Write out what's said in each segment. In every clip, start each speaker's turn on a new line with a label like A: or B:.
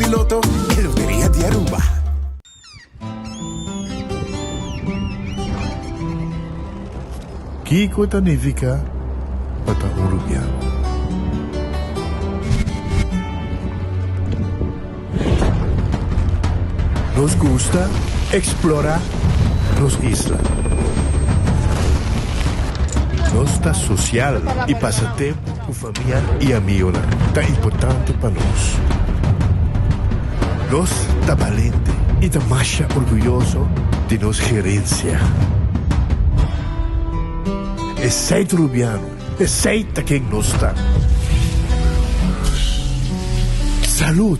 A: di Lotto, e loteria di Aruba.
B: Kiko ta nifiká pa ta un rubiano? Nos gusta eksplorá nos isla. Nos ta sosial i pasa tempu ku famia i amigonan ta importante pa nos. Nos ta balente i ta masha orguyoso di nos gerensia. Esei ta Rubiano, esei ta ken nos ta. Salud!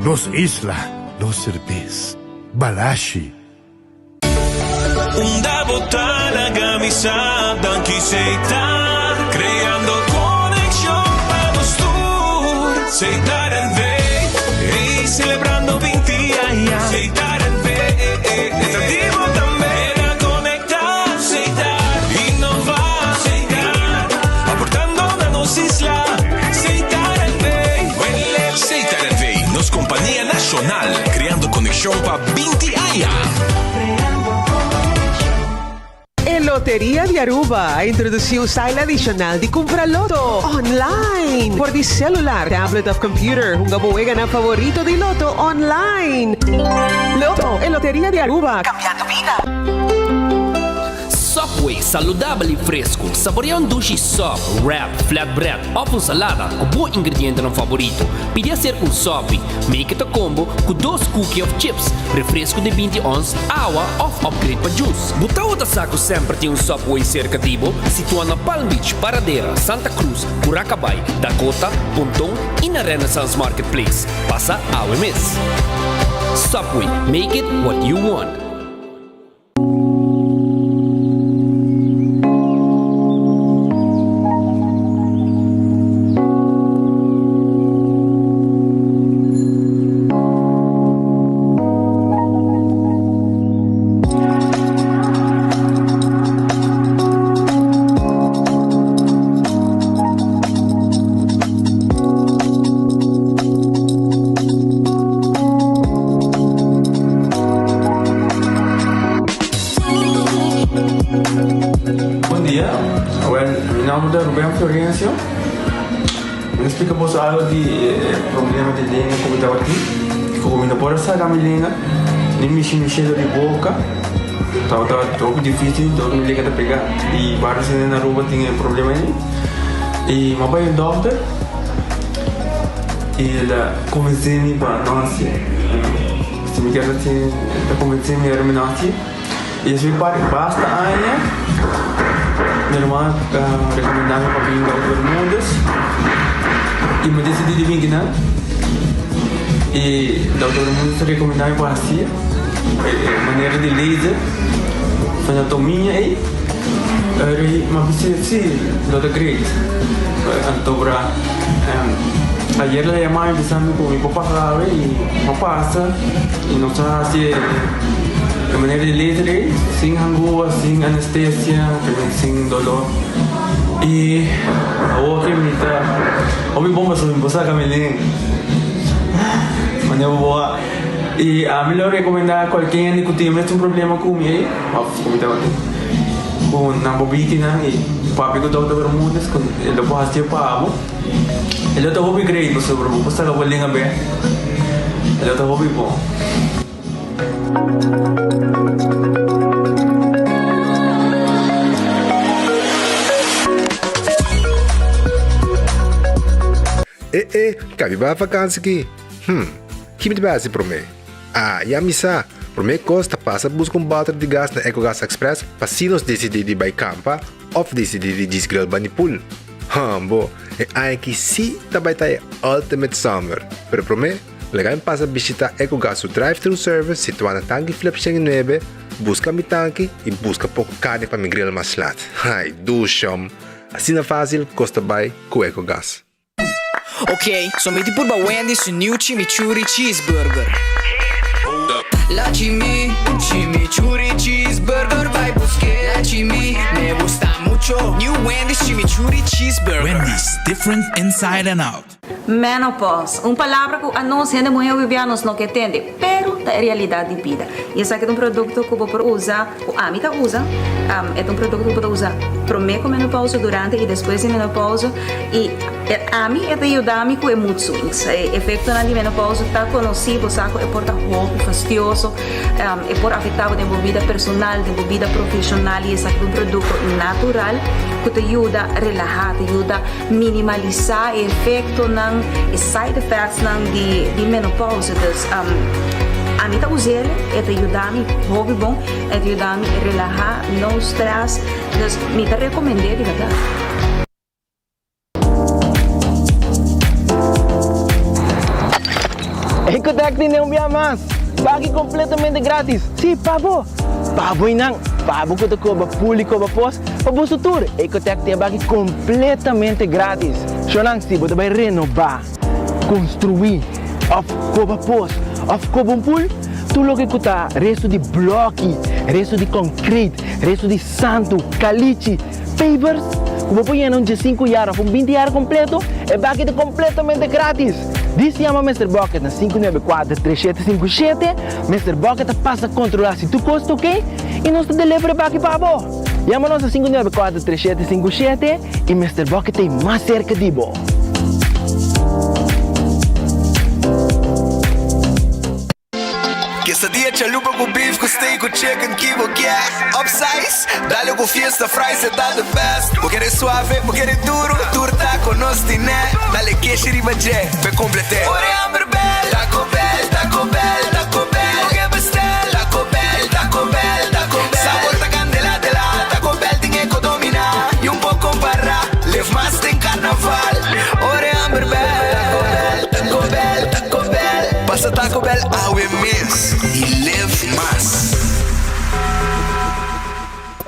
B: Nos isla, nos serbes. Balashi.
C: Unda bo ta laga mi sa danki Setar creando conexion pa nos tur Setar NV ey celebrando 20 aña Setar NV ta di bo tambe na conecta Setar innova Setar aportando na nos isla Setar NV
D: Setar NV nos compania nacional creando conexion pa 20 aña.
E: E Loteria di Aruba a introduci un style adicional di cumpra loto online por di celular, tablet of computer. Hunga bo weganan favorito di loto online. Loto, e Loteria di Aruba, cambiando bida.
F: Subway, saludabel y fresco. Saborea un dushi sub, wrap, flatbread of un salada cu bo ingredientenan favorito. Pidi acerca un Subway. Make it a combo cu dos cookie of chips, refresco di 20 ons, awa of upgrade pa juice. Bo tawata sa cu semper tin un Subway cerca di bo? Situa na Palm Beach, Paradera, Santa Cruz, Curacabai, Dakota, Ponton y na Renaissance Marketplace. Pasa awe mes. Subway, make it what you want.
G: Bon dia, well mi nomber ta Ruben Florencio. Mi ta splika boso algo di e problema di lenga ku mi tabatin. Ku mi no por a saka mi lenga ni mishi mi shelo di boka. Tabata hopi dificil dor mi lenga ta pega. I varios hende na Aruba tin e problema ei. I mi a bai un dokter i el a konvensé mi pa no hasié. Si mi kier hasié, el ta konvensé mi ora mi no hasié. I esei par basta aña mi ruman a rekomendá mi pa bin Dokter Bermudez i mi desidí di bin kinan. I Dokter Bermudez a rekomendá mi pa hasié e manera di laser fenotomia ei. Eri mi a bisa si lo ta great. Anto bra ayer el a yama mi bisa mi ku mi por pasa awe i mi a pasa i nos a hasi e manera di laser ei sin hangua, sin anestesia, sin dolor i awor ke mi ta hopi bon pasobra mi por saka mi lenga manera bo a i ami lo rekomenda kualke hende ku tin mes un problema ku mi ei òf ku mi tabatin ku nan bo bitinan i papia ku Dòkter Bermudez ku e lo por hasié pa bo e lo ta hopi great pasobra bo por saka bo lenga bek e lo ta hopi bon.
H: E e, kabi bai vakansi ki? Hm, ki mi ta bai hasi promé? Ah, ya mi sa! Promé kos ta pasa buska un bòter di gas na Ecogas Express pa si nos disidí di bai kampa òf disidí di djis grill bani pool. Hambo, e aña aki sí ta bai ta e ultimate summer! Pero promé, laga mi pasa bishitá Ecogas su drive-thru service situá na Tanki Flip 109, buska mi tanki i buska poko karni pa mi grill mas lat. Ai, dushom! Asina fásil kos ta bai ku Ecogas.
I: Ok, so mi di purba Wendy's su new chimichurri cheeseburger. La chimi, chimichurri cheeseburger bai busk'é. La chimi, me gusta mucho. New Wendy's chimichurri cheeseburger.
J: Wendy's, different inside and out. Menopause, un palabra ku anos hende muhé hopi bia nos no ke tende, pero ta e realidat di bida. I esaki ta un produkto ku bo por usa, ku ami ta usa, e ta un produkto ku bo ta usa promé ku menopause, durante i despues di menopause. I ami e ta yuda mi ku e mood swings. E efektonan di menopause ta konosí, bo sa ku e por ta hopi fastioso, e por afektá bo den bo bida personal, den bo bida profeshonal i esaki ta un produkto natural ku ta yuda relahá, ta yuda Minimalisá e efektonan, e side effectsnan di di menopausa. Dus ami ta us'el, e ta yuda mi hopi bon, e ta yuda mi relahá, no stress. Dus mi ta rekomend'é di bèrdat.
K: Ecotec tene un bia mas! Pagi completamente gratis! Si, pa bo! Pa bo y nan! Pa bo cu ta coba pul y coba pos, pa boso tur! Ecotec tin e baki completamente gratis! Shownan, si bo ta bay renoba, construi, of coba pos, of coba un pul, tur loke cu ta resto di bloki, resto di concrete, resto di santo, calichi, pavers, cu bo por yena un diesinku yar of un binti yar completo, e baki ta completamente gratis! Dis yama Mister Bucket na 594 3757, Mister Bucket ta pasa controla si tur cos ta ok y nos ta deliver e baki pa bo. Yama nos na 594 3757 y Mister Bucket ta ey mas cerca di bo.
L: Quesadilla chalupa cu beef cu steak cu chicken ki bo kier Upsize, dale cu fiesta fries e ta the best Bo kere suave, bo kere duro, tur taco nos tine Dale keshi riba dje, p'e complete Ora e hamber bel, Taco Bell, Taco Bell, Taco Bell Bo ke bestel, Taco Bell, Taco Bell, Taco Bell Sabor ta candela dela, Taco Bell tin e co domina Y un por compara, live mas den carnaval Ora e hamber bel, Taco Bell, Taco Bell, Taco Bell Pasa Taco Bell awe mes y live mas.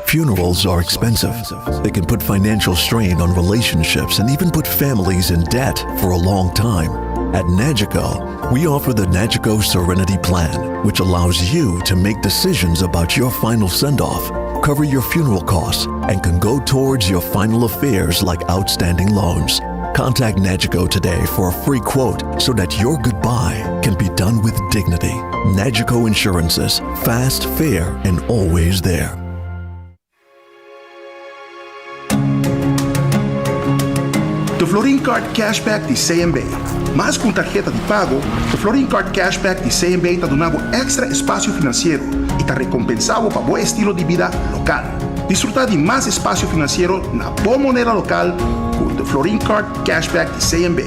M: Funerals are expensive. They can put financial strain on relationships and even put families in debt for a long time. At Nagico, we offer the Nagico Serenity Plan, which allows you to make decisions about your final send off, cover your funeral costs, and can go towards your final affairs like outstanding loans. Contact Nagico today for a free quote so that your goodbye can be done with dignity. Nagico Insurances, fast, fair, and always there.
N: The Florin Card Cashback di CMB. Mas ku un tarheta di pago, The Florin Card Cashback di CMB ta duna bo èkstra espasio finansiero i ta rekompensá bo pa bo estilo di bida lokal. Disfrutá di mas espasio finansiero na bo moneda lokal ku The Florin Card Cashback di CMB.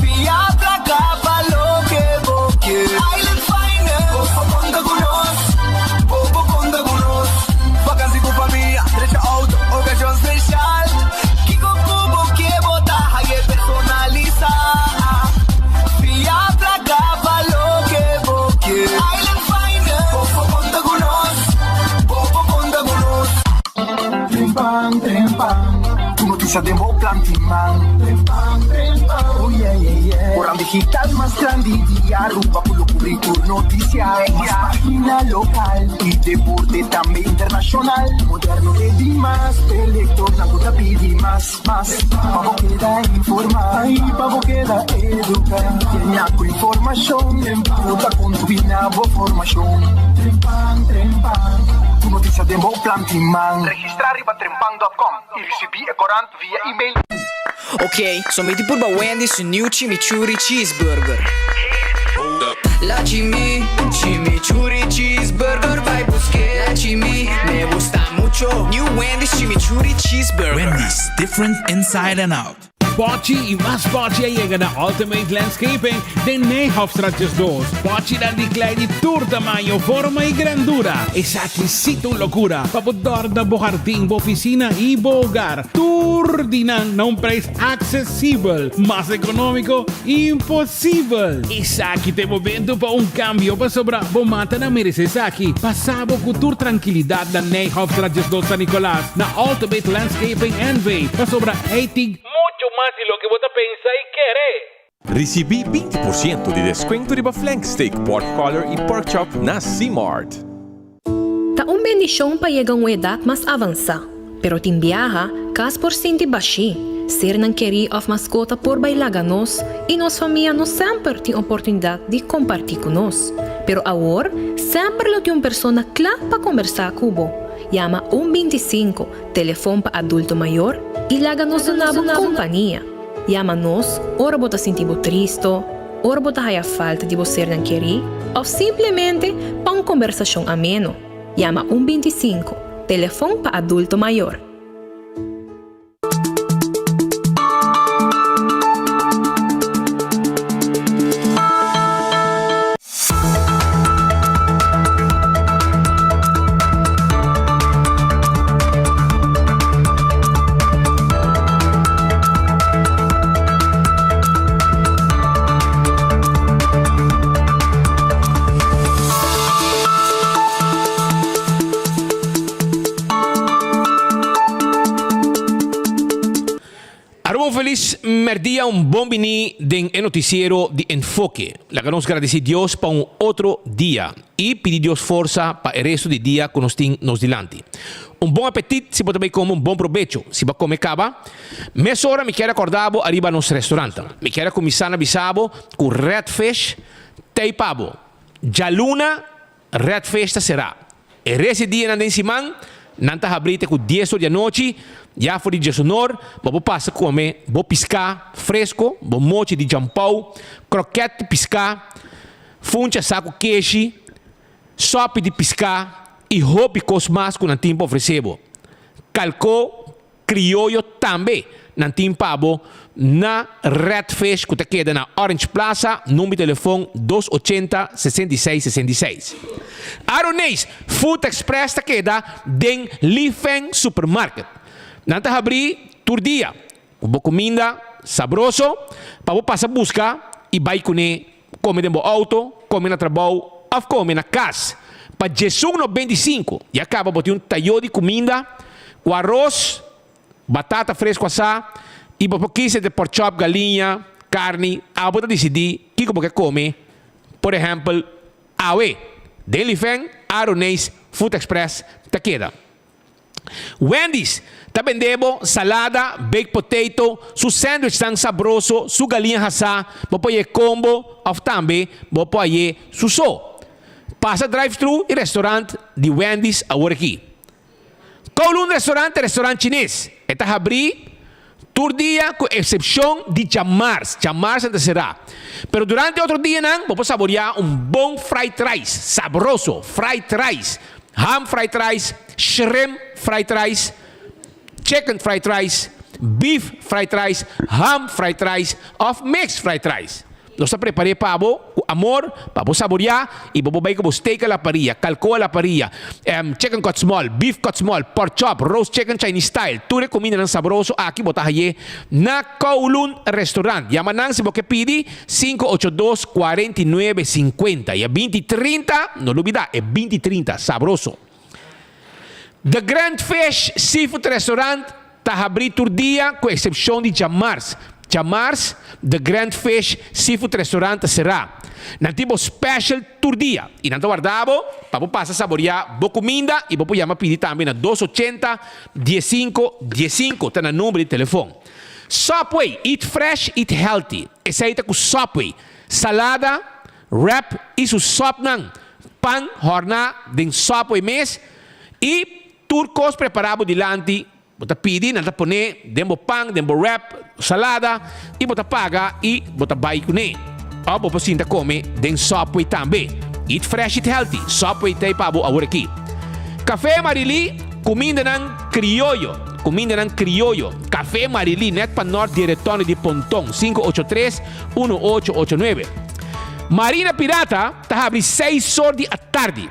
L: Fia placa pa loke bo ke. Island Finance, bo por conta cu nos, bo por conta cu nos. Vakantie cu famia, drecha auto, ocasion special. Kico cu bo ke bo ta haye personalisa. Fia placa pa loke bo ke. Island Finance, bo por conta cu nos, bo por conta cu nos.
O: Trempan, trempan, tur noticia den bo plan tin man. Trempan, trempan, oh yeah, yeah, yeah. Koran digital mas grandi di Aruba ku lo kubri tur noticia. Mas pagina lokal i deporte tambe internashonal. Moderno e di mas, e lektornan ku ta pidi mas, mas. Pa bo keda informá i pa bo keda eduká. Yena ku informashon ku ta kontribuí na bo formashon. Trempan, trempan, tur noticia den bo plan tin man.
P: Registrá riba trempan dòt kòm i risibí e korant via email.
I: Ok, so mi tin purba Wendy's su new chimichurri cheeseburger.
L: La chimi, chimichurri cheeseburger bai busk'é. La chimi, me gusta mucho.
I: New Wendy's chimichurri cheeseburger.
Q: Wendy's, different inside and out.
R: Pochi y mas pochi a yega na Ultimate Landscaping den Nijhofstraat 12. Pochinan di klei di tur tamaño, forma y grandura. Esaki sí ta un locura pa bo dòrna bo hardin, bo oficina y bo hogar. Tur di nan na un prijs accesibel. Mas economico, imposibel! Esaki ta e momento pa un cambio pasobra bo matanan merece esaki. Pasa bo cu tur trankilidad na Nijhofstraat 12 San Nicolas na Ultimate Landscaping NV pasobra ey tin mucho mas di loke bo ta pensa y kere.
D: Risibí 20% di deskuento riba flank steak, pork collar i pork chop na Simart.
S: Ta un bendishon pa yega un edat mas avansá, pero tin biaha kas por sinti bashí, sernan kerí òf maskota por bai laga nos i nos famia no semper tin oportunidat di kompartí ku nos. Pero awor semper lo tin un persona kla pa kombersá ku bo. Yama un 25, telefon pa adulto mayor, i laga nos duna bo kompania. Yama nos ora bo ta sinti bo tristo, ora bo ta haya falta di bo sernan kerí òf simplemente pa un kombersashon ameno. Yama un 25, telefon pa adulto mayor.
F: Aruba un felis merdia, un bon bini den e noticiero di Enfoke. Laga nos gradici Dios pa un otro dia y pidi Dios forsa pa e resto di dia cu nos tin nos dilanti. Un bon apetit si bo ta bay come un bon probecho si bo a come caba. Mesora mi kier a corda bo ariba nos restaurantnan. Mi kier a cuminsa na bisa bo cu Red Fish t'ey pa bo. Djaluna Red Fish ta será. E rest di dianan den siman, nan ta habrí te ku dies or di anochi. Ya for di diesonor, bo por pasa kome bo piská fresko, bo mochi di djampou, krokèt di piská, funcha saku keshi, sòpi di piská i hopi kos mas ku nan tin pa ofresé bo. Kalkó Crioyo tambe nan tin pa bo na Red Fish cu ta keda na Orange Plaza, number di telefon dos ochenta 66 66. Aroneis Food Express ta keda den Li Feng Supermarket. Nan ta habri tur dia cu bo cuminda sabroso pa bo pasa busca y bay cune come den bo auto, come na trabou of come na cas. Pa djesun 95 ya caba bo tin un tayo di cuminda cu aros, batata fresco asá y bo por kies entre pork chop, galiña, carni, abo ta dicidi kico bo ke come, por ehempel awe den Lifen, Aroneis, Food Express ta keda. Wendy's ta bende bo salada, baked potato, su sandwichnan sabroso, su galiña hasá, bo por haye combo of tambe bo por haye su so. Pasa drive-thru y restaurant di Wendy's awor aki. Kowloon Restaurant ta restaurant chines. E ta habrí tur dia ku eksepshon di djamars. Djamars nan ta será. Pero durante otro dianan bo por saboriá un bon fried rice sabroso, fried rice, ham fried rice, shrimp fried rice, chicken fried rice, beef fried rice, ham fried rice òf mixed fried rice. Nos ta prepar'é pa bo ku amor, pa bo saboriá i bo por bai ku bo steak a la parilla, kalkó a la parilla, chicken cut small, beef cut small, pork chop, roast chicken Chinese style. Tur e kumindanan sabroso aki bo ta hay'é na Kowloon Restaurant. Yama nan si bo ke pidi, 582 49 50. I e 20 30, no lubidá, e 20 30, sabroso. The Grand Fish Seafood Restaurant ta habrí tur dia ku eksepshon di djamars. Djamars, The Grand Fish Seafood Restaurant ta será. Nan tin bo special tur dia i nan ta warda bo pa bo pasa saboriá bo kuminda i bo por yama pidi tambe na dos ochenta diesinko diesinko ta nan number di telefon. Subway, eat fresh, eat healthy. Esei ta ku Subway. Salada, Wrap i su sòpnan, pan hòrná den sòp oe mes i tur kos prepará bo dilanti. Bo ta pidi, nan ta pon'é den bo pan, den bo wrap, salada i bo ta paga i bo ta bai kuné. Òf bo por sinta kome den Subway tambe. Eat fresh, eat healthy. Subway ta ei pa bo awor aki. Café Marilí, kumindanan krioyo, kumindanan krioyo. Café Marilí, nèt pa nòrt di e retòne di Ponton, 583 1889. Marina Pirata ta habri seis or di atardi.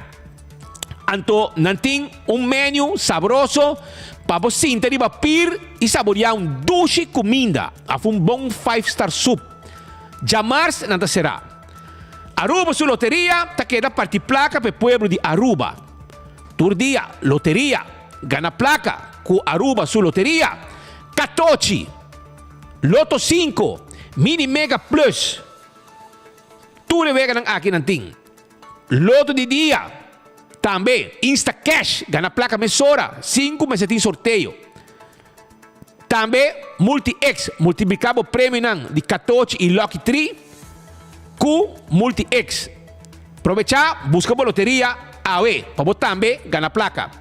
F: Anto nan tin un menu sabroso pa bo sinta riba pir i saboreá un dushi kuminda òf un bon five star sup. Djamars nan ta será. Aruba su loteria ta keda parti plaka pa e pueblo di Aruba. Tur dia loteria, gana plaka ku Aruba su loteria. Katochi! Loto 5.
T: Mini Mega Plus. Tur e weganan aki nan tin. Loto di dia. Tambe Insta Cash, gana plaka mesora sin ku mester tin sorteo. Tambe Multi X, multipliká bo premionan di katochi i Lucky Tree ku Multi X. Probechá, buska bo loteria awe pa bo tambe gana plaka.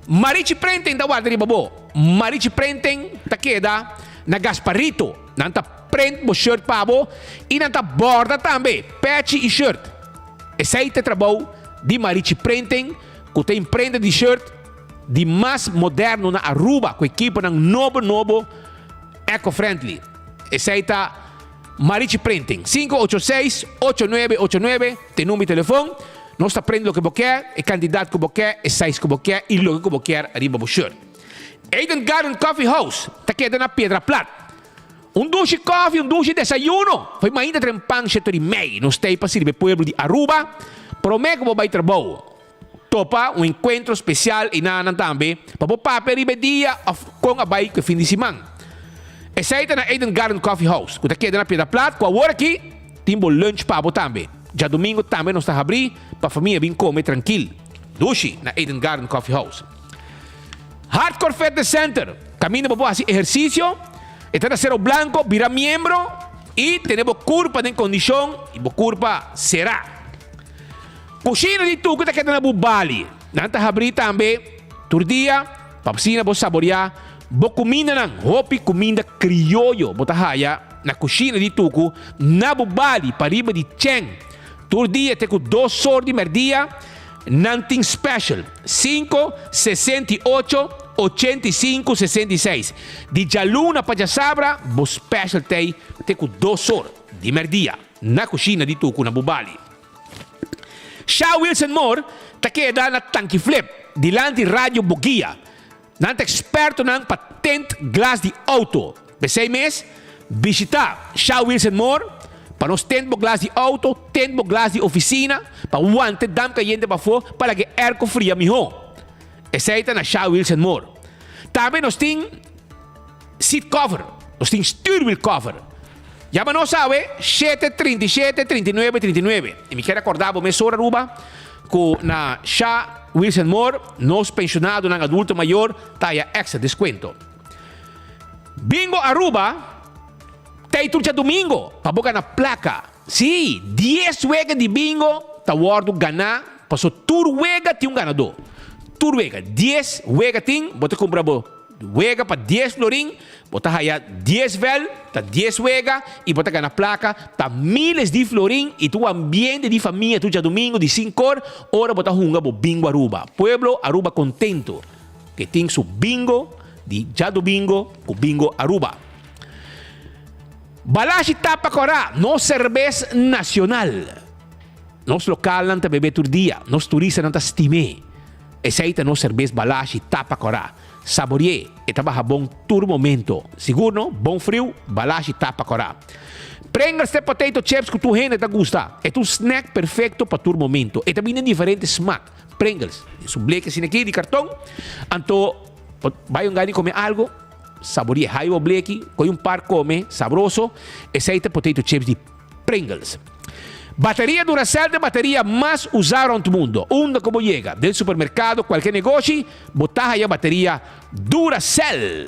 T: Marichi Printing ta warda riba bo. Marichi Printing ta keda na Gasparito. Nan ta print bo shirt pa bo i nan ta borda tambe pechi i shirt. Esei ta e trabou di Marichi Printing ku ta imprenta di shirt di mas moderno na Aruba ku ekiponan nobo nobo eco-friendly. Esei ta Marichi Printing. 586 8989 ta e number di telefon. Nos ta print loke bo ke, e kantidat ku bo ke, e size ku bo ke i loke ku bo kier riba bo shirt. Eden Garden Coffee House ta keda na Piedra Plat. Un dushi kofi, un dushi desayuno. Foi mainta trempan sheto di mei. Nos ta ei pa sirbi e pueblo di Aruba. Prome ku bo bai trabou, topa un enkuentro spesial einanan tambe pa bo papia riba e dia òf kon a bai ku e fin di siman. Esei ta na Eden Garden Coffee House, ku ta keda na Piedra Plat, ku awor aki tin bo lunch pa bo tambe. Djadumingu tambe nos ta habrí pa famia bin kome trankil. Dushi na Eden Garden Coffee House. Hardcore Fitness Center, kaminda bo por hasi ehersisio, e ta na Cerro Blanco, bira miembro i tene bo kurpa den kondishon i bo kurpa será. Kushina di Tuku ta keda na Bubali. Nan ta habrí tambe tur dia pa asina bo saboriá bo kumindanan. Hopi kuminda krioyo bo ta haya na Kushina di Tuku na Bubali pariba di Chen. Tur dia te ku dos or di mèrdia. Nan tin special, 5, 68, 85, 66. Di djaluna pa djasabra bo special t'ei te ku dos or di merdia na kushina di Tuku na Bubali. Sha Wilson Moore ta keda na Tanki Flip dilanti Radio Boguia. Nan ta ekspertonan pa tint glas di outo. P'esei mes, bishitá Shaw Wheels and More pa nos tint bo glas di outo, tint bo glas di ofisina, pa wanta e damp kayente pafó pa laga e airco fria mihó. Esei ta na Shaw Wheels and More. Tambe nos tin seat cover, nos tin stuurwiel cover. Yama nos awe shete 37 39 39. I mi kier a korda bo mesora Aruba ku na Sha Wilson Moore nos penshonadonan adulto mayor ta haya extra deskuento. Bingo Aruba ta ei tur djadumingo pa bo gana plaka. Sí, dies wega di bingo ta wòrdu ganá paso tur wega tin un ganadó. Tur wega, dies wega tin, bo ta kumpra bo Wega pa dies florin, bo ta haya dies vel, ta dies wega, y bo ta gana placa, ta miles di florin y tur ambiente di famia tur djadumingo di sincor ora bo ta hunga bo bingo Aruba. Pueblo Aruba contento ke tin su bingo di djadumingo cu bingo Aruba. Balashi tapa cora, nos cerbes nacional. Nos localnan ta bebe tur dia, nos turistanan ta stim'e. Esei ta nos serbes balashi tapa kòrá. Sabori'é, e ta baha bon tur momento. Sigur no, bon friu, balashi tapa kòrá. Pringles ta e potato chips ku tur hende ta gusta. E ta un snack perfekto pa tur momento. E ta bini den diferente smak. Pringles, den su bleki asina aki di karton. Anto, bo bai un gana di kome algu, sabori'é. Hayo bo bleki, kohe un par kome, sabroso. Esei ta potato chips di. Pringles. Bateria Duracell ta e bateria mas usá rond mundo. Unda ku bo yega, den supermerkado, kualke negoshi, bo ta haya bateria Duracell.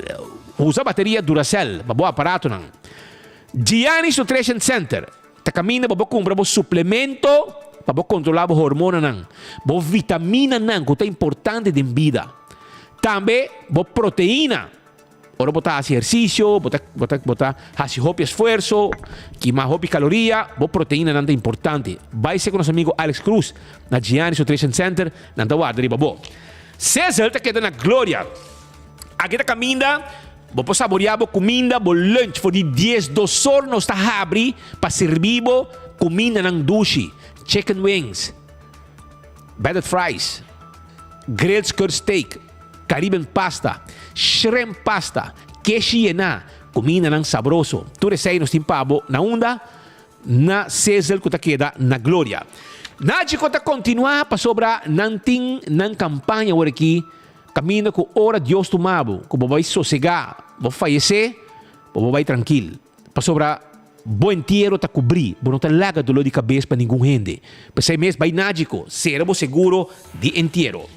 T: Usa bateria Duracell pa bo aparatonan. Gianni's Nutrition Center ta kaminda pa bo kumpra bo suplemento pa bo kontrolá bo hormonanan, bo vitaminanan ku ta importante den bida. Tambe bo proteina. Ora bo ta hasi ehersisio, bo ta bo ta bo ta hasi hopi esfuerso, kima hopi kaloria, bo proteinanan ta importante. Bai ser ku nos amigo Alex Cruz na Giannis Nutrition Center, nan ta warda riba bo. Sizzle ta keda na Gloria. Aki ta kaminda bo por saborea bo kuminda, bo lunch for di diesdos or nos ta habri pa sirbi bo kumindanan dushi, chicken wings, breaded fries, grilled skirt steak, Caribbean pasta, shrimp pasta, keshi yená, kumindanan sabroso. Tur esei nos tin pa bo na unda? Na Sizzle ku ta keda na Gloria. Nagico ta kontinuá pasobra nan tin nan kampaña awor aki kaminda ku ora Dios tuma bo, ku bo bai sosegá, bo fayesé, bo por bai trankil. Pasobra. Bo entiero ta kubrí, bo no ta laga doló di kabes pa ningun hende. P'esei mes bai Nagico, sera bo seguro di entiero.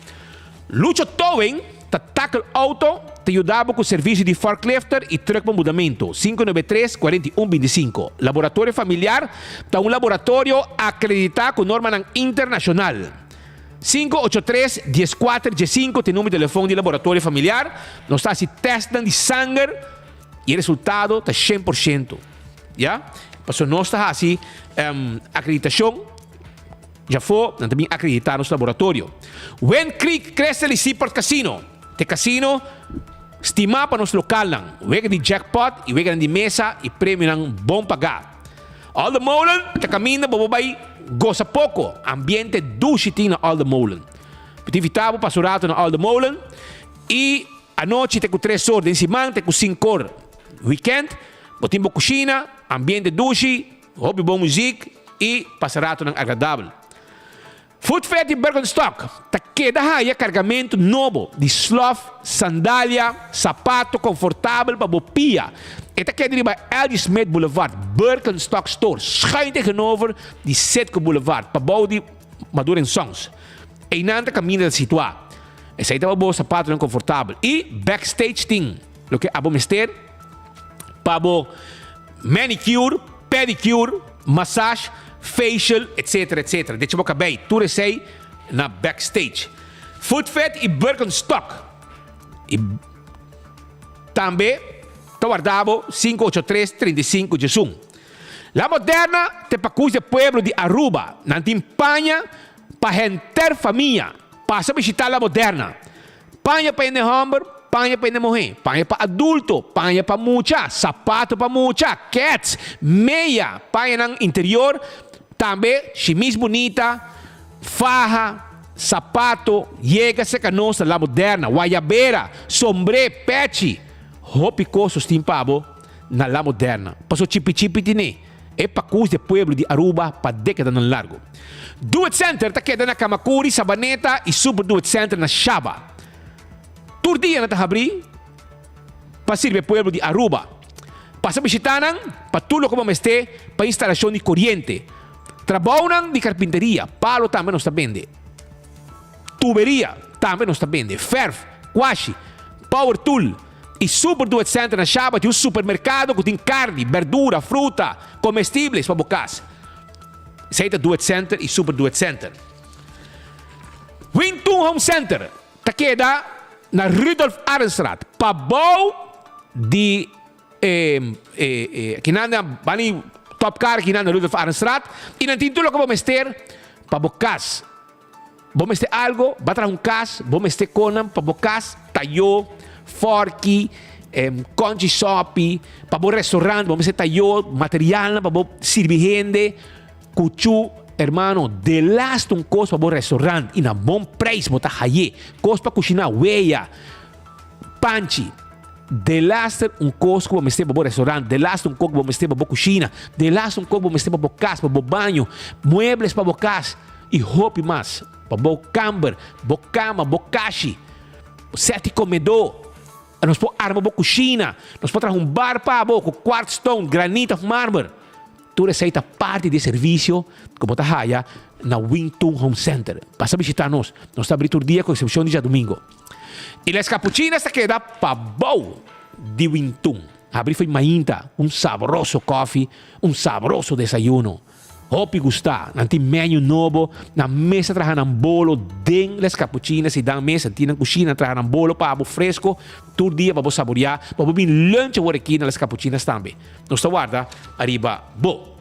T: Lucho Towing ta tackle auto, ta yuda bo ku servisio di forklifter i truck pa mudamentu, 593 41 25. Laboratorio Familiar ta un laboratorio akreditá ku normanan internashonal. 583 14 15 ta e number di telefon di Laboratorio Familiar. Nos ta hasi tèstnan di sanger. I e resultado ta shen por shento. Ya? Pasobra nos ta hasi akreditashon djafó, nan ta bin akreditá nos laboratorio. Wind Creek Crystal i Seaport Casino ta e kasino stimá pa nos lokalnan. Wega di jackpot i weganan di mesa i premionan bon pagá. Alde Molen ta kaminda bo por bai gosa poko. Ambiente dushi tin na Alde Molen. Mi ta invitá bo pasa un rato na Alde Molen i. Anochi te ku tres or den siman te ku sinkor wikènt, bo tin bo kushina, ambiente dushi, hopi bon muzik i pasa ratonan agradabel. Food Fair di Birkenstock ta keda haya kargamentu nobo di slof, sandalia, sapato konfortabel pa bo pia. E ta keda riba LG Smith Boulevard, Birkenstock Store, schuin tegenover di Citgo Boulevard, pabou di Maduro en Sons. Einan ta kaminda ta situá. Esei ta pa bo sapatonan konfortabel. I backstage tin loke abo mester pa bo manicure, pedicure, massage, facial, etc. Etc. Decha bo kabei. Tur esei na backstage. Footfit i Birkenstock. I tambe ta warda bo 583 35 diesun. La Moderna te pakus di e pueblo di Aruba. Nan tin paña Pa henter famia pasa bishita La Moderna. Paña pa hende hòmber, paña pa hende muhé, paña pa adulto, paña pa mucha, sapato pa mucha, kèts, meya, pañanan interior, tambe shimis bunita, faha, sapato, yega serka nos na La Moderna, wayabera, sombré, pèchi, hopi kos nos tin pa bo na La Moderna. Paso chipi chipi tine. E pakus di e pueblo di Aruba pa dekadanan largu. Do It Center ta keda na Camacuri, Sabaneta y Super Do It Center na Shaba. Tur dia nan ta habri pa sirbi e pueblo di Aruba. Pasa bishita nan pa tur loke bo mester pa instalacion di coriente, trabounan di carpinteria, palo tambe nos ta bende, tuberia tambe nos ta bende, verf, kwashi, power tool. I Super Do It Center na Shaba tin un supermerkado ku tin karni, berdura, fruta, komestibles pa bo kas. Esei ta Do It Center i Super Do It Center. Wintun Home Center ta keda na Rudolf Arendstraat, pabou di e e kinan na bani Top Car kinan na Rudolf Arendstraat i nan tin tur loke bo mester pa bo kas. Bo mester algo, ba traha un kas, bo mester konan pa bo kas, tayó, fòrki, kònchi sòpi, pa bo restaurant bo mester tayó, materialnan pa bo sirbi hende, kuchú, hermano, delaste un kos pa bo restaurant i na bon preis bo ta haye, kos pa kushiná, weya, panchi, delaster un kos ku bo mester pa bo restaurant, delaster un kos ku bo mester pa bo kushina, delaster un kos ku bo mester pa bo kas, pa bo baño, muebles pa bo kas. I hopi mas pa bo kamber, bo kama, bo kashi, bo sèt di komedó. Nos por arma bo kushina, nos por traha un bar pa bo ku quartz stone, granit òf marmer. Tur esei ta parti di e servisio ku bo ta haya na Wing Tun Home Center. Pasa bishitá nos. Nos ta abrí tur dia ku eksepshon di djadumingu. I Les Capuchinas ta keda pabou di Wing Tun. Habrí fo'i mainta, un sabroso kòfi, un sabroso desayuno. Hopi gusta. Nan tin menu nobo. Nan mes ta traha nan bolo den Les Capuchinas y dan mes nan tin nan cushina nan traha nan bolo pa bo fresco tur dia pa bo saborea pa bo bin lunch awor aki na Les Capuchinas tambe. Nos ta warda ariba bo.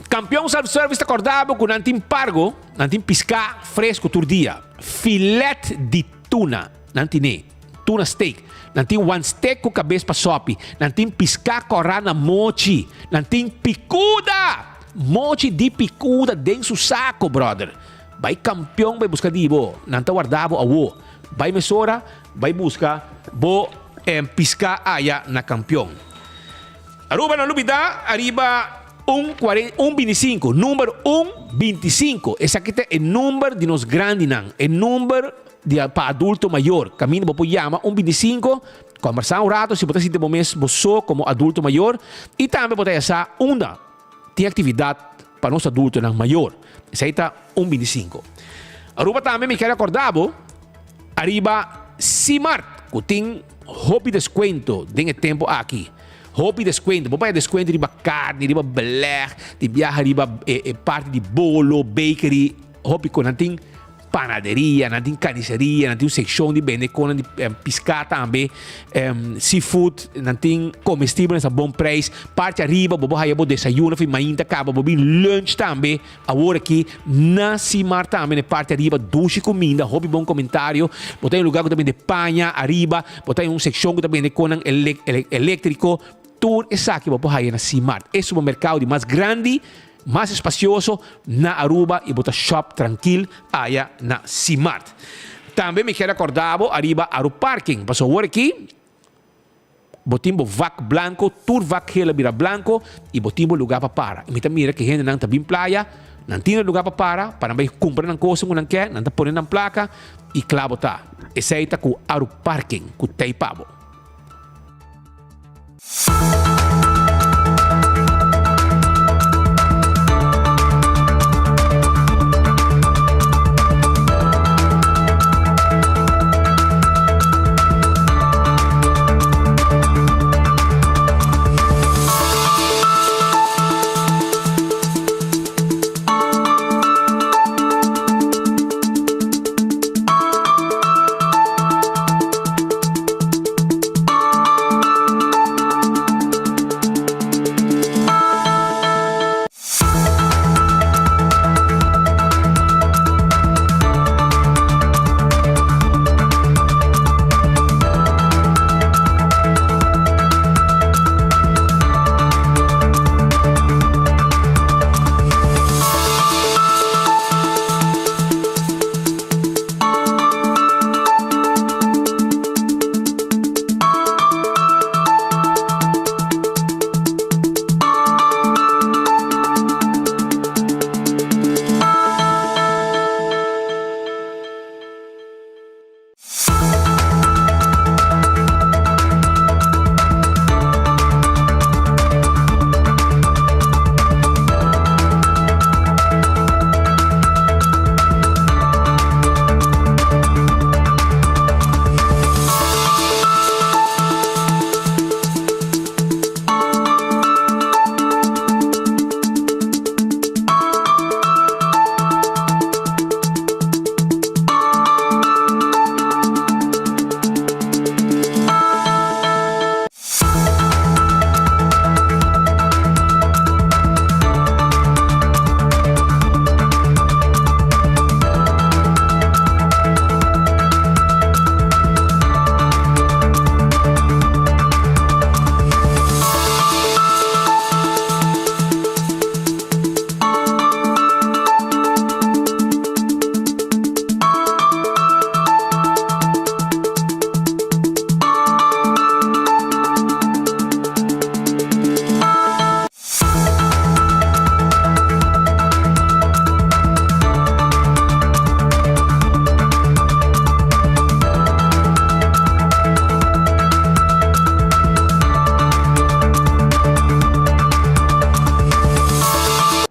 T: Campeon Self Service ta corda bo cu nan tin pargo, nan tin pisca fresco tur dia. Filet di tuna nan tine. Tuna steak. Nan tin wan steak ku kabes pa sopi. Nan tin piská kòrá na mochi. Nan tin pikuda! Mochi di pikuda den su sako, bròder. Bai kampion bai buska di bo. Nan ta warda bo awo. Bai mesora bai buska bo piská aya na kampion. Aruba no lubidá ariba un kuaren un bintisinku. Number un bintisinku. Esaki ta e number di nos grandinan. E number. Di pa adulto mayor, kaminda bo por yama un 25. Kòmbersá un rato si bo ta sinti bo mes bo so komo adulto mayor i tambe bo ta yasa unda tin aktividat pa nos adultonan mayor. Esei ta un bintisinko. Aruba tambe mi kier rekordá bo ariba Simart ku tin hopi deskuento den e tempu aki. Hopi deskuento. Bo paña deskuento riba karni, riba belèg, di biaha riba e parti di bolo, bakery, hopi kos. Nan tin panaderia, nan tin carniceria, nan tin un seccion di bende konan di pisca tambe, seafood, nan tin comestibel na bon prijs. Parti ariba bo por haya bo desayuno of mainta caba bo bin lunch tambe. Awor aki na Simar tambe na e parti ariba dushi cuminda, hopi bon comentario. Bo ta den un lugar cu ta bende paña ariba, bo ta den un seccion cu ta bende konan electrico. Tur esaki bo por haya na Simar. E supermercado di mas grandi. Mas espacioso na Aruba y bo ta shop trankil aya na Simart. Tambe mi kier acorda bo ariba Aruparking pasobra awor aki bo tin bo vak blanco, tur vak geel a bira blanco y bo tin bo lugar pa para. Y mi ta mira cu hendenan ta bin playa, nan tin e lugar pa para, pa nan bay cumpra nan cosnan cu nan kier, nan ta pone nan placa y cla bo ta. Esey ta cu Aruparking cu tey pa bo.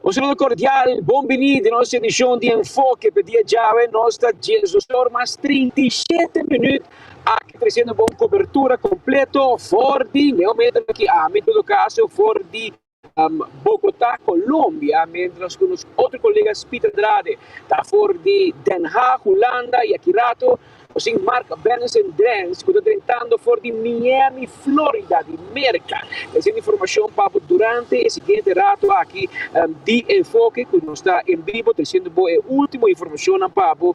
U: Un saludo cordial, bon bini den nos edicion di Enfoke pe dia djawe. Nos ta 12 or mas 37 minuut aki treciendo bo un cobertura completo for di ne momento aki ami en todo caso for di Bogotá, Colombia, mientras cu nos otro colega Speed Andrade ta for di Den Haag, Hulanda y aki rato nos tin Mark Benson Drens cu ta drentando for di Miami, Florida di Merca. Esei ta informacion pa bo durante e siguiente rato aki di Enfoke cu nos ta en bibo treciendo bo e ultimo informacionnan pa bo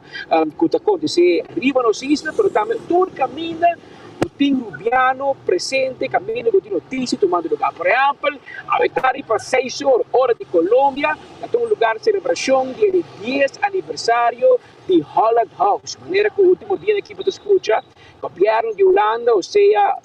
U: cu ta acontece riba nos isla pero tambe tur caminda Ku tin rubiano presente kaminda ku tin notisia tumando lugá. Por ehèmpel, awe tardi pa seis or, ora di Colombia, ta tuma lugar selebrashon di e di dies aniversario di Holland House. Manera ku último dianan aki bo ta skucha, gobièrnu di Hulanda, osea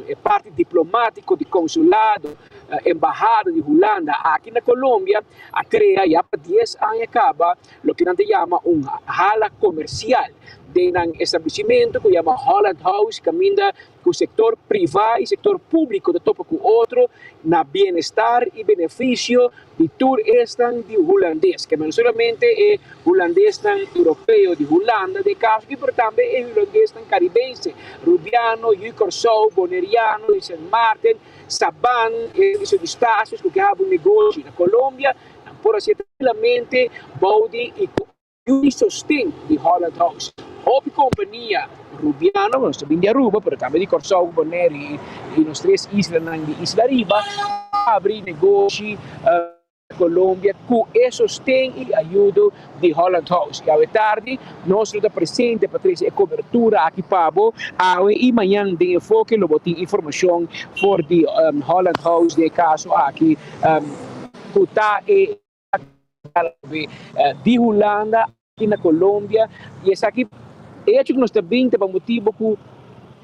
U: e parti diplomátiko di konsulado, embahada di Hulanda aki na Colombia, a krea ya pa dies aña kaba loke nan ta yama un hala komersial. Den nan establishimento ku yama Holland House kaminda ku sektor privá i sektor públiko ta topa ku otro na bienestar i benefisio di tur esnan di hulandes, ke no solamente e hulandesnan europeo di Hulanda den kaso aki, pero tambe e hulandesnan karibense, rubiano, yu Kòrsou, boneriano, di Sint Maarten, Saban, e di Sint Eustatius ku ke haba un negoshi na Colombia, nan por hasié trankilamente bou di i ku Yu di sosten di Holland House. Hopi kompania Rubiano, nos ta bin di Aruba, pero tambe di Kòrsou, Bonaire i nos tres islanan di Isla Riba, a abri negoshi na Colombia ku e sosten i ayudo di Holland House. I awe tardi nos lo ta presente pa trese e kobertura aki pa bo. Awe i mañan den Enfoke lo bo tin informashon for di Holland House den e kaso aki ku ta e di Hulanda aki na Colombia y esaki e hecho cu nos ta bin ta pa motibo cu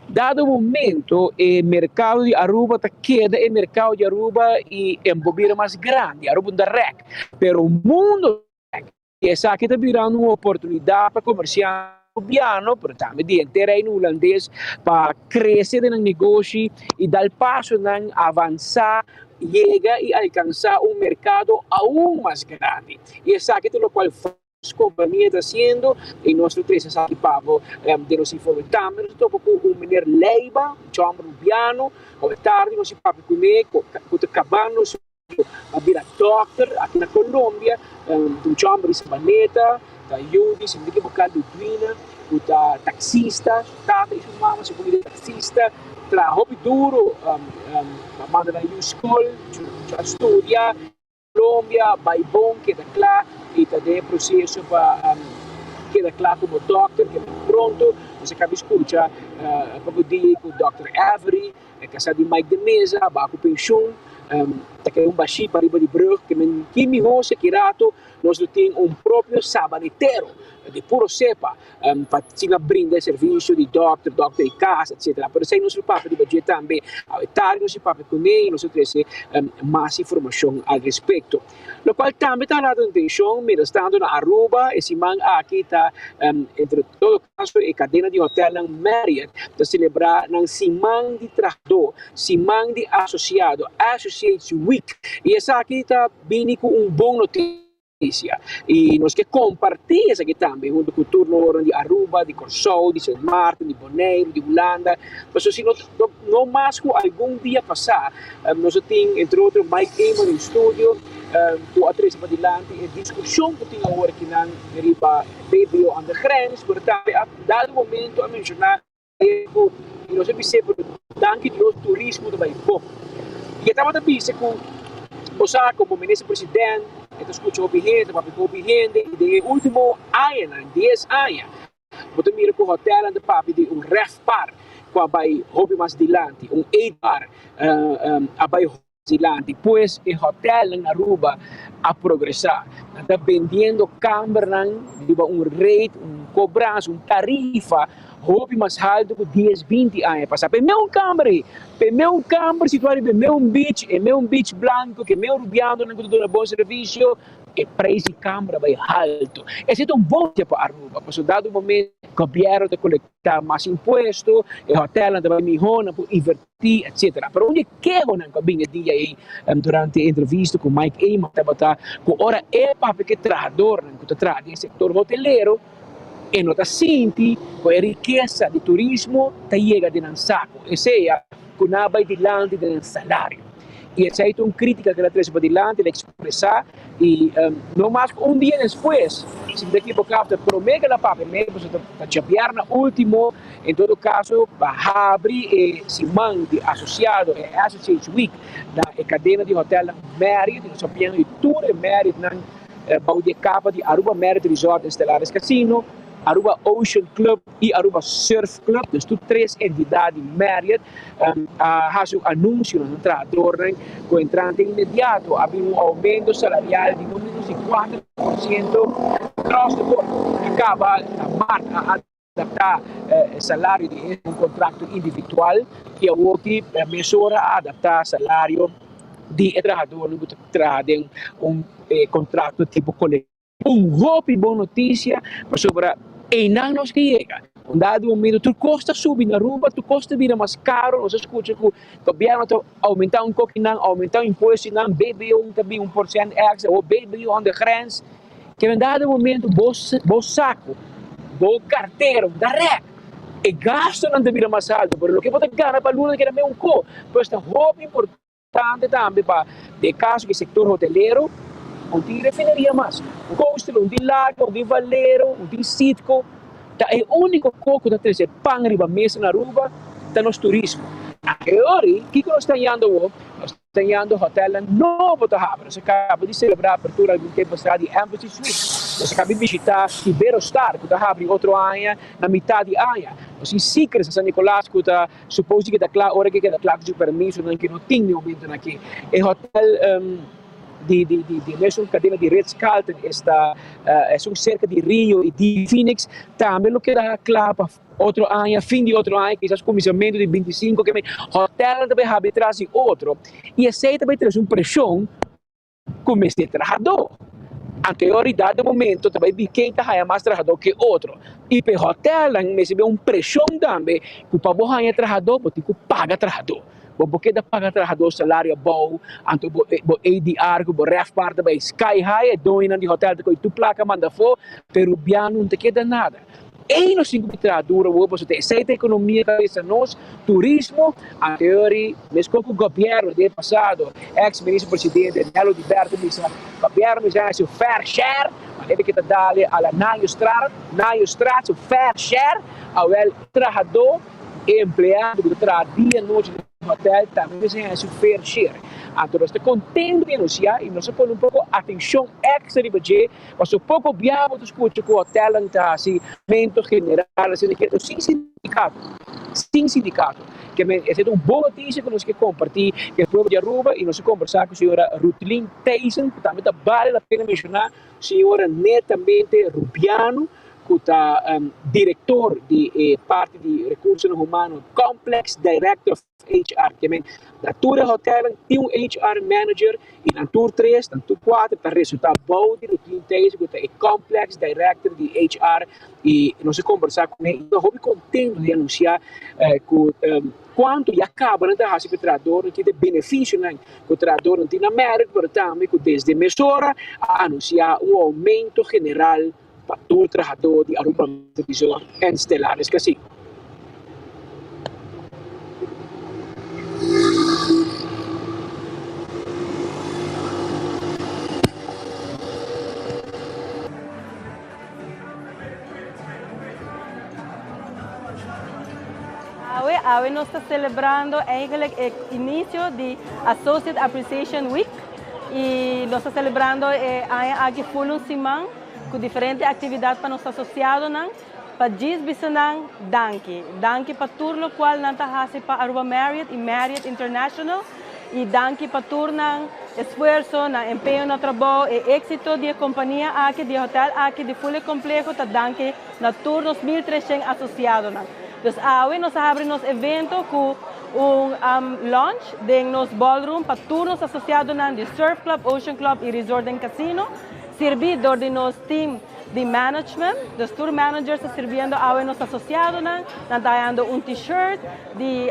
U: dado momento e mercado di Aruba ta keda e mercado di Aruba y e por bira mas grandi, Aruba no ta rek pero mundo ta rek y esaki ta birando un oportunidad pa comerciante Arubiano pero tambe di henter Reino Hulandes pa crece den nan negoshi y dal pasonan avansa yega y alcansa un mercado aun mas grandi. Y esaki ta locual varios compania ta haciendo y nos lo trece esaki pa bo den nos informe. Tambe nos ta topa cu un meneer Leiba, un chomber Rubiano, awe tardi nos a papia cu ne cu ta cabando su a bira dokter aki na Colombia, un chomber di Sabaneta, ta yu di si no ta ekiboká Ludwina, ku ta taksista, su tata i su mama su familia taksista, traha hopi duru pa manda nan yu skol, su a studia Colombia, bai bon, keda kla i ta den e proseso pa keda kla komo dokter, keda pronto. Nos a kaba di skucha poko dia ku Dòkter Avery, E kasa di Mike de Meza a baha ku penshun, ta keda un bashí pariba di brug, ke men ki mihó si aki rato nos lo tin un propio sabanetero di puro sepa pa asina brinda e servisio di dòkter, dòkter di kas, etsetera. Pero esei nos lo papia riba dje tambe. Awe tardi nos a papia kuné i nos a trese mas informashon al respekto. Lokual tambe ta hala atenshon mientras tanto na Aruba e siman aki ta entre todo kaso e kadena di hotelnan Marriott ta selebrá nan siman di trahadó, siman di asosiado, Associates Week, i esaki ta bini ku un bon notisia i nos ke kompartí esaki tambe huntu ku tur nos di Aruba, di Kòrsou, di Sint Maarten, di Boneiru, di Hulanda, pasobra si no no mas ku algun dia pasá nos a tin entre otro Mike Eman den studio ku a trese padilanti e diskushon ku tin awor akinan riba BBO aan de grens, pero tambe a dado momento a menshoná ku i nos a bis'é pero danki Dios turismo ta bai bon. I e tabata bisa ku bo sa komo minister president e ta skucha hopi hende, ta papia ku hopi hende i den e último añanan, dies aña, Bo ta mira ku hotelnan ta papia di un RevPAR ku a bai hopi mas dilanti, un ADR a bai hopi mas dilanti. Pues e hotelnan na Aruba a progresá. Nan ta bendiendo kambernan riba un rate, un kobransa, un tarifa hopi mas haltu ku dies, binti aña pasá. Pa e meun kamber ei, pa e meun kamber situá riba e meun beach, e meun beach blanko ku e meun rubianonan ku ta duna bon servisio, E prijs di kamber a bai halto. Esei ta un bon noticia pa Aruba, pasobra dado momento gobierno ta colecta mas impuesto, e hotelnan ta bai miho, nan por inverti, etc. Pero un di e kehonan cu a bin e dia ei durante e entrevista cu Mike Eman tabata cu ora e papia cu e trahadornan cu ta traha den e sector hotelero, e no ta sinti cu e rikesa di turismo ta yega den nan saco, esea cu nan a bai dilanti den nan salario. I esei ta un kritika ku el a trese padilanti, el a ekspresá i no mas ku un dia despues, si mi ta ekiboká, ta promé ku el a papia mei, pasobra ta djabièrnè último, en todo kaso pa habri e siman di asosiado, e Associates Week, na e kadena di hotèlnan Marriott, i nos a piensa di tur e Marriottnan bou di e kapa di Aruba Marriott Resort en Stellaris Casino, Aruba Ocean Club i Aruba Surf Club, dus tur tres entidat di Marriott a hasi un anunsio na nan trahadornan ku entrante inmediato a bin un oumento salarial di no menos di 4% across the board. A kaba na mart a adaptá e salario di un kontrakto individual i awoki mesora a adaptá salario di e trahadornan ku ta traha den un kontrakto tipo kolektivo. Un hopi bon notisia pasobra Einan nos ke yega. Un dado momento tur kos ta subi na Aruba, tur kos ta bira mas karo, nos a skucha ku gobièrnu ta oumentá un kokinan, oumentá un impuestonan, BBO ta bin un porshènt èkstra, o BBO aan de grens. Ke un dado momento bo bo saku, bo kartera ta rèk, e gastunan ta bira mas altu, pero loke bo ta gana pa luna ta keda meun ko. Pues ta hopi importante tambe pa den kaso di sektor hotelero un tin refineria mas, un Coastal, un tin Lago, un tin Valero, un tin Citgo, ta e úniko ko ku ta trese pan riba mesa na Aruba ta nos turismo. Akeori kiko nos ta hañando awor? Nos ta hañando hotelnan nobo ta habri. Nos a kaba di selebrá apertura algun tempu pasá di Embassy Suites. Nos a kaba di bishitá Iberostar ku ta habri otro aña na mitad di aña. Nos tin Secrets na San Nicolas ku ta Suppose di keda kla ora ke keda kla ku su permisonan ke no tin den momentonan aki. E hotel di di di di mesun kadena di Ritz Carlton esta esun serka di Rio i di Phoenix tambe lo keda kla pa otro aña, fin di otro aña kisas kuminsamentu di bintisinko ke hotelnan ta bai habri tras di otro i esei ta bai trese un preshon ku mester trahadó. Anterior dado momento ta bai bin ken ta haña mas trahadó ke otro. I pa e hòtelnan mester bin un preshon tambe ku pa bo haña trahadó bo tin ku paga trahadó. Bo por keda paga trahadó salario abou, anto bo bo ADR ku bo RevPAR ta bai sky high, e doñonan di hòtel ta kohe tur plaka manda afó, pero biaha no ta keda nada. Ei nos tin ku traha duro awor pasobra ta esei ta ekonomia ta bisa nos, turismo, anterior meskos ku gobièrnu den pasado, eks minister presidente Nelo Oduber ta bisa gobièrnu mester hasi un fair share, manera ke ta dale a la Nayostraat, Nayostraat su fair share, awel trahadó, e empleado ku ta traha dia nochi den hotel tambe mester hasi su fair share. Anto nos ta kontento di anunsiá i nos a pone un poko atenshon èkstra riba dje. Pasobra poko bia bo ta skucha ku hotelnan ta hasi aumento general asina ke sin sindikato, sin sindikato. Ke men esei ta un bon notisia ku nos ke kompartí ku e pueblo di Aruba i nos a kombersá ku señora Rutlin Thijssen ku tambe ta bale la pena menshoná señora netamente Rubiano ku ta direktor di e parti di rekursonan humano Complex Director of HR ke men na tur e hotelnan tin un HR manager y nan tur tres, nan tur cuater ta resulta bou di Rutlin Thijs cu ta e Complex Director di HR y nos a conversa cune y ta hopi contento di anuncia cu cuanto ya caba nan ta haci pa e trahadornan tin e beneficionan cu e trahadornan tin na Merk pero tambe cu desde mesora a anuncia un aumento general pa tur trahadó di Aruba Resort en Stellaris Casino.
A: Awe, awe nos ta celebrando eigenlijk e inicio di Associate Appreciation Week y nos ta celebrando e aña aki full un siman. Ku diferente aktividat pa nos asosiadonan pa djis bisa nan danki. Danki pa tur lokual nan ta hasi pa Aruba Marriott i Marriott International i danki pa tur nan esfuerso, nan empeño na trabou. E éksito di e kompania aki, di e hotèl aki, di ful e kompleho ta danki na tur nos 1300 asosiadonan. Dus awe nos a habri nos evento ku un lunch den nos ballroom pa tur nos asosiadonan di Surf Club, Ocean Club i Resort den Casino. Sirbi dor di nos team di management, dus tur managers ta sirbiendo awe nos asociadonan, nan ta hayando un t-shirt di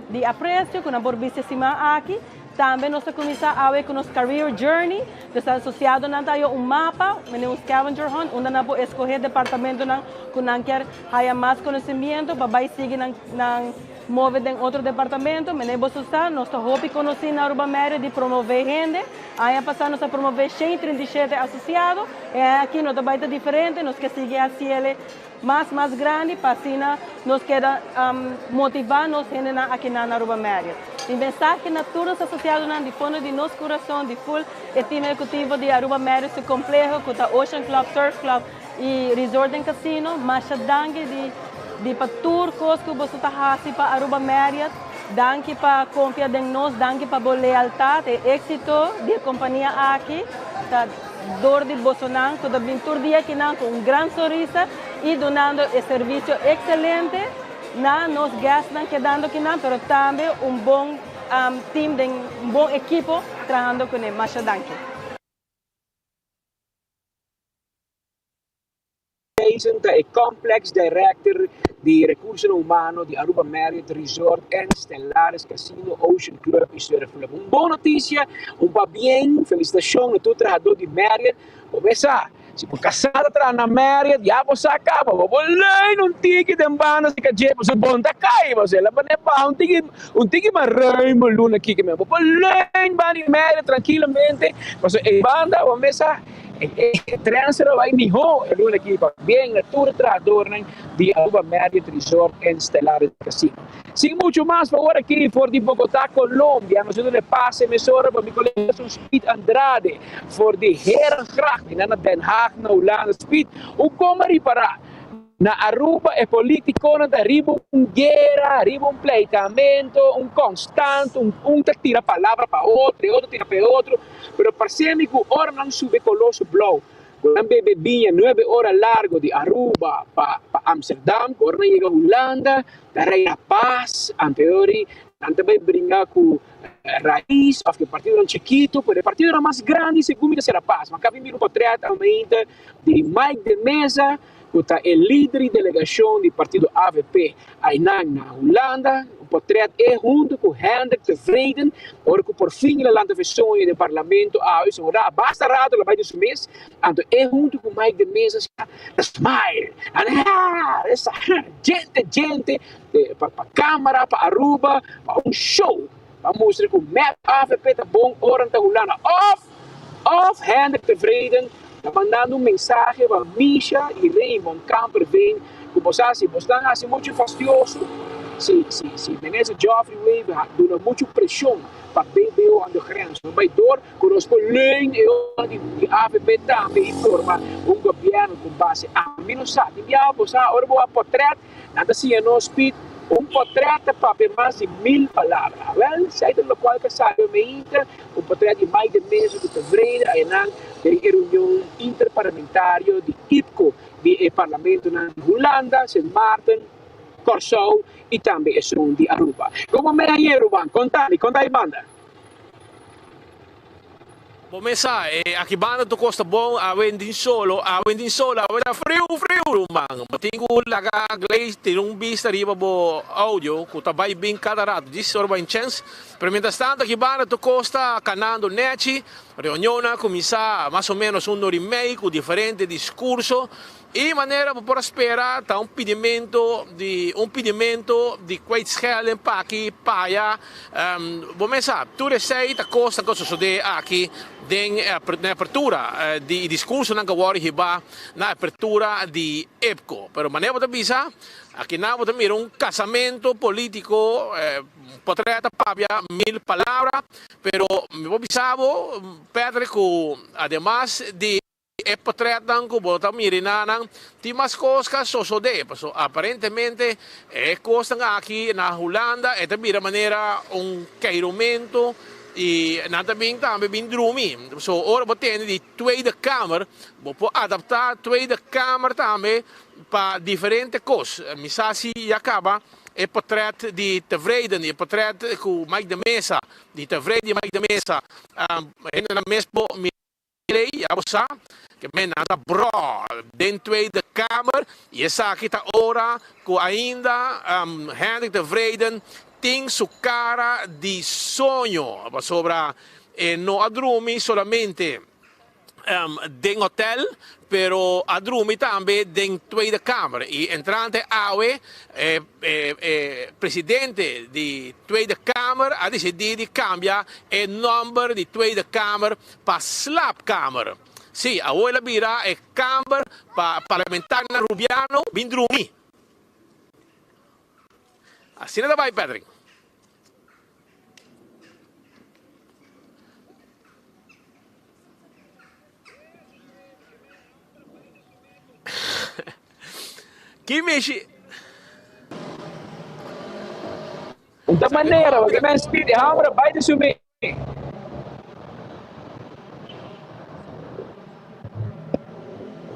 A: di aprecio cu nan por bisti e siman aki. Tambe nos ta cuminsa awe cu nos career journey, dus asociadonan ta haya un mapa, mene un scavenger hunt, unda nan por escoge departamentonan cu nan kier haya mas conocimiento pa bay sigui nan nan Move den otro departamento, mene boso sa, nos ta hopi conoci na Aruba Marriott di promove hende. Aña pasa nos a promove 137 asociado, e aña aki no ta bay ta diferente, nos ke sigui haciele mas mas grandi pa asina nos keda motiva nos hendenan akinan na Aruba Marriott. Mi mensahe na tur nos asociadonan di fondo di nos curason, di full e team ehecutivo di Aruba Marriott su compleho cu ta Ocean Club, Surf Club, E Resort en Casino, masha danki di di pa tur kos ku boso ta hasi pa Aruba Marriott. Danki pa konfia den nos, danki pa bo lealtat. E éksito di e kompania aki ta dor di bosonan ku ta bin tur dia akinan ku un gran sonrisa i dunando e servisio ekselente na nos guestnan kedando akinan, pero tambe un bon team den un bon ekipo trahando kuné. Masha danki.
U: Thijssen ta e Complex Director di Recursonan Humano di Aruba Marriott Resort and Stellaris Casino, Ocean Club y Surf Club. Un bon noticia, un pabien, felicitacion na tur trahador di Marriott. Bo mesa, si bo casá ta traha na Marriott, ya bo sa caba, bo por leun un tiki den banda si caché, pasobra bon ta cay, bo la pone baha un tiki, un tiki mas ruim bo luna kiko men. Bo por leun banda di Marriott trankilamente, pasobra e banda, bo mesa, E transfer a bai mihó e luna aki pabien na tur e trahadornan di Aruba Marriott Resort and Stellaris Casino. Sin mucho mas pa ora aki for di Bogotá, Colombia, nos a duna e pase mesora pa mi colega Son Speed Andrade for di Herengracht, nan na Den Haag na Hulanda. Speed, un koma ripará? Na Aruba e politiconan ta riba un guera, riba un pleitamento, un constant, un un ta tira palabra pa otro, e otro tira pa e otro, pero parce mi cu ora nan subi e coloso blauw, cu nan bebe biña nuebe ora largo di Aruba pa pa Amsterdam, cu ora nan yega Hulanda ta reina paz, anteori nan ta bay bringa cu Raiz of cu e partidonan chikito, pero e partidonan mas grandi segun mi ta sera paz. Mi a caba di mira un potret aumenta di Mike de Meza, ku ta e lider di delegashon di partido avp einan na Hulanda, un potret e huntu ku Hendrik Tevreden, ora ku porfin el a lanta fe soño den parlamento awe, so ora basta rato el a bai den su mes, anto e huntu ku Mike de Meza ta smile, ah esa djente djente pa pa camara pa Aruba pa un show pa mustra ku mep avp ta bon ora nan ta Hulanda of Of Hendrik Tevreden ta mandando un mensahe pa Misha y Raymond Kamperveen cu bo sa si bosnan haci mucho fastioso, si si si Minister Geoffrey Wever ha duna mucho presion pa BBO aan de grens no bay door cu nos por leun e ora di di avp tambe y forma un gobierno cu base ami no sa tin biaha bo sa ora bo a potret Nan ta siña nos Piet, un potret ta papia mas di mil palabra. Awel, esei ta lokual ku a sabi omeinte, un potret di Mike de Meza ku tevreden ayanan den e reunion interparlamentario di IPCO di e parlamentonan di Hulanda, Sint Maarten, Kòrsou i tambe esun di Aruba. Komo mei ayer, ruman? Konta mi, konta e banda.
T: Bo mes sa, e aki banda tur kos ta bon, awe din solo, awe din solo, awe ta friu friu ruman. Bo tin ku laga Glaze tira un bista riba bo audio ku ta bai bin kada rato, djis ora bo haña chèns. Pero mientras tanto aki banda tur kos ta kanando nèchi, reunionnan a kuminsá mas o ménos un ora i mei ku diferente diskurso. I manera bo por a spera ta un pidimento di un pidimento di kwijtschelding p'aki p'aya. Bo mes sa, tur esei ta kosnan ku a sosodé aki den na e apertura di e diskursonan ku a wòrdu hibá na e apertura di IPCO. Pero manera bo ta bisa, aki nan bo ta mira un kasamentu polítiko, potrèt ta papia mil palabra, pero mi por bisa bo, Patrick, ku ademas di. E potretnan ku bo ta mira na nan tin mas kos ka sosodé, pasobra aparentemente e kosnan aki na Hulanda e ta bira manera un keirumentu i nan ta bin tambe bin drumi. So ora bo tende di Tweede Kamer bo por adaptá Tweede Kamer tambe pa diferente kos. Mi sa si ya kaba e potret di Tevreden, e potret ku Mike de Meza, di Tevreden i Mike de Meza, hendenan mes por mira. Ley, ya bo sa, ke men nan ta bro den Tweede Kamer y esaki ta ora cu ainda Hendrik Tevreden tin su cara di soño pasobra e no a drumi solamente den hotel pero a drumi tambe den Tweede Kamer y entrante awe e e presidente di Tweede Kamer a dicidi di cambia e nomber di Tweede Kamer pa slaapkamer. Sí, awor el a bira e kamber pa parlamentarionan Rubiano bin drumi. Asina ta bai, Patrick. Ki mishi.
U: Ta manera, bo ke men spidi hamber bai di su mi.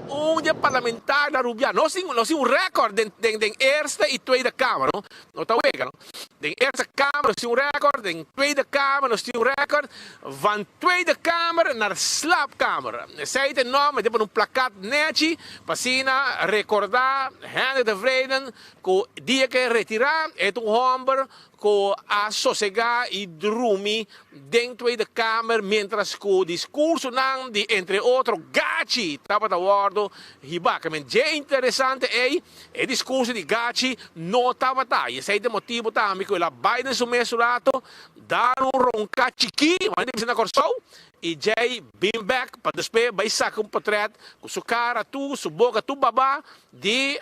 T: Un. di e parlamentarionan Rubiano. Nos tin nos tin un record den den den Eerste y Tweede Kamer no. No ta wega no. Den Eerste Kamer nos tin un record, den Tweede Kamer nos tin un record. Van Tweede Kamer naar Slaapkamer. Esei ta e nòmber, ta pone un plakat nèchi pa asina rekordá Hendrik Tevreden ku dia ku e retirá e ta un hòmber ku a sosegá i drumi den Tweede Kamer miéntras ku diskursonan di entre otro Gachi tabata wòrdu hibá. Kamen dje interesante ei, e diskurso di Gachi no tabata i esei ta e motibu tambe ku el a bai den su mes rato dar un ronká chikí, manera ta bisa na Kòrsou, i djei bin bèk pa despues bai saka un potrèt ku su kara tur, su boka tur babá di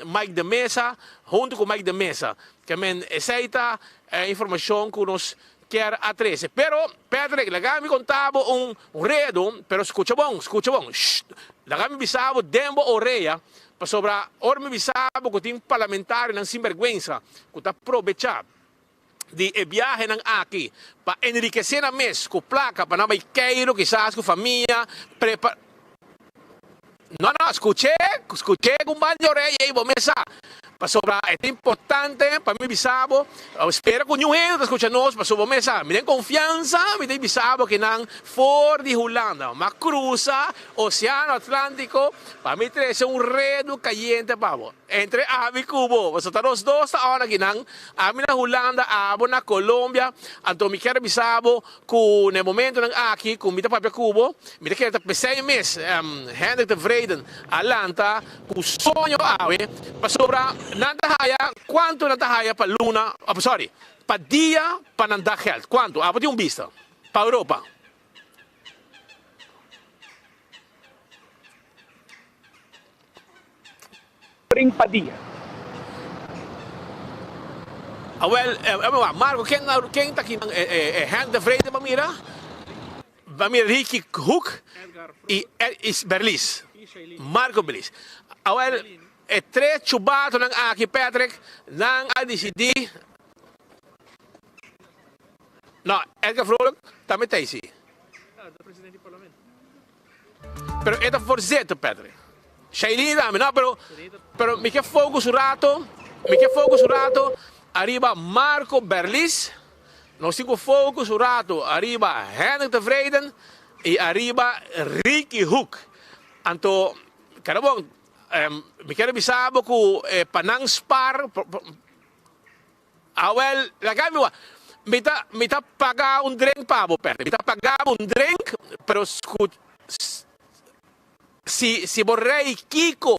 T: Mike de Meza huntu ku Mike de Meza. Ke men esei ta e informashon ku nos kier a trese. Pero, Patrick, laga mi konta bo un redu, pero skucha bon, skucha bon, shh, laga mi bisa bo den bo orea, pasobra ora mi bisa bo ku tin parlamentarionan sinbergwensa ku ta probechá di e biahenan aki pa enrikesé nan mes ku plaka pa nan bai keiru kisas ku famia, prepa. No, no, skuch'é, skuch'é ku un ban di oreya ei bo mes sa. Pasobra e ta importante pa mi bisa bo, spera ku niun hende ta skucha nos, pasobra bo mes sa, mi den konfiansa mi ta bisa bo kinan for di Hulanda, m'a krusa Oseano Atlántiko pa mi trese un redu kayente pa bo. Entre ami ku bo, pasobra ta nos dos ta ora kinan, ami na Hulanda, abo na Colombia, anto mi kier bisa bo Ku na e momentonan aki ku mi ta papia ku bo, mi ta kere ta p'esei mes Hendrik Tevreden a lanta ku soño awe, pasobra nan ta haya kuantu nan ta haya pa luna, sorry, pa dia pa nan daggeld, kuantu? Abo tin un bista pa Europa.
U: Prin pa dia.
T: Awel, Marco, ken ken ta kinan e Henk de Vrede ba mira? Ba mira Ricky Hoek y Berlies. Marco Berlies. Awel, e tres chubatonan aki, Patrick, nan a dicidi. No, Edgar Vrolijk tambe ta eysi. Pero e ta voorzitter, Patrick. Shailene tambe, no, pero, pero mi ke focus un rato, mi ke focus un rato ariba Marco Berlis, nos tin ku focus un rato ariba Hendrik Tevreden y ariba Ricky Hoek. Anto, kada bon, mi kier bisa bo ku pa nan spar, Awel, laga mi wak. Mi ta, mi ta paga un drink pa bo, Perry. Mi ta paga bo un drink, pero scu, si, si bo rei kiko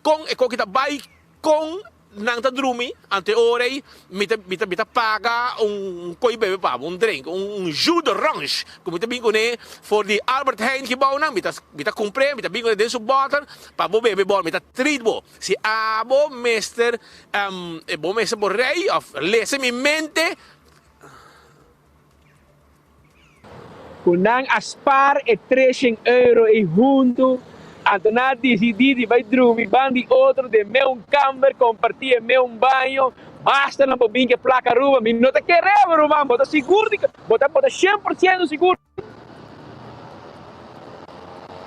T: kon e koki ta bai, kon nan ta drumi, anto e ora ei mi ta, mi ta, mi ta paga un koi bebe pa bo, un drink, un, un jus d'orange ku mi ta bin kuné for di Albert Heijn gebouwnan, mi ta, mi ta kumpr'é, mi ta bin kuné den su bòter pa bo bebe bo, mi ta treat bo. Si abo mester bo mester bo rei of lesa mi mente.
U: Ku nan a spar e treshen euro ei huntu, anto nan a disidí di bai drumi ban di otro den meun kamber, kompartí e meun baño. Basta nan por bin ku e plaka Aruba, mi no ta kere bo ruman, bo ta sigur di bo ta bo ta shen por siento sigur.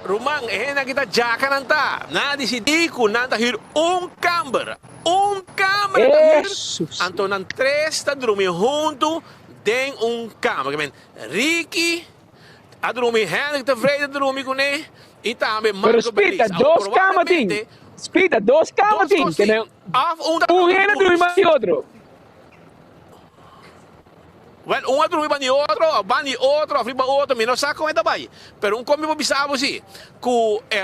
T: Ruman, e hendenan ki ta djaka nan ta. Nan a disidí ku nan ta hür un kamber. Un kamber nan ta hür, anto nan tres ta drumi huntu den un kamber. Ke men, Ricky a drumi, Hendrik Tevreden a drumi kuné i tambe
U: Pero
T: Marco
U: Spita,
T: Berlis. Awor
U: dos kama tin.
T: probablemente
U: Spita, dos kama
T: dos
U: tin.
T: kos
U: Ke
T: tin.
U: men,
T: Òf un ta
U: un
T: drumi
U: hende a drumi mas di otro.
T: Wèl, un a drumi ban di otro, òf ban di otro, òf riba otro, mi no sa kon e ta bai. Pero un kon mi por bisa bo si, ku e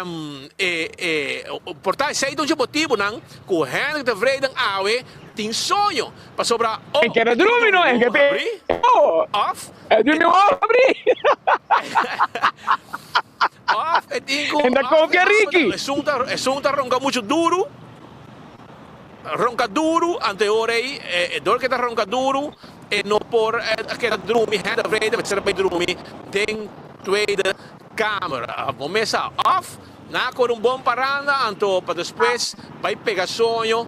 T: e por ta esei ta un dje motibunan ku Hendrik Tevreden awe tin soño, pasobra o
U: E keda
T: e ta
U: drumi no,
T: drumi
U: e
T: wowo
U: ke
T: habrí,
U: oh,
T: òf
U: e drumi wowo habrí.
T: Òf e tin ku
U: En ta
T: òf
U: konfia
T: e
U: Ricky.
T: esun ta esun ta ronka muchu duru. Ronka duru, anto e ora ei, e dor ke ta ronka duru, e no por a keda drumi hende vrede, mester a bai drumi den tweede kamer. Bo mes sa, òf nan a kore un bon paranda, anto pa despues bai pega soño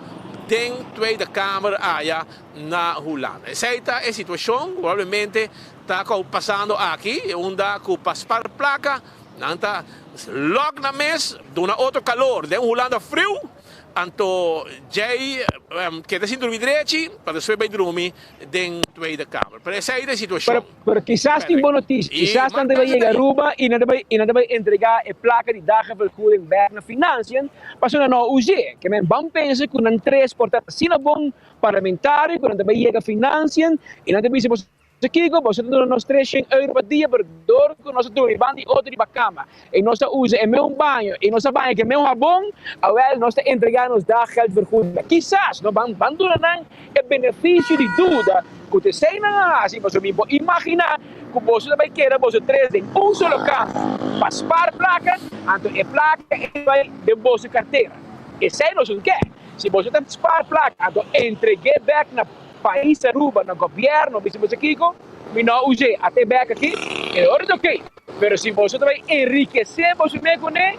T: den tweede kamer aya na Hulanda. Esei ta e situashon ku probablemente ta pasando aki, unda ku pa spar plaka. Nan ta lòk nan mes, duna otro kalor den Hulanda friu, anto djei keda sin drumi drechi pa despues bai drumi den Tweede Kamer. Pero esei ta e situashon.
U: Pero kisas tin bon notisia, kisas nan ta bai yega Aruba i nan ta bai i nan ta bai entrega e plaka di dagvergoeding bek na Financiën pasobra nan no a us'é. Ke men ban pensa ku nan tres por ta asina bon parlamentario ku nan ta bai yega Financiën i nan ta bisa boso kiko, boso ta duna nos 300 euro pa dia pero dor ku nos a drumi banda di otro riba kama i nos a usa e meun baño i nos a baña ku e meun habon, awel nos ta entrega nos daggeldvergoeding. Kisas no ban ban duna nan e benefisio di duda ku ta esei nan a hasi, pasobra mi por imaginá ku boso ta bai keda boso tres den un solo kama pa spar plaka, anto e plaka ei bai den boso kartera. Esei nos un ke. Si boso ta spar plaka, anto entreg'é bèk na pais Aruba, na gobièrnu, bisa boso kiko, mi no a us'é, at'é bèk aki, e ora ta okey. Pero si boso ta bai enrikesé boso mes kuné,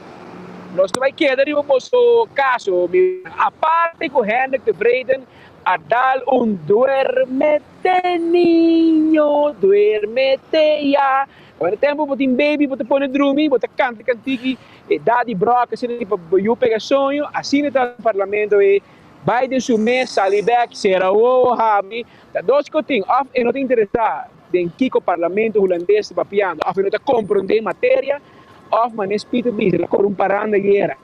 U: nos ta bai keda riba boso kaso. Mi aparte ku Hendrik Tevreden a dal un duermete niño, duermete ya. Ora tempu bo tin baby bo ta pone drumi, bo ta kanta kantiki e Daddy Brock asina pa bo yu pega soño, asina ta parlamento e bai den su mes, sali bek, sera wowo, habri, ta dos kotin, of e no ta interesa den kiko parlamento hulandes ta papiando, of e no ta komprondé materia, of manes Pieter bisa el a kore un paranda ayera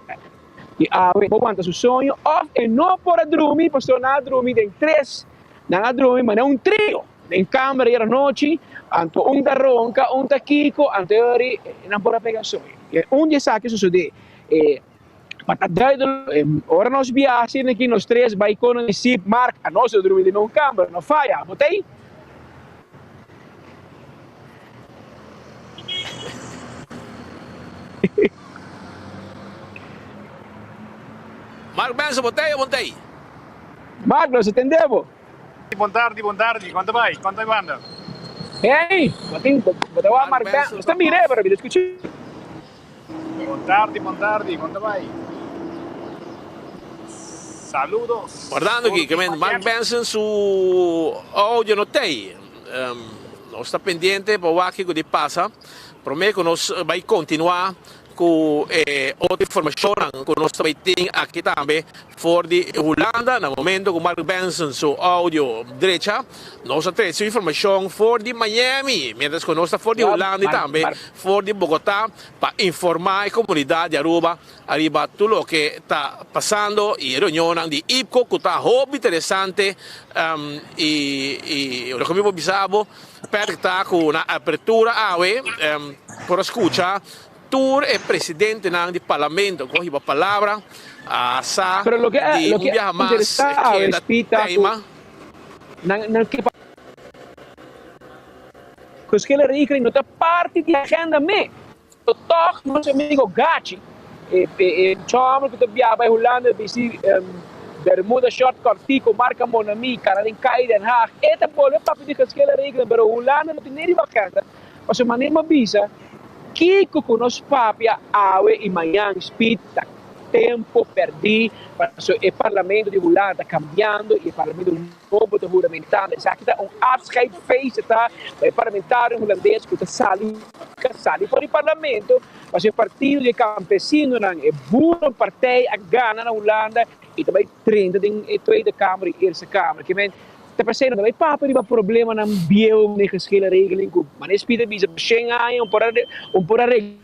U: i awe bo wanta su soño, of e no por a drumi pasobra nan a drumi den tres, nan a drumi manera un trio den kamber ayera nochi, anto un ta ronka, un ta kiko, anto e ora nan por a pega soño. Un di esaki sosodé e. Pa ta duidelijk, ora nos biaha asina aki nos tres bai kono di Sip, Mark, a nos a drumi den un kamber, no faya, bo ta ei?
T: Mark Benson, bo ta ei o bo no ta ei?
U: Mark, nos a tende bo.
B: Bon tardi, bon tardi, kon ta bai? Kon ta e banda?
U: Hey, bo tin, bo ta wak Mark Benson, nos ta mira e, pero mi ta skucha.
B: Bon tardi, bon tardi, kon ta bai? Saludos.
T: Guardando aki, ke men Mark Benson su audio no tei. Nos ta pendiente pa wak kiko di pasa. Prome ku nos bai kontinua ku e otro informashonnan ku nos ta bai tin aki tambe for di Hulanda. Na momento ku Mark Benson su audio drecha, nos a trese su informashon for di Miami, mientras ku nos ta for di Hulanda i tambe for di Bogotá pa informá e komunidat di Aruba ariba tur loke ta pasando i e reunionnan di IPCO ku ta hopi interesante i loke mi por bisa bo Patrick ta ku na apertura awe por a skucha tur e presidentenan di parlamento ku a hiba palabra a sa di un biaha mas keda tema.
U: Geschillen regeling no ta parti di agenda me. Pero tog nos amigo Gachi, e e chomber cu ta biaha bay Hulanda bisti bermuda short cortico marca Mon Ami, cara den cay Den Haag, e ta bolbe papia di geschillen regeling, pero Hulanda no tin ni riba agenda, pasobra manera mi a bisa, kico cu nos papia awe y mañan speed ta tempo perdi, pasobra e parlamento di Hulanda ta cambiando y e parlamento. Nobo ta huramentando. Esaki ta un afscheidfeest ta pa e parlamentario hulandes ku ta sali sali for di parlamento pasobra e partido di e kampesinonan, e boerenpartij a gana na Hulanda i ta bai drenta den e Tweede Kamer i Eerste Kamer. Ke men ta p'esei no ta bai papia riba problemanan bieu den geschillenregeling ku manera Speed a bisa shen aña un por a un por a regla.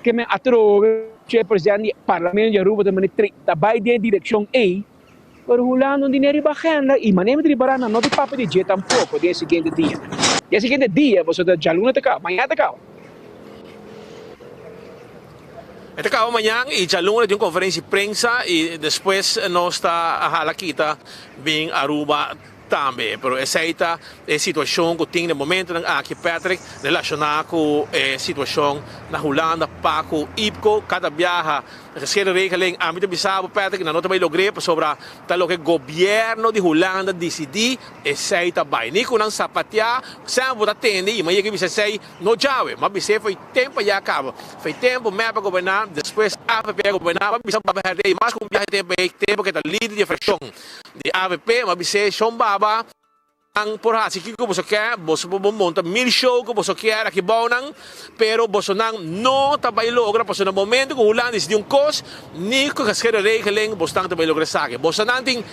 U: Ke men atrobe cu e president di parlamento di Aruba ta manda ta bay den e direccion ey, pero Hulanda no tin riba agenda y manera mi ta ripara nan no tin papia di dje tampoco den e siguiente dia. Den e siguiente dia pasobra ta djaluna ta caba, mañana ta caba.
T: E ta caba mañan y djaluna tin un conferencia di prensa y despues nos ta hala kita bin Aruba. Tambe, pero esei ta e situacion cu tin den momentonan aki, Patrick, relaciona cu e situacion na Hulanda pa cu IPCO. Cada biaha geschilde regeling, ami ta bisa bo, Patrick, nan no ta bay logr'e pasobra ta loke gobierno di Hulanda dicidi, esei ta bay. Ni cu nan sapatea, semper bo ta tende y mi a yega bisa esei no djawe, mi a bis'e fo'i tempo ya caba, fo'i tempo mep a goberna, despues avp a goberna, mi a bisa Baba Herdé mas cu un biaha tempo ey, tempo cu e ta lider di e fraccion. Di avp, m'a bis'é, Shon Baba. Nan por haci kico boso kier, boso por monta mil show cu boso kier aki bou nan, pero bosonan no ta bay logra pasobra na momento cu Hulanda dicidi un cos, ni cu geschilde regeling bosnan ta bay logra esaki. Bosonan tin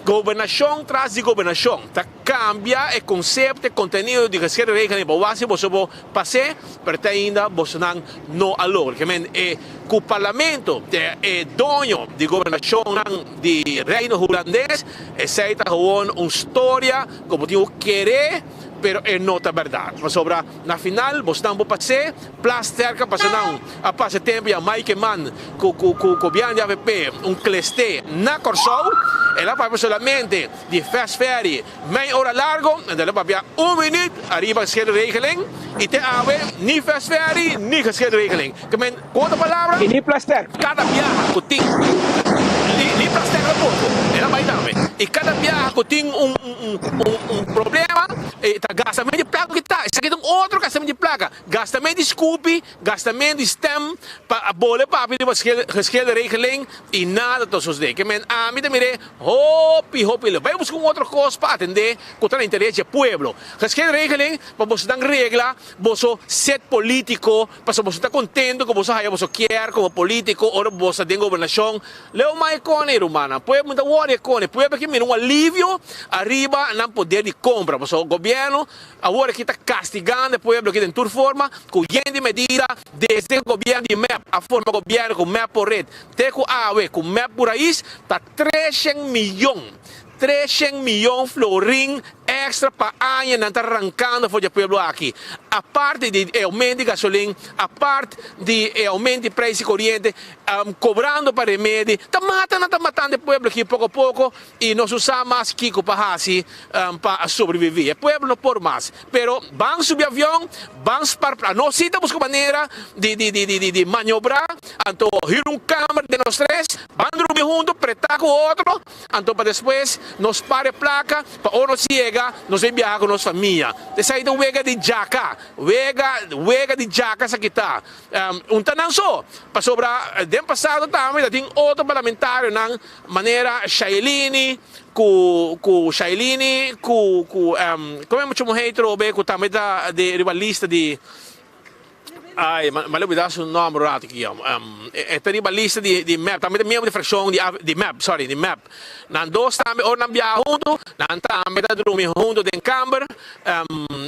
T: gobernacion tras di gobernacion ta cambia e concepto, e contenido di geschilde regeling pa wak si boso por pas'e, pero te ainda bosonan no a logra. Ke men e cu parlamento ta e doño di gobernacionnan. Di Reino Hulandes, esei ta gewoon un storia ku bo tin ku kere, pero e no ta bèrdat. Pasobra na final bosnan bo pas'é, Plasterk a pasa nan, a pasa e tempu ya Mike Eman ku ku ku gobièrnu di avp un klesté na Kòrsou, el a papia solamente di fast ferry mei ora largo, anto el a papia un minüt ariba geschilregeling i te awe ni fast ferry ni geschilregeling. Ke men. Ku otro palabra,
U: I ni Plasterk.
T: Kada biaha ku tin ni ni Plasterk tampoko, el a bai tambe. I kada biaha ku tin un un un un problema, e ta gastamentu di plaka ku ta. Esaki ta un otro gastamentu di plaka. Gastamentu di skupi, gastamentu di stem pa a bole papia riba geschil regeling i nada ta sosodé. Ke men ami ta mir'é hopi hopi leu. Bai buska un otro kos pa atendé ku ta na interes di e pueblo. Geschil regeling pa boso dan regla boso set politiko. Pasobra boso ta contento cu boso haya boso kier como politico ora boso ta den gobernacion. Leo mai con e rumannan. Pueblo ta worry con e. Pueblo ke mira un alivio ariba nan poder di compra. Pasobra gobierno awor aki ta castigando e pueblo aki den tur forma cu yen di medida desde cu gobierno di mep a forma gobierno cu mep por red te cu awe cu mep por rais ta treshen miyon Treshen miyon florin extra pa aña nan ta rancando for dje pueblo aki. Aparte di e aumento di gasolin, apart di e aumento di prijs di coriente, cobrando pa remedi, ta mata nan ta matando e pueblo aki poco poco y nos no sa mas kico pa haci pa sobrevivi. E pueblo no por mas. Pero ban subi avion, ban spar pla. Nos si ta busca manera di di di di di maniobra, anto hür un kamer den nos tres, ban drumi hunto, preta cu otro. Anto pa despues nos para e plaka pa ora nos yega nos bin biaha ku nos famia. Esei ta un wega di djaka, wega, wega di djaka esaki ta. Un ta nan so, pasobra den pasado tambe ta tin otro parlamentarionan manera Shailini ku ku Shailini ku ku komo e mucha muhé trobe ku tambe ta di riba lista di. Ay, m'a lubida su nomber un rato aki. E ta riba lista di di mep, tambe ta miembro di fraccion di di mep, sorry, di mep. Nan dos tambe ora nan biaha hunto, nan tambe ta drumi hunto den kamber.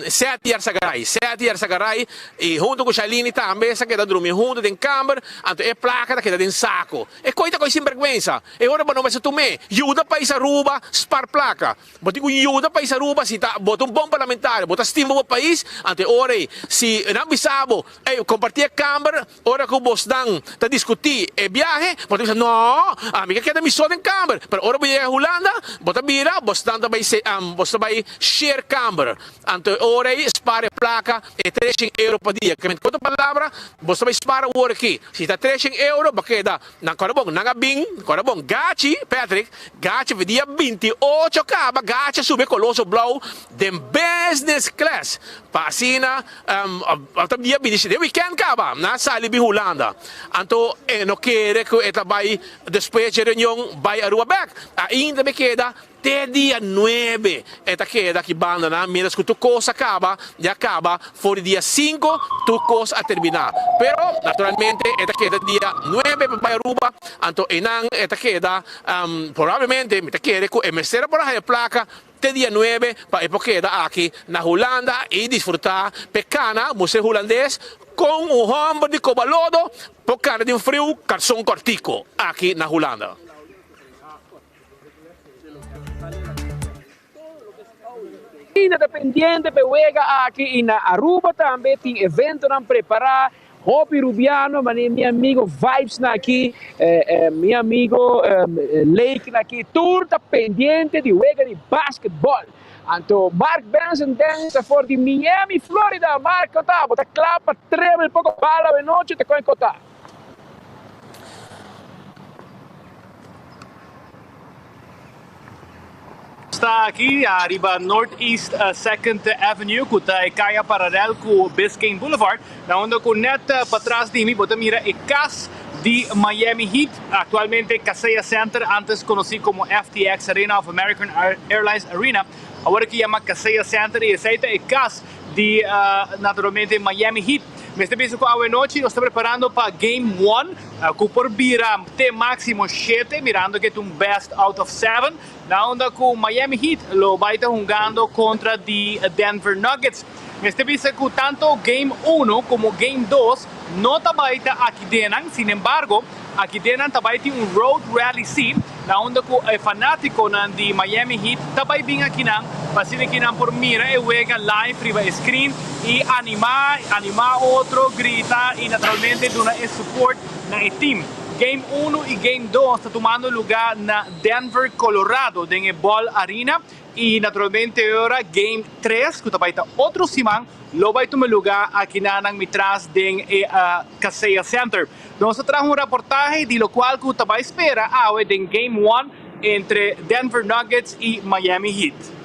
T: Seti Yarsagaray, Seti Yarsagaray y hunto cu Shailini tambe sa keda drumi hunto den kamber, anto e placa ta keda den saco. E coy ta coy sinberguensa. E ora bo no mester tum'é. Yuda pais Aruba spar placa. Bo tin ku yuda pais Aruba si ta bo ta un bon parlamentario, bo ta stima bo pais, anto e ora ei si nan bisa bo, ey kompartí e kamber ora ku bosnan ta diskutí e biahe, bo ta bisa no, ami ke keda mi so den kamber, pero ora bo yega Hulanda bo ta bira bosnan ta bai bos ta bai share kamber, anto e ora ei spar e plaka e treshen euro pa dia, ku otro palabra bos ta bai spar awor aki, si ta treshen euro bo keda Nan kòrda bon, nan a bin, kòrda bon, Gachi, Patrick, Gachi fi dia 28 kaba, Gachi a subi e Coloso Blou den business class, pa asina, ta dia 27, den weekend kaba, nan a sali bin Hulanda. Anto e no kere ku e ta bai despues dje reunion bai Aruba bèk, ainda mi keda Te dia nuebe e ta keda aki bandanan, mientras ku tur kos a kaba, ya kaba for di dia sinku tur kos a terminá. Pero naturalmente e ta keda dia nuebe pa bai Aruba, anto einan e ta keda, probablemente mi ta kere ku e mester a por a haya plaka te dia nuebe pa e por keda aki na Hulanda i disfrutá p'e kana museo hulandes kon un hòmber di Kobalodo por kana den friu karson kòrtiku aki na Hulanda.
U: Ainda ta pendiente p'e wega aki y na Aruba tambe tin eventonan prepara. Hopi Rubiano, mane mi amigo Vibes na aki, mi amigo Lake na aki, tur ta pendiente di wega di basketball. Anto Mark Benson Dance ta for di Miami, Florida. Mark, con ta? Bo ta cla pa trebel poco bala awe nochi? Ta con ta?
B: Sta aki ariba Northeast Second Avenue cu ta e caya paralel cu Biscayne Boulevard, na unda cu net patras di mi bo ta mira e cas di Miami Heat, actualmente Kaseya Center, antes conoci como FTX Arena of American Airlines Arena. Awor aki yama Kaseya Center y esey ta e cas di naturalmente Miami Heat. Mester bisa cu awe nochi nos ta preparando pa Game One cu por bira te maximo shete mirando cu ta un best out of seven na unda cu Miami Heat lo bay ta hungando contra di Denver Nuggets. Mester bisa cu tanto Game Uno como Game Dos no ta bay ta aki denan, sinembargo aki denan ta bay tin un road rally si na unda cu e fanaticonan di Miami Heat ta bay bin akinan pa asina ki nan por mira e wega live riba e screen y anima, anima otro, grita y naturalmente duna e support na e team. Game Uno y Game Dos ta tumando luga na Denver, Colorado den e Ball Arena y naturalmente ora Game Tres cu ta bay ta otro siman lo bay tuma luga akinanan mi tras den e Kaseya Center. Nos a traha un raportahe di locual cu ta bay spera awe den Game One entre Denver Nuggets y Miami Heat.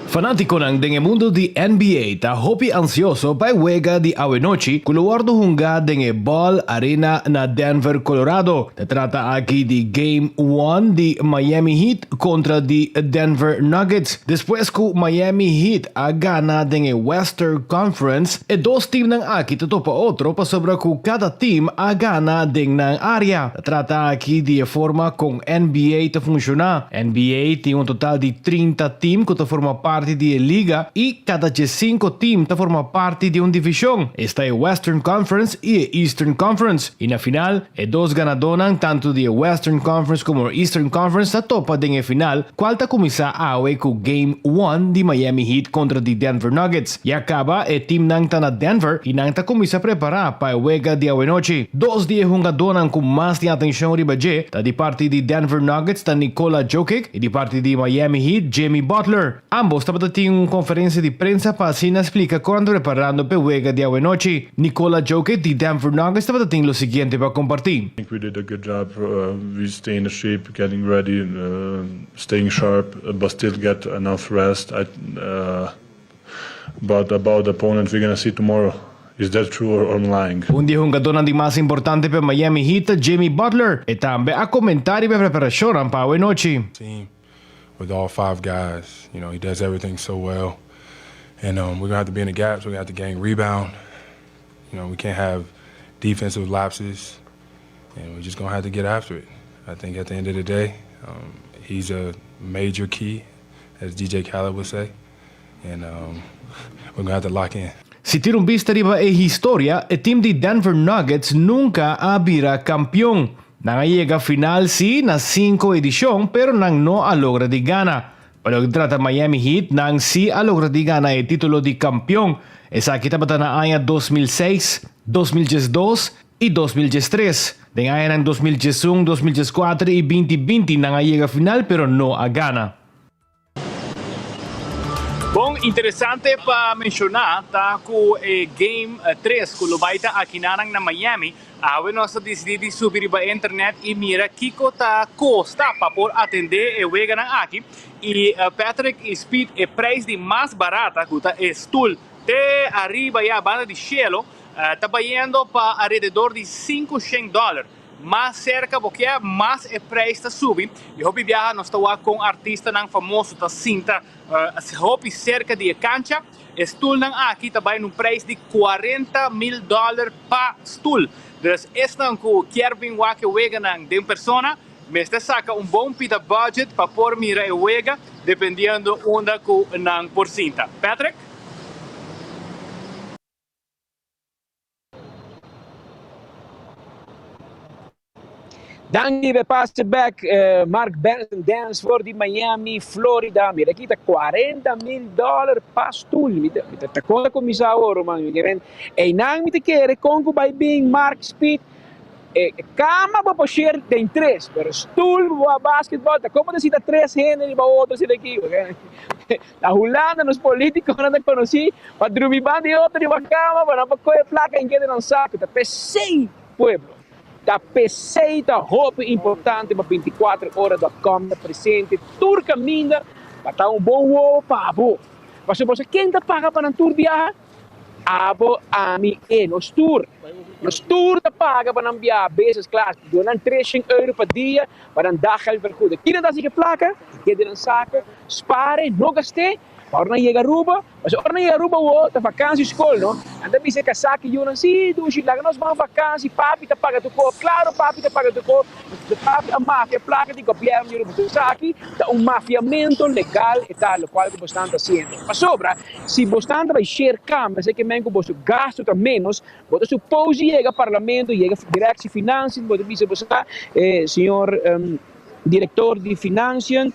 C: Fanátikonan den e mundu di NBA ta hopi ansioso pa e wega di awenochi ku lo wòrdu hungá den e Ball Arena na Denver, Colorado. Ta trata aki di Game One di Miami Heat kontra di Denver Nuggets. Despues ku Miami Heat a gana den e Western Conference, e dos teamnan aki ta topa otro pasobra ku kada team a gana den nan área. Ta trata aki di e forma kon NBA ta funshoná. NBA tin un total di 30 team ku ta forma parti di e liga i kada djesinku team ta forma parti di un divishon, esta e Western Conference i e Eastern Conference. I na final, e dos ganadónan tantu di e Western Conference komo e Eastern Conference ta topa den e final, kual ta kuminsá awe ku Game One di Miami Heat kontra di Denver Nuggets. Ya kaba e teamnan ta na Denver i nan ta kuminsá prepará pa e wega di awenochi. Dos di e hungadónan ku mas tin atenshon riba dje ta di parti di Denver Nuggets ta Nikola Jokic i di parti di Miami Heat Jimmy Butler. Ambos tabata tin un konferensia di prensa pa asina splika kon nan ta preparando p'e wega di awenochi. Nikola Jokic di Denver Nuggets tabata tin lo siguiente pa kompartí.
V: I think we did a good job, we stay in the shape, getting ready, staying sharp, but still get enough rest. But about the opponent we gonna see tomorrow, is that true or I'm lying?
C: Un di e hungadónan di mas importante pa Miami Heat ta Jimmy Butler. E tambe a komentá riba e preparashonnan pa awe nochi.
V: Team with all five guys, you know he does everything so well and we're gonna have to be in the gaps, we're gonna have to gang rebound, you know we can't have defensive lapses and we're just gonna have to get after it. I think at the end of the day he's a major key as DJ Khaled would say. And we're gonna have to lock in.
C: Si tira un bista riba e historia, e team di Denver Nuggets nunca a bira campeon. Nan a yega final si na cinco edicion, pero nan no a logra di gana. Pa loke ta trata Miami Heat, nan si a logra di gana e titulo di campeon. Esaki tabata na aña 2006, 2012 y 2013. Den añanan 2011, 2014 y 2020 nan a yega final pero no a gana.
B: Bon, interesante pa menciona ta cu e Game 3 cu lo bay ta akinanan na Miami, awe nos a dicidi di subi riba internet y mira kico ta costa pa por atende e weganan aki. Y Patrick y Speed e prijs di mas barata cu ta e stoel te ariba ya banda di cielo ta bayendo pa alrededor di 500 dollar. Mas serka bo ke, mas e prijs ta subi. I hopi biaha nos ta wak kon artistanan famoso ta sinta hopi serka di e kancha. E stulnan aki ta bai na un prijs di 40 mil dòler pa stul. Dus esnan ku kier bin wak e weganan den persona, mester saka un bon pita budget pa por mira e wega, dependiendo unda ku nan por sinta. Patrick?
U: Danki be pase bek Mark Benson Dance for di Miami, Florida. Mira aki ta 40 mil dollar pa stoel. Mi ta mi ta konta kuminsá awor ruman. Mi keren einan mi ta kere kon ku bai bin Mark Speed. E kama bo por share den tres, pero stoel bo a basketball ta komo ta sita tres hende riba otro asina aki. Na Hulanda nos politiconan ta conoci pa drumi banda y otro riba cama pa nan por coge placa y keda nan saco. Ta pesey pueblo, ta pesey ta hopi importante pa 24 ora dot com ta presente tur caminda pa ta un bon wowo pa bo. Pasobra boso ken ta paga pa nan tur biaha? Abo, ami, e, nos tur. Nos tur ta paga pa nan biaha business class. Duna nan 300 euro pa dia pa nan daggeld vergoeden. Kiko nan ta hasi ku e plaka? Keda den nan sako, spare, no gast'é. Pa ora nan yega Aruba, pasobra ora nan yega Aruba awor ta vakansi skol no, nan ta bisa e kasá ki yunan, si dushi laga nos ban vakansi, papi ta paga tur kos, klaro papi ta paga tur kos, pasobra papi a mafia plaka di gobièrnu di Aruba, so esaki ta un mafiamento legal e ta lokual ku bosnan ta hasiendo, pasobra si bosnan ta bai share kama esei ke men ku boso gasto ta ménos, bo ta supose yega parlamento, yega direktie financiën, bo ta bisa boso ta, señor. Director di Financiën,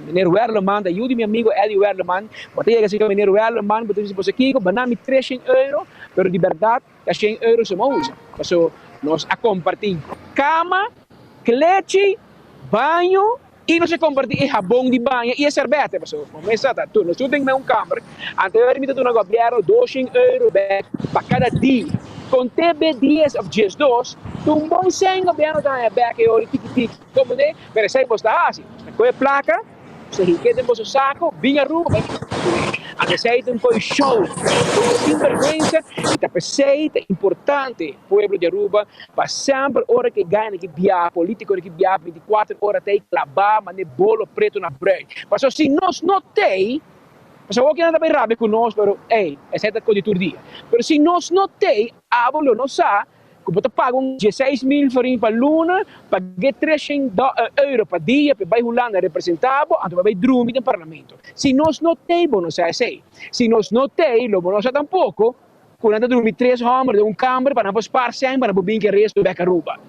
U: meneer Werleman, ta yu di mi amigo Eddie Werleman. Bo ta yega cerca meneer Werleman, bo ta bisa boso kico, bo na mi treshen euro, pero di berdad ta shen euro so bo usa. Paso nos a comparti cama, klechi, baño y nos a comparti e habon di baña y e serbete. Paso bo mesa ta tur, nos tur den un kamber. Anterior mi ta duna gobierno doshen euro bek pa cada dia. Con TB dies of 12, ta un bon sen gobierno ta haña bek e ori tiki tiki. Comprende? Pero esei bos ta haci. Bos ta coge placa, bos ta hink'e den boso saco, bin Aruba bai bin Aruba. Anto esei ta un coi show, un sinvergüenza y ta p'esei ta importante pueblo di Aruba pa semper ora cu e gana ki biaha, politiconan ki biaha 24 ora ta ei claba mane bolo preto na bruid. Pasobra si nos no t'ei, Pasobra awor kinan ta bai rabia ku nos, pero ey, esei ta kos di tur dia. Pero si nos no t'ei, abo lo no sa ku bo ta paga un 16 mil florin pa luna, pag'é 300 euro pa dia p'e bai Hulanda representá bo, anto bo bai drumi den parlamento. Si nos no t'ei, bo no sa esei. Si nos no t'ei, lo bo no sa tampoko ku nan ta drumi tres hòmber den un kamber pa nan por spar sèn pa nan por bin ku e resto bèk Aruba.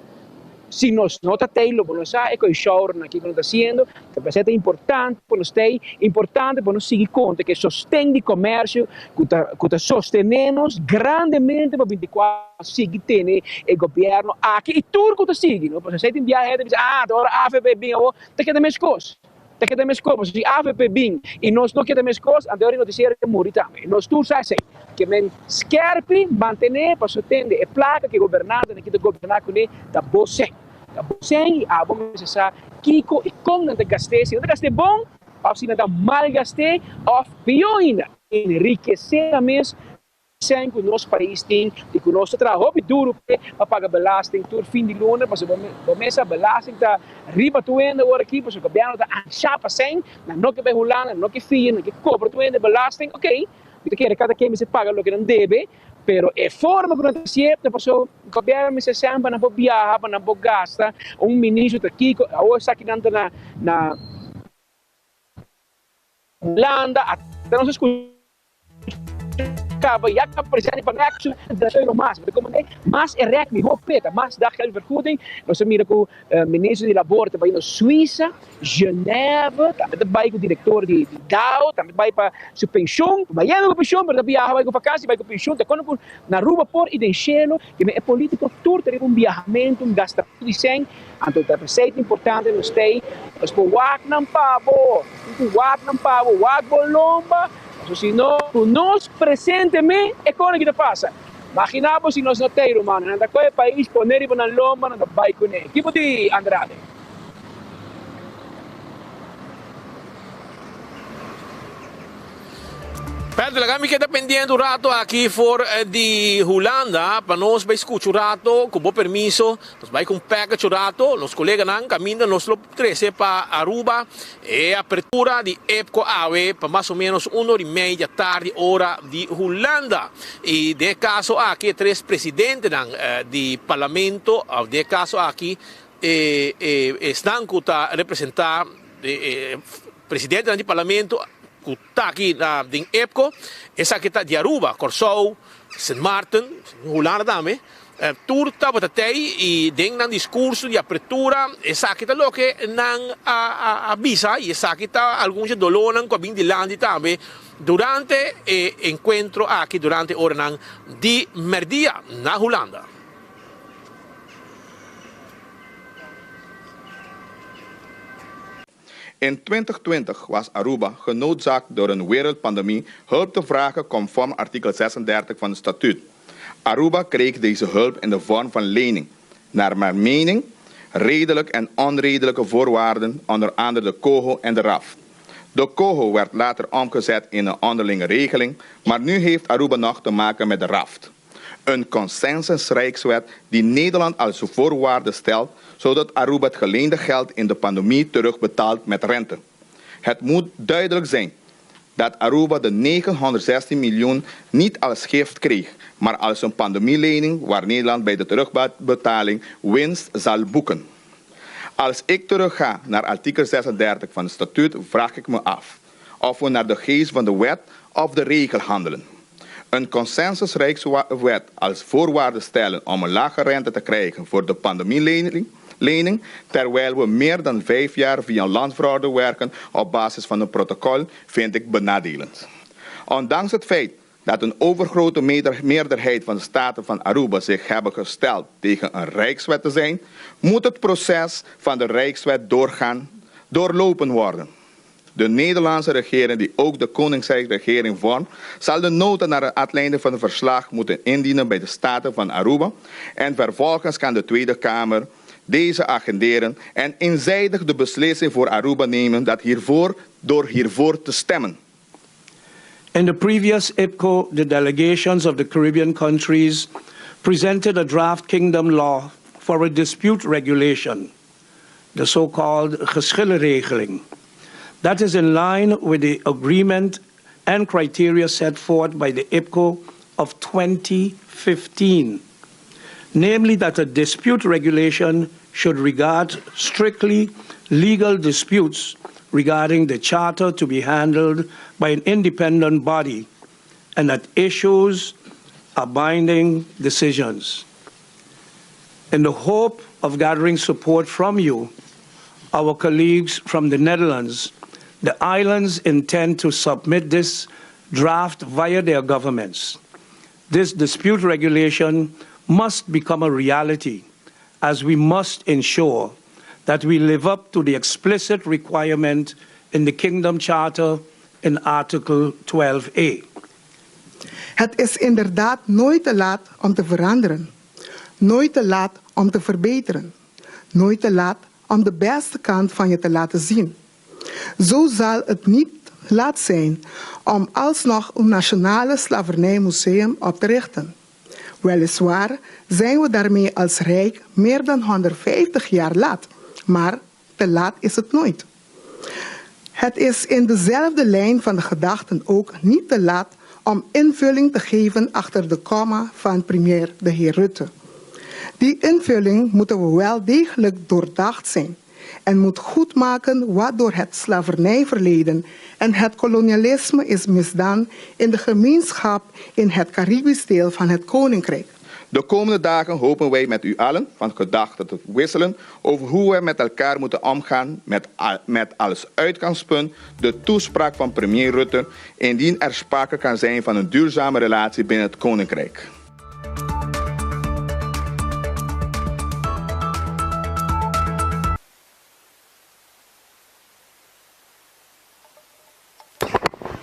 U: Si nos no ta tei lo bo no sa e koe showrnan kiko nan ta hasiendo. Ta p'esei ta importante pa nos tei, importante pa nos sigui konta ku e sosten di komersio ku ta ku ta sostené nos grandemente pa 24 sigui tene e gobièrnu aki i tur ku ta sigui no. Pasobra esei tin biaha hende ta bisa ah ta ora avp bin awor ta keda meskos. Ta keda meskos pasobra si avp bin i nos no keda meskos anto e notisiero ta muri tambe. Nos tur sa esei. Ke men skerpi mantené pasobra tende e plaka ku e gobernantenan ki ta goberná kuné ta bo sèn. Ta bo sèn i abo mester sa kiko i kon nan ta gast'é, si nan ta gast'é bon òf si nan ta mal gast'é òf pió ainda enrikesé nan mes sèn ku nos pais tin i ku nos ta traha hopi duru p'e pa paga belasting tur fin di luna pasobra bo mes sa belasting ta riba tur hende awor aki pasobra gobièrnu ta anshá pa sèn, nan no ke bai Hulanda, nan no ke fia, nan ke kobra tur hende belasting, ok. Mi ta kere kada ken mester paga loke nan debe, pero e forma ku nan ta hasié ta pasobra gobièrnu mester sèn pa nan por biaha, pa nan por gasta. Un ministro ta kiko, awor esaki nan ta na na Hulanda, ata nos a skucha kaba ya kaba presidente pa rèk su euro mas. Bo ta komprendé? Mas e rèk mihó p'e ta, mas daggeldvergoeding. Nos a mira ku ministro di labor ta bai na Suisa. Genève, tambe ta bai ku direktor di dao, tambe ta bai pa su penshon, Miami ku penshon, pero ta biaha bai ku vakansi, bai ku penshon, ta kono ku na Aruba por i den shelu, ke men e politiko tur ta riba un biahamentu, un gastamentu di sèn, anto ta p'esei ta importante nos stay, nos por wak nan pa bo, tin ku wak nan pa bo, wak bo lomba, pasobra si no, ku nos presente me e kono ki ta pasa. Magina bo si nos no tei, rumannan, nan ta kohe e pais pone riba nan lomba, nan ta bai kuné. Ki bo di, Andrade?
T: Pedro, laga mi keda pendiente un rato aki for di Hulanda pa nos bai scucha un rato, cu bo permiso, nos bai cu un package un rato, nos coleganan caminda nos lo trece pa Aruba e apertura di EPCO awe pa mas o menos un ora y media tardi ora di Hulanda. Y den e caso aki e tres presidentenan di parlamento, of den e caso aki E esnan ku ta representá e presidentenan di parlamento ku ta aki na den EPCO, esaki ta di Aruba, Kòrsou, Sint Maarten, Hulanda tambe, tur tabata tei i den nan diskurso di apertura esaki ta loke nan a bisa i esaki ta algun dje dolónan ku a bin dilanti tambe durante e enkuentro aki durante oranan di mèrdia na Hulanda.
E: In 2020 was Aruba genoodzaakt door een wereldpandemie hulp te vragen conform artikel 36 van het statuut. Aruba kreeg deze hulp in de vorm van lening. Naar mijn mening redelijk en onredelijke voorwaarden, onder andere de COHO en de RAF. De COHO werd later omgezet in een onderlinge regeling, maar nu heeft Aruba nog te maken met de RAFT. Een consensusrijkswet die Nederland als voorwaarde stelt, zodat Aruba het geleende geld in de pandemie terugbetaalt met rente. Het moet duidelijk zijn dat Aruba de 916 miljoen niet als gift kreeg, maar als een pandemielening waar Nederland bij de terugbetaling winst zal boeken. Als ik terugga naar artikel 36 van het statuut, vraag ik me af of we naar de geest van de wet of de regel handelen. Een consensusrijkswet als voorwaarde stellen om een lage rente te krijgen voor de pandemielening, lening, terwijl we meer dan vijf jaar via een landverordening werken op basis van een protocol, vind ik benadelend. Ondanks het feit dat een overgrote meerderheid van de staten van Aruba zich hebben gesteld tegen een rijkswet te zijn, moet het proces van de rijkswet doorgaan, doorlopen worden. De Nederlandse regering, die ook de Koningsrijksregering vormt, zal de nota naar het aanleiding van het verslag moeten indienen bij de Staten van Aruba. En vervolgens kan de Tweede Kamer deze agenderen en eenzijdig de beslissing voor Aruba nemen dat hiervoor, door hiervoor te stemmen.
G: In the previous IPCO, the delegations of the Caribbean countries presented a draft kingdom law for a dispute regulation, the so-called geschillenregeling. That is in line with the agreement and criteria set forth by the IPCO of 2015, namely that a dispute regulation should regard strictly legal disputes regarding the charter to be handled by an independent body and that issues are binding decisions. In the hope of gathering support from you, our colleagues from the Netherlands, the islands intend to submit this draft via their governments. This dispute regulation must become a reality as we must ensure that we live up to the explicit requirement in the Kingdom Charter in Article 12A.
H: Het is inderdaad nooit te laat om te veranderen. Nooit te laat om te verbeteren. Nooit te laat om de beste kant van je te laten zien. Zo zal het niet laat zijn om alsnog een nationale slavernijmuseum op te richten. Weliswaar zijn we daarmee als Rijk meer dan 150 jaar laat, maar te laat is het nooit. Het is in dezelfde lijn van de gedachten ook niet te laat om invulling te geven achter de komma van premier de heer Rutte. Die invulling moeten we wel degelijk doordacht zijn en moet goedmaken wat door het slavernijverleden en het kolonialisme is misdaan in de gemeenschap in het Caribisch deel van het Koninkrijk.
E: De komende dagen hopen wij met u allen van gedachten te wisselen over hoe we met elkaar moeten omgaan met, met als uitgangspunt de toespraak van premier Rutte indien er sprake kan zijn van een duurzame relatie binnen het Koninkrijk.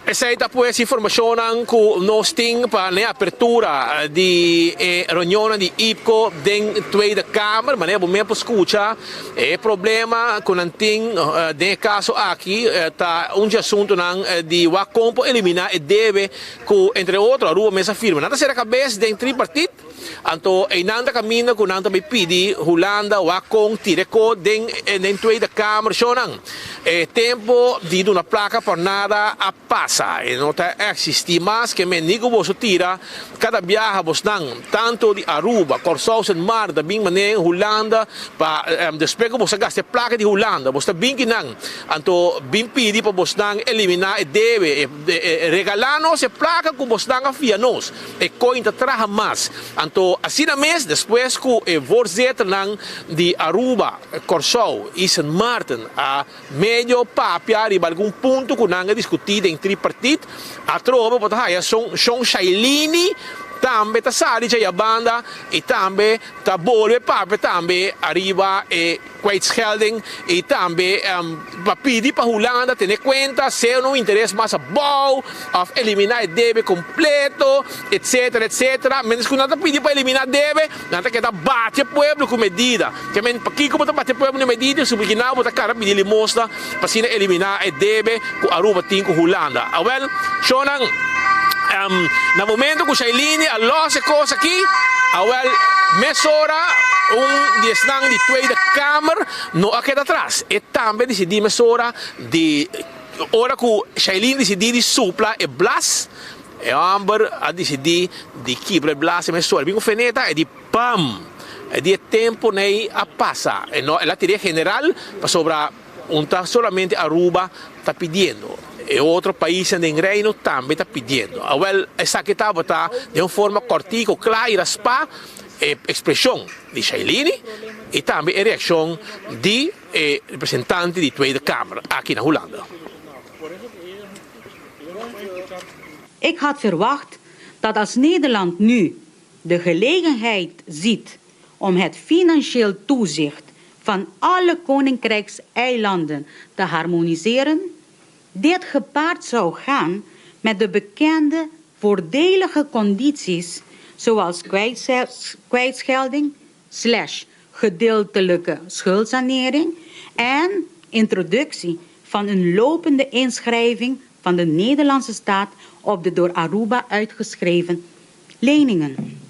T: Esei ta pues informashonnan ku nos tin pa n'e apertura di e reunionnan di IPCO den Tweede Kamer. Manera bo mes por skucha e problema ku nan tin den e kaso aki ta un dje asuntunan di wak kon por eliminá e debe ku entre otro Aruba mes a firma. Nan ta sera kabes den tripartit. Anto einan ta kaminda ku nan ta bai pidi Hulanda wak kon tira e ko den den Tweede Kamer. Shownan, e tempo di duna plaka por nada a pasa. E no ta eksistí mas ke men ni ku boso tira kada biaha bosnan tanto di Aruba, Kòrsou, Sint Maarten ta bin manera en Hulanda pa despues ku boso a gasta e plaka di Hulanda bos ta bin kinan anto bin pidi pa bosnan eliminá e debe e regalá nos e plaka ku bosnan a fia nos. E koin ta traha mas. Anto asina mes despues ku e voorzitternan di Aruba, Kòrsou i Sint Maarten a medio papia riba algun punto ku nan a diskutí den tripartit, atrobe bo ta haya Shon Shailini ta. tambe ta sali djaya banda y tambe ta bolbe papia tambe ariba e kwijtschelding y tambe pa pidi pa Hulanda tene cuenta sea un interes mas abou of elimina e debe completo etcetera etcetera mientras cu nan ta pidi pa elimina debe nan ta keda bati e pueblo cu medida ke men pakico bo ta bati e pueblo cu medida subi-gina bo ta cara pidi limosna pa asina elimina e debe cu Aruba tin cu Hulanda. Awel, shownan, na momento cu Shailene a los e cos aki, awel, mesora un di esnan di Tweede Kamer no a keda atras. E tambe a dicidi mesora di, ora cu Shailene dicidi di supla e blas, e homber a dicidi di kibra e blas e mesora. E bin cu feneta e di pam! E di e tempo nei a pasa. E no, el a tira general pasobra un ta solamente Aruba ta pidiendo. E otro paisnan den Reino tambe ta pidiendo. Awel, esaki tabata den un forma cortico, cla y raspa e expresion di Shailene y tambe e reaccion di e representante di Tweede Kamer aki na Hulanda.
J: Ik had verwacht dat als Nederland nu de gelegenheid ziet om het financieel toezicht van alle koninkrijkseilanden te harmoniseren, dit gepaard zou gaan met de bekende voordelige condities zoals kwijtschelding slash gedeeltelijke schuldsanering en introductie van een lopende inschrijving van de Nederlandse staat op de door Aruba uitgeschreven leningen.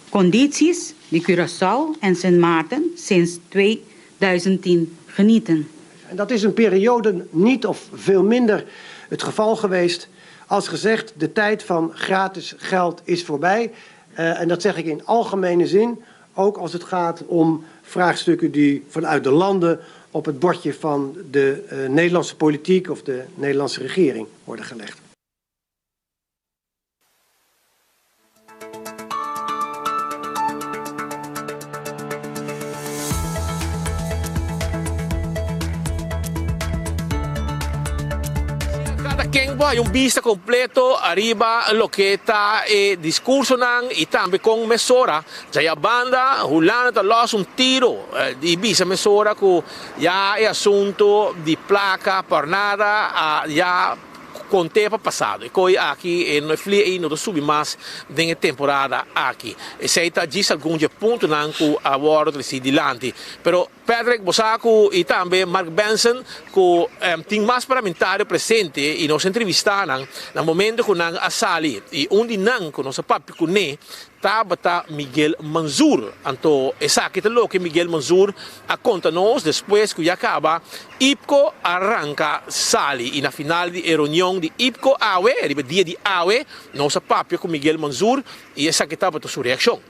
J: Condities die Curaçao en Sint Maarten sinds 2010 genieten.
K: En dat is een periode niet of veel minder het geval geweest. Als gezegd, de tijd van gratis geld is voorbij. Uh, en dat zeg ik in algemene zin, ook als het gaat om vraagstukken die vanuit de landen op het bordje van de uh, Nederlandse politiek of de Nederlandse regering worden gelegd.
T: Cada ken por haya un bista completo ariba loke ta e discursonan y tambe con mesora djaya banda Hulanda ta los un tiro y bisa mesora cu ya e asunto di placa por nada a ya Konte pa pasado. E koi aki e no e flia ei no ta subi mas den e temporada aki. Esei ta djis algun dje puntonan ku a wòrdu tresi dilanti. Pero Patrick bo sa ku i tambe Mark Benson ku tin mas parlamentario presente i nos entrevistá nan na momento ku nan a sali i un di nan ku nos a papia kuné Tabata Miguel Manzur. Anto esaki ta loke Miguel Manzur a konta nos despues ku ya kaba IPKO a ranka sali. I na final di e reunion di IPKO awe, riba dia di awe, nos a papia ku Miguel Manzur i esaki tabata su reakshon.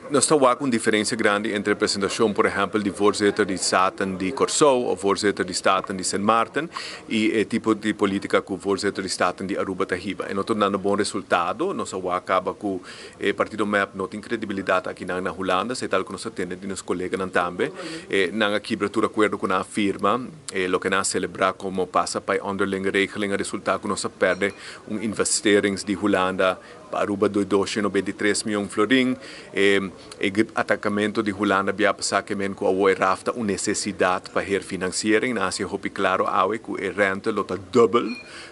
W: Nos ta wak un diferensia grandi entre presentashon por ehèmpel di voorzitter di Staten di Kòrsou òf voorzitter di Staten di Sint Maarten i e tipo di politica cu voorzitter di Staten di Aruba ta hiba. E no ta dando bon resultado. Nos a wak caba cu e partido mep no tin credibilidad akinan na Hulanda, esey tal cu nos a tende di nos coleganan tambe. E nan a kibra tur acuerdo cu nan a firma. E loke nan a celebra como pasa pa e onderlinge regeling a resulta cu nos a perde un investerings di Hulanda Pa Aruba doi 293 mion florin. E e atakamento di Hulanda bia pasá ke men ku awor e raf ta un nesesidat pa herfinanciering. Nan hasi hopi klaro awe ku e rente lo ta dubbel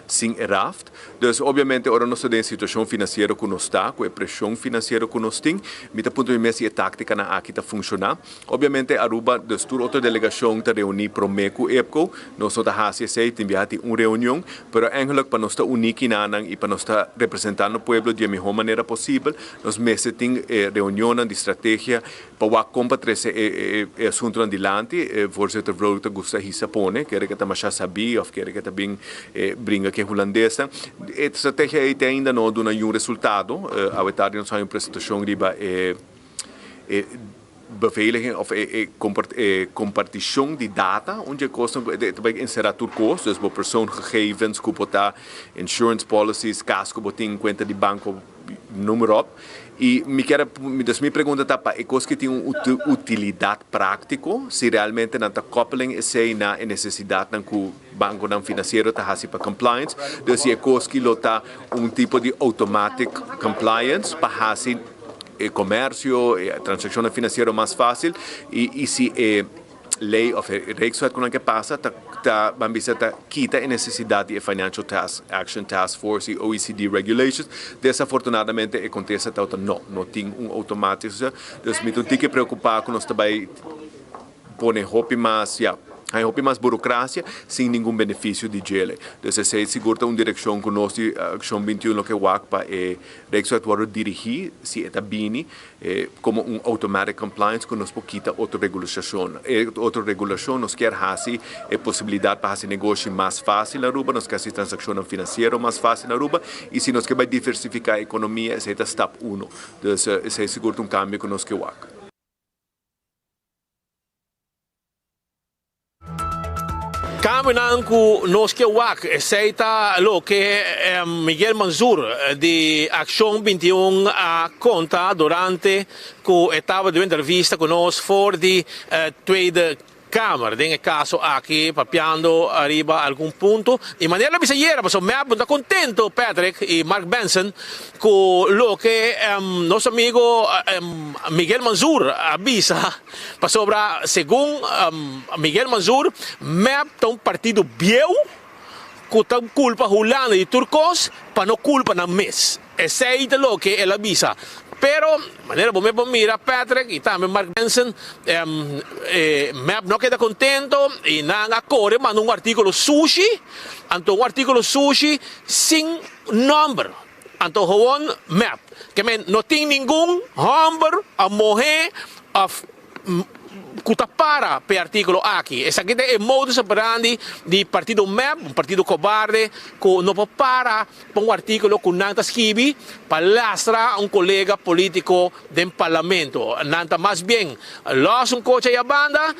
W: sin e raft. Dus obviamente ora nos ta den e situashon finansiero ku nos ta, ku e preshon finansiero ku nos tin, mi ta puntra mi mes si e táktikanan aki ta funshoná. Obviamente Aruba, dus tur otro delegacion ta reuni prome cu EPCO, nos no ta haci esey, tin biaha tin un reunion, pero eigenlijk pa nos ta uni kinanan y pa nos ta representa no pueblo di e miho manera posibel, nos mester tin e reunionnan di strategia pa wak con pa trece e e asuntonan dilanti. E voorzitter Vrolijk ta gusta hisa pone, kere ke ta masha sabi of kere ke ta bin bringa ke Hulandesnan. E strategia ey te ainda no a duna niun resultado, awe tardi nos haña un presentacion riba e e beveiliging of e e comparticion di data, un dje cosnan cu e ta bay encera tur cos, dus bo persoongegevens cu bo ta, insurance policies, cas cu bo tin, cuenta di banco Noem maar op. Y mi kier, dus mi pregunta ta pa e cos cu tin un utilidad practico, si realmente nan ta koppeling esey na e necesidadnan cu banconan financiero ta haci pa compliance, dus si e cos ki lo ta un tipo di automatic compliance pa haci e comercio, e transaccionnan financiero mas facil y y si e ley of e Rijkswet cu nan ke pasa ta ta ban bisa ta kita e necesidad di e Financial Task Action Task Force y OECD regulations. Desafortunadamente e contesta ta no, no tin un automatische. Dus mi ta un tiki preocupa cu nos ta bay pone hopi mas, ya, hay hopi mas burocracia sin ningun beneficio di djele. Dus esey sigur ta un direccion cu nos di Accion 21 lo ke wak pa e Rijkswet wordo dirigi, si e ta bini, Como un automatic compliance cu nos por kita otro regulacion. E otro regulacion nos kier haci e posibilidad pa haci negoshi mas facil na Aruba, nos kier haci transaccionnan financiero mas facil na Aruba y si nos kier bay diversifica e economia esey ta stap uno. Dus esey sigur ta un cambio cu nos kier wak.
T: Cambionan cu nos ke wak, esey ta loke Miguel Mansur di Accion 21 a conta durante cu e tabata den un entrevista cu nos for di Tweede Kamer. Den e caso aki papiando ariba algun punto y manera lo bisa ayera pasobra mep no ta contento Patrick y Mark Benson cu loke nos amigo Miguel Mansur a bisa. Pasobra segun Miguel Mansur, mep ta un partido bieu ku ta kulpa Hulanda di tur kos pa no kulpa nan mes. Esei ta loke el a bisa. Pero, manera bo mes por mira, Patrick i tambe Mark Benson, mep no keda kontento i nan a kore manda un artíkulo sushi, anto un artíkulo sushi sin nòmber. Anto gewoon mep. Ke men no tin ningun homber of mohe of ku ta para p'e artikulo aki. Esaki ta e modus operandi di partido mep, un partido kobarde ku no por para pa un artikulo ku nan ta skibi pa lastra un kolega politiko den parlamento. Nan ta mas bien los un kochi aya banda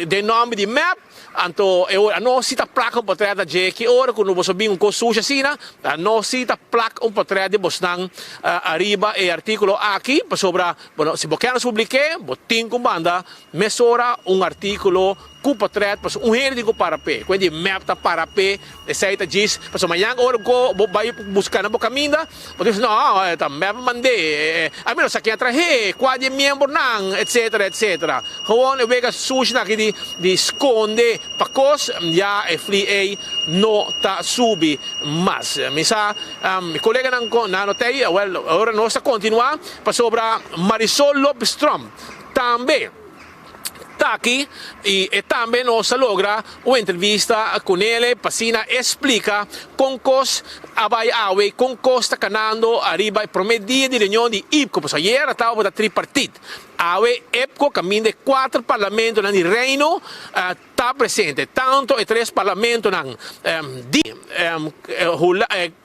T: den nomber di mep. Anto e ora nos si ta plak un potret na dje, ki ora ku boso bin un kos sushi asina, nos si ta plak un potret di bosnan ariba e artíkulo aki, pasobra, bueno, si bo ke nos publik'é, bo tin ku manda mesora un artíkulo ku potret, pasobra un hende tin ku para p'e. Ku hende di mep ta para p'e, esei ta djis, pasobra mañan ora ku bo bai buska na bo kaminda, Bo ta bisa, No, ta mep mand'é, ami no sa ken a trah'é, kua di e miembronan, etsetera, etsetera. Gewoon e wega sushi aki di di skonde pa kos, ya e fli ei no ta subi mas. Mi sa mi koleganan na no ta ei, awel, ora nos ta kontinuá pasobra Marisol Lopez Tromp tambe. Ta aki y e tambe nos a logra un entrevista cu nele pa asina e splica con cos a bay awe y con cos ta canando ariba e prome dia di reunion di IPCO pasobra ayer a tabata tripartit awe IPCO caminda e cuater parlamentonan di Reino ta presente tanto e tres parlamentonan di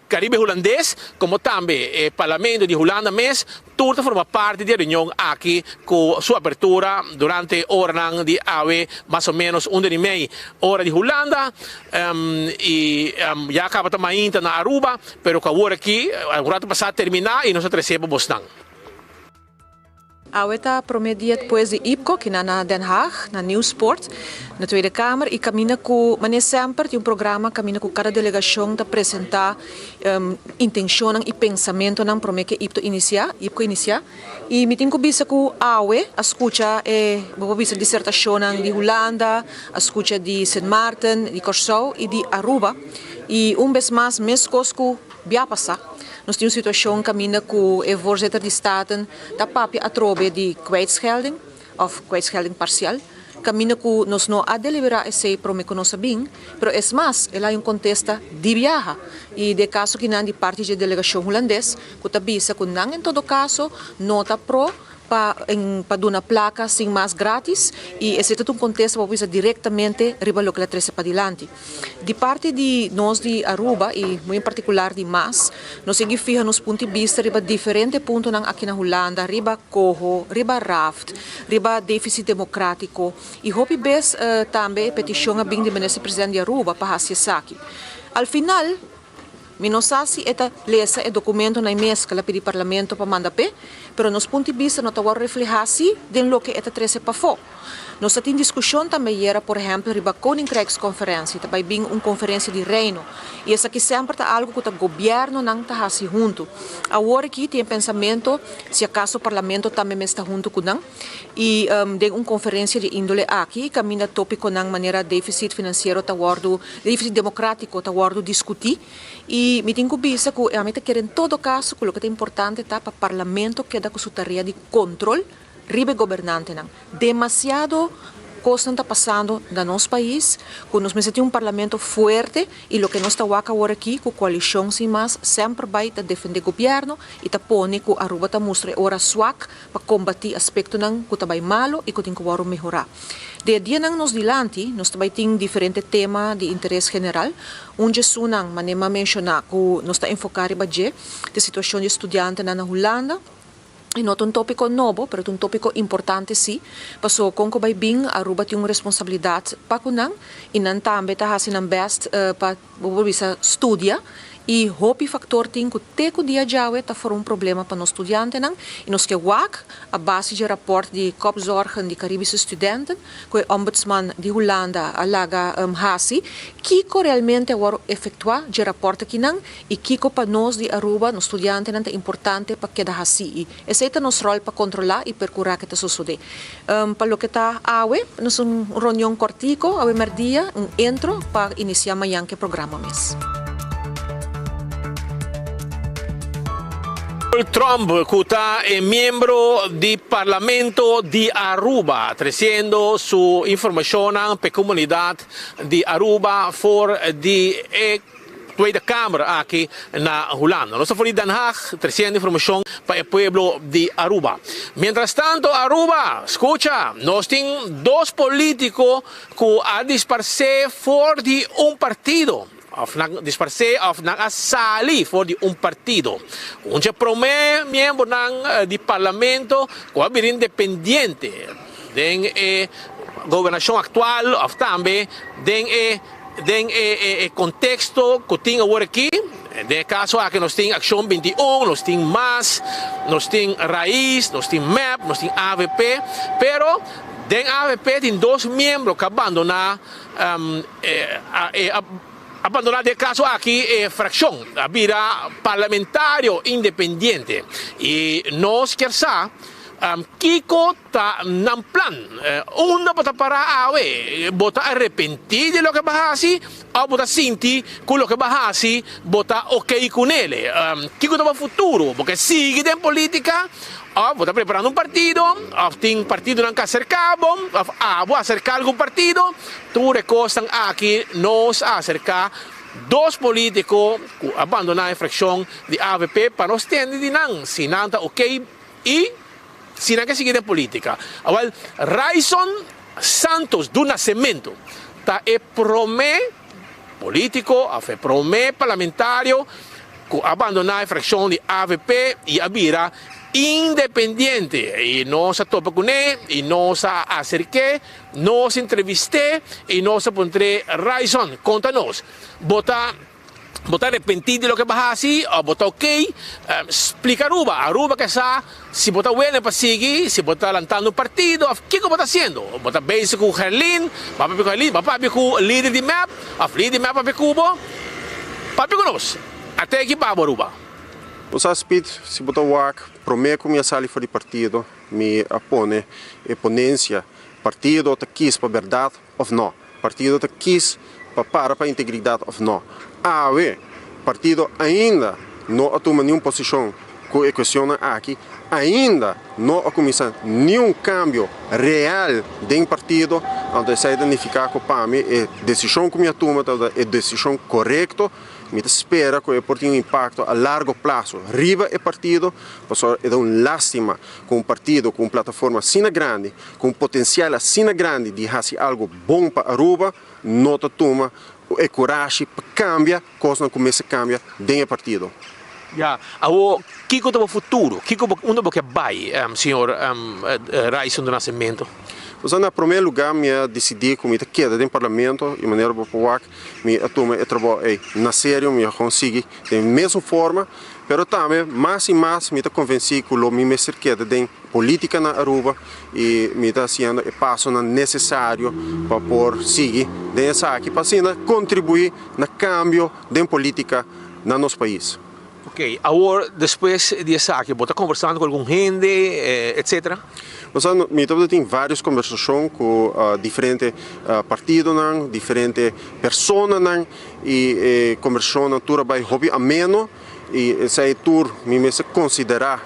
T: Caribe Hulandes, como tambe e Parlamento di Hulanda mes, tur ta forma parti di e reunion aki cu su apertura durante oranan di awe mas o menos un di mei ora di Hulanda y ya caba ta mainta na Aruba, pero cu awor aki un rato pasa termina y nos a trece pa bosnan.
M: Awe ta prome dia dpues di IPCO kina na Den Haag, na Nieuwspoort, na Tweede Kamer y caminda cu mane semper tin un programa caminda cu cada delegacion ta presenta intencionnan y pensamentonan prome ke IPTO inicia, IPCO inicia. Y mi tin cu bisa cu awe a scucha e, bo por bisa disertacionnan di Hulanda, a scucha di Sint Maarten, di Corsou y di Aruba y un bes mas mescos cu bia pasa. Nos tin un situacion caminda cu e voorzitter di Staten ta papia atrobe di kwijtschelding of kwijtschelding parcial, caminda cu nos no a delibera esey prome cu nos a bin, pero es mas, el hay un contesta di biaha y de caso kinan di parti dje delegacion Hulandes cu ta bisa cu nan en todo caso no ta pro pa pa duna placa sin mas gratis y esey ta un contesta pa bisa directamente riba loke la trece padilanti. Di parti di nos di Aruba y muy en particular di mas, nos sigui fiha nos punto di bista riba diferente puntonan aki na Hulanda, riba coho, riba raft, riba deficit democratico y hopi bes tambe e peticion a bin di Minister President di Aruba pa haci esaki. Al final. Mi no sa si e ta lesa e documentonan y mes cu el a pidi Parlamento pa manda p'e, pero nos punto di bista no ta wòrdu reflehá si den loke e ta trese pafó. Nos ta tin diskushon tambe ayera, por ehèmpel, riba Koninkrijksconferentie, ta bai bin un konferensia di Reino, i esaki semper ta algu ku ta gobièrnunan ta hasi huntu. Awor aki tin e pensamentu si akaso Parlamento tambe mes ta huntu ku nan i den un konferensia di índole aki kaminda tópikonan manera défisit finansiero ta wòrdu, défisit demokrátiko ta wòrdu diskutí. I mi tin ku bisa ku ami ta kere en todo kaso ku loke ta importante ta pa Parlamento keda ku su tarea di kontrol riba e gobernantenan. Demasiado kosnan ta pasando na nos pais ku nos mester tin un parlamento fuerte i loke nos ta wak awor aki ku koalishon sin mas semper bai ta defende gobièrnu i ta pone ku Aruba ta mustra e ora swak pa kombatí aspektonan ku ta bai malo i ku tin ku wòrdu mehorá. Den e dianan nos dilanti nos ta bai tin diferente tema di interes general. Un dje esunnan manera mi a menshoná ku nos ta enfoká riba dje ta e situashon di e studiantenan na Hulanda. E no ta un tópiko nobo, pero ta un tópiko importante sí, pasobra kon ku bai bin Aruba tin un responsabilidat pa ku nan i nan tambe ta hasi nan bèst pa, bo por bisa, studia i hopi faktor tin ku te ku dia djawe ta forma un problema pa nos studiantenan i nos ke wak a base dje rapòrt di Kopzorgen di Caribische Studenten ku e Ombudsman di Hulanda a laga hasi, kiko realmente a wòrdu efektuá dje rapòrt akinan i kiko pa nos di Aruba, nos studiantenan ta importante pa keda hasi i esei ta nos ròl pa kontrolá i perkurá ke ta sosodé. Pa loke ta awe, nos un reunion kòrtiko awe mèrdia, un intro pa inisiá mañan ku e programa mes.
T: Tromp cu ta e miembro di Parlamento di Aruba treciendo su informacionnan p'e comunidad di Aruba for di e Tweede Kamer aki na Hulanda. Nos ta for di Den Haag treciendo informacion pa e pueblo di Aruba. Mientras tanto Aruba, scucha, nos tin dos politico cu a disparce for di un partido. Of nan disparce of nan a sali for di un partido. Un dje prome miembronan di parlamento cu a bira independiente den e gobernacion actual of tambe den e den e e contexto cu tin awor aki. Den e caso aki nos tin Accion 21, nos tin mas, nos tin Raiz, nos tin mep, nos tin avp, pero den avp tin dos miembro cu a bandona E a bandoná den e kaso aki e frakshon, a bira parlamentario independiente i nos kier sa kiko ta nan plan. Unda bo ta pará awe? Bo ta arepentí di loke bo a hasi òf bo ta sinti ku loke bo a hasi bo ta okey kunele? Kiko ta bo futuro? Bo ke sigui den polítika Of bo ta preparando un partido, of tin partidonan ku a aserká bo, of abo a aserká algun partido. Tur e kosnan aki nos a aserká dos polítiko ku a bandoná e frakshon di avp pa nos tende di nan si nan ta okey i si nan ke sigui den polítika. Awel, Ryson Santos do Nascimento ta e promé polítiko of e promé parlamentario ku a bandoná e frakshon di avp i a bira independiente. I nos a topa kuné i nos a aserk'é, nos entrevist'é i nos a puntr'é, Ryson, konta nos, bo ta bo ta arepentí di loke bo a hasi òf bo ta okey? Splika Aruba, Aruba ke sa si bo ta wene pa sigui, si bo ta lantando un partido òf kiko bo ta hasiendo. Bo ta bezig ku Gerlin, bo a papia ku Gerlin, bo a papia ku lider di mep òf lider di mep a papia ku bo. Papia ku nos. Ate aki pa bo Aruba.
N: Bo sa Speed, si bo ta wak, prome ku mi a sali for di partido, mi a pone e ponensia, partido ta kis pa bèrdat òf nò? Partido ta kis pa para pa integridat òf nò? Awe, partido ainda no a tuma niun posishon ku e kuestionnan aki, ainda no a kuminsá niun kambio real den partido, anto esei ta nifiká ku pa mi e desishon ku mi a tuma tabata e desishon korekto. Mi ta spera ku e por tin un impakto a largo plaso riba e partido, pasobra e ta un lástima ku un partido ku un plataforma asina grandi, ku un potensial asina grandi di hasi algu bon pa Aruba, no ta tuma e kurashi pa kambia kosnan ku mester kambia den e partido.
T: Ya, awor kiko ta bo futuro? Kiko bo, unda bo ke bai, señor Ryson do Nascimento?
N: Osea na promé lugá mi a disidí ku mi ta keda den parlamento i manera bo por wak mi a tuma e trabou ei na serio, mi a kon sigui den mesun forma, pero tambe mas i mas mi ta konvensí ku lo mi mester keda den polítika na Aruba i mi ta hasiendo e pasonan nesesario pa por sigui den esaki pa asina kontribuí na kambio den polítika na nos pais.
T: Ok, awor despues di esaki bo ta conversando cu algun hende etcetera?
N: Bo sa, mi tabata tin varios conversacion cu diferente partidonan, diferente personanan y e conversacionnan tur a bay hopi ameno y esey tur mi mester considera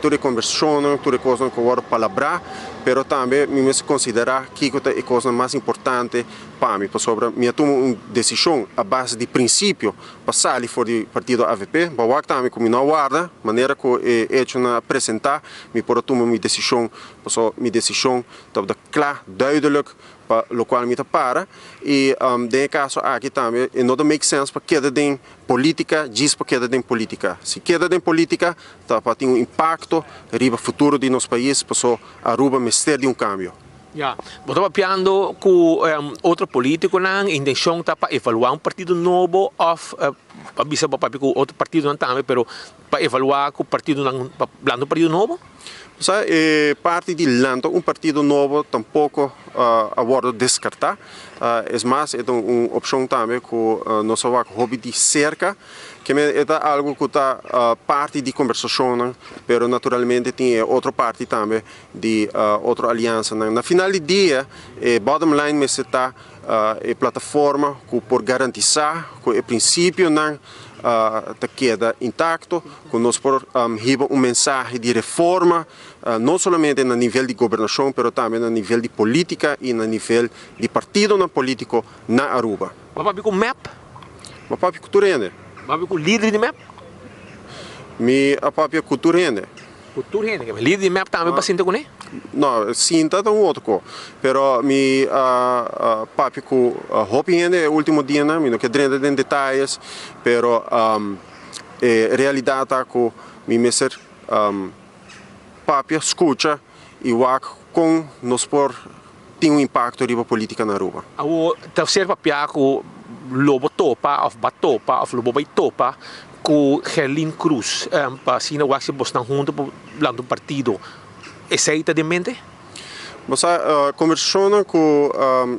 N: tur e conversacionnan, tur e cosnan cu a wordo palabra, pero tambe mi mester considera kico ta e cosnan mas importante pa mi, pasobra mi a tuma un decision a base di principio pa sali for di partido avp, bo a wak tambe ku mi no a warda, manera ku e echonan a presentá, mi por a tuma mi desishon, pasobra mi desishon tabata kla, duidelijk, pa lokual mi ta para, i den e kaso aki tambe e no ta make sense pa keda den politika djis pa keda den politika. Si keda den politika ta pa tin un impakto riba futuro di nos pais, pasobra Aruba mester di un kambio.
T: Ya, bo ta papiando ku otro politikonan, e intenshon ta pa evaluá un partido nobo òf pa bisa bo papia ku otro partidonan tambe, pero pa evaluá ku partidonan pa lanta un partido nobo?
N: Bo sa, e parti di lanta un partido nobo tampoko a wòrdu deskartá. Es mas, e ta un opshon tambe ku nos a wak hopi di serka. Keme e ta algu ku ta parti di kombersashonnan, pero naturalmente tin e otro parti tambe di otro aliansanan. Na final di dia e bottom line mester ta e plataforma ku por garantisá ku e prinsipionan ta keda intakto, ku nos por hiba un mensahe di reforma no solamente na nivel di gobernashon pero tambe na nivel di polítika i na nivel di partidonan polítiko na Aruba.
T: Bo a papia ku mep?
N: Mi a papia ku tur hende.
T: Bo a papia ku lider di mep?
N: Mi a papia ku tur hende.
T: Ku tur hende ke lider di mep tambe pa sinta kuné?
N: No, sinta ta un otro ko. Pero mi a papia ku hopi hende e ultimo dianan, mi no ke drenta den detayes, pero e realidat ta ku mi mester papia, skucha i wak kon nos por tin un impakto riba politika na Aruba.
T: Awor ta ser papia ku lo bo topa òf ba topa òf lo bo bai topa ku Gerlin Cruz pa asina wak si bosnan huntu por lanta un partido. Esei ta den mente?
N: Bo sa, kombersashonnan ku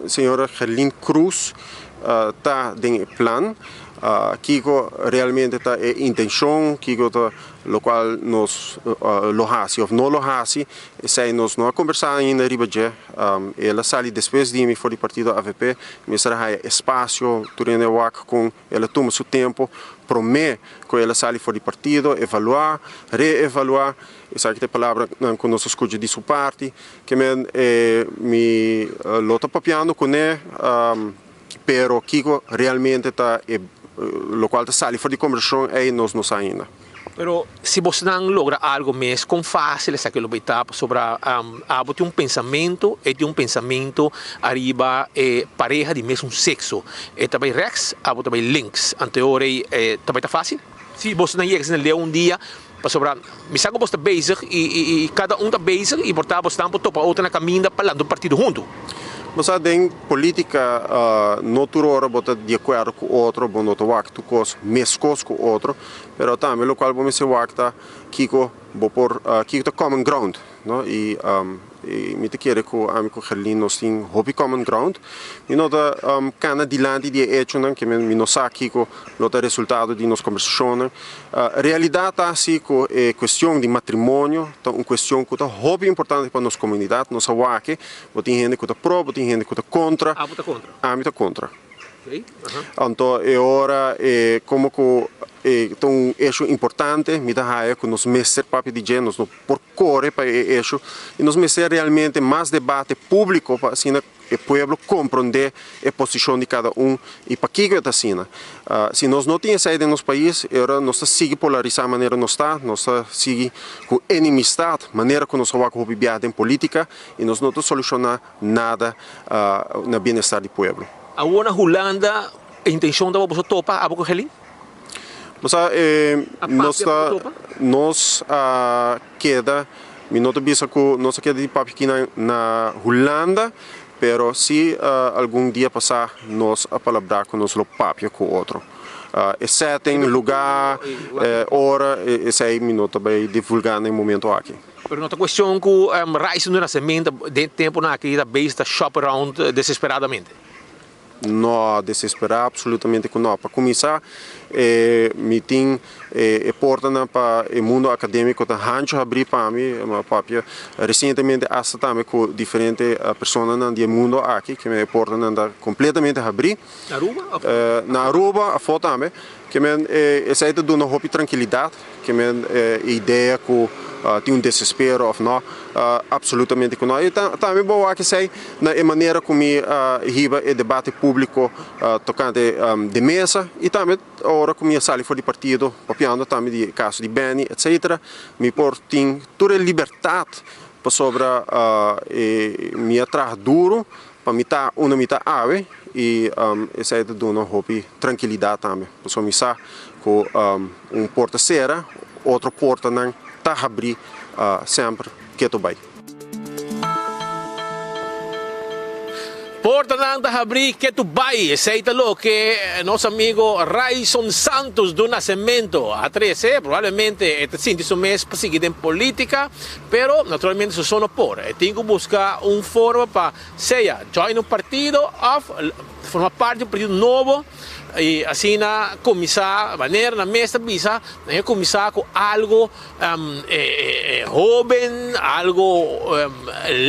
N: señora Gerlin Cruz ta den e plan. Kiko realmente ta e intenshon, kiko ta lokual nos lo hasi òf no lo hasi, esei nos no a kombersá ainda riba dje. El a sali despues di mi for di partido avp, mester a haya espasio tur hende a wak kon El a tuma su tempo promé ku el a sali for di partido, evaluá, reevaluá, esaki ta e palabranan ku nos a skucha di su parti. Ke men e mi lo ta papiando kuné, pero kiko realmente ta e lokual ta sali for di kombersashon ei nos no sa ainda.
T: Pero si bosnan logra algo mes, kon fácil esaki lo bay ta? Pasobra abo tin un pensamentu, e tin un pensamentu ariba e pareha di mesun sexo. E ta bay rechts, abo ta bay links. Anto e ora ei e ta bay ta fácil? Si bosnan yega asina leu un dia, pasobra mi sa ku bos ta bezig i i kada un ta bezig i por ta bosnan por topa otro na kaminda pa lanta un partido huntu.
N: Bo sa den polítika no tur ora bo ta di akuerdo ku otro, bo no ta wak tur kos meskos ku otro. Pero tambe locual bo mester wak ta kico bo por kico ta common ground no y mi ta kere cu ami cu Gerlin nos tin hopi common ground mi no ta cana dilanti di e hechonan ke mi no sa kico lo ta resultado di nos conversacionnan realidad ta si cu e cuestion di matrimonio ta un cuestion cu ta hopi importante pa nos comunidad nos a wak bo tin hende cu ta pro bo tin hende cu ta contra
T: Abo ta contra?
N: Ami ta contra. Anto e ora e como cu e ta un hecho importante mi ta haya cu nos mester papia di dje, nos no por core pa e hecho y nos mester realmente mas debate publico pa asina e pueblo compronde e posicion di cada un y pakico e ta asina. Si nos no tin esey den nos pais e ora nos ta sigui polarisa manera nos ta, nos ta sigui cu enemistad manera cu nos a wak hopi biaha den politica y nos no ta soluciona nada na bienestar di pueblo.
T: Awor na Hulanda e intencion ta pa boso topa abo cu Gelin?
N: Bo sa nos ta nos a keda Mi no ta bisa ku nos a keda di papia kinan na Hulanda, pero si algun dia pasá nos a palabrá ku nos lo papia ku otro. E setting, lugá, ora, esei mi no ta bai divulgá na e momento aki.
T: Pero no ta kuestion ku Ryson do Nascimento den tempunan aki ta bezig ta shop around desesperadamente?
N: No, desesperá absolutamente ku no. Pa kuminsá, e mi tin e portanan pa e mundo akadémiko ta hanchu habrí pa mi. Mi a papia resientemente asta tambe ku diferente personanan di e mundo aki, ke men e portanan ta kompletamente habrí.
T: Na Aruba òf?
N: Na Aruba, afó tambe. Ke men esei ta duna hopi trankilidat. Ke men e idea ku tin un desespero òf no, absolutamente ku no. I tambe bo wak esei na e manera ku mi a hiba e debate públiko tokante de mesa i tambe ora ku mi a sali for di partido papiando tambe di e kaso di Benny etcetera, mi por tin tur e libertat pasobra mi a traha duru pa mi ta unda mi ta awe i esei ta duna hopi trankilidat tambe pasobra mi sa ku un porta sera otro portanan ta habrí semper ketu bai.
T: Portanan ta habrí ketu bai, esei ta loke nos amigo Ryson Santos do Nascimento a trese. Probablemente e ta sinti su mes pa sigui den politica, pero naturalmente su so no por. E tin ku buska un forma pa sea join un partido of forma parti di un partido nobo. I asina kuminsá, manera nan mes ta bisa, nan a kuminsá ku algu hóben, algu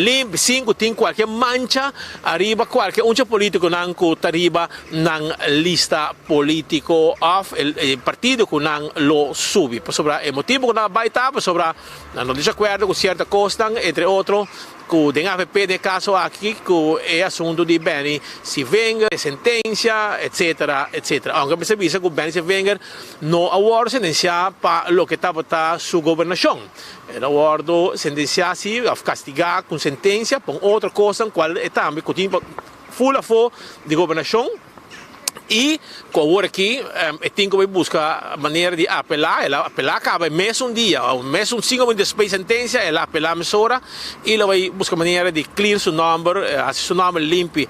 T: limpi, sin ku tin kualke mancha ariba kualke un dje polítikonan ku ta riba nan lista polítiko òf e partido ku nan lo subi. Pasobra e motibu ku nan a bai ta pasobra nan no disakuerdo ku sierto kosnan, entre otro, Ku den avp den e kaso aki ku e asuntu di Benny Sivenger, e sentensia, etcetera, etcetera. Aunke mester bisa ku Benny Sivenger no a wòrdu sentensiá pa loke tabata su gobernashon. El a wòrdu sentensiá si òf kastigá ku un sentensia pa un otro kosnan kual e tambe ku tin ful afó di gobernashon. I ku awor aki e tin ku bai buska manera di apelá. El a apelá kaba e mesun dia, o mesun sinku minüt despues di sentensia el a apelá mesora i lo bai buska manera di clear su nòmber, hasi su nòmber limpi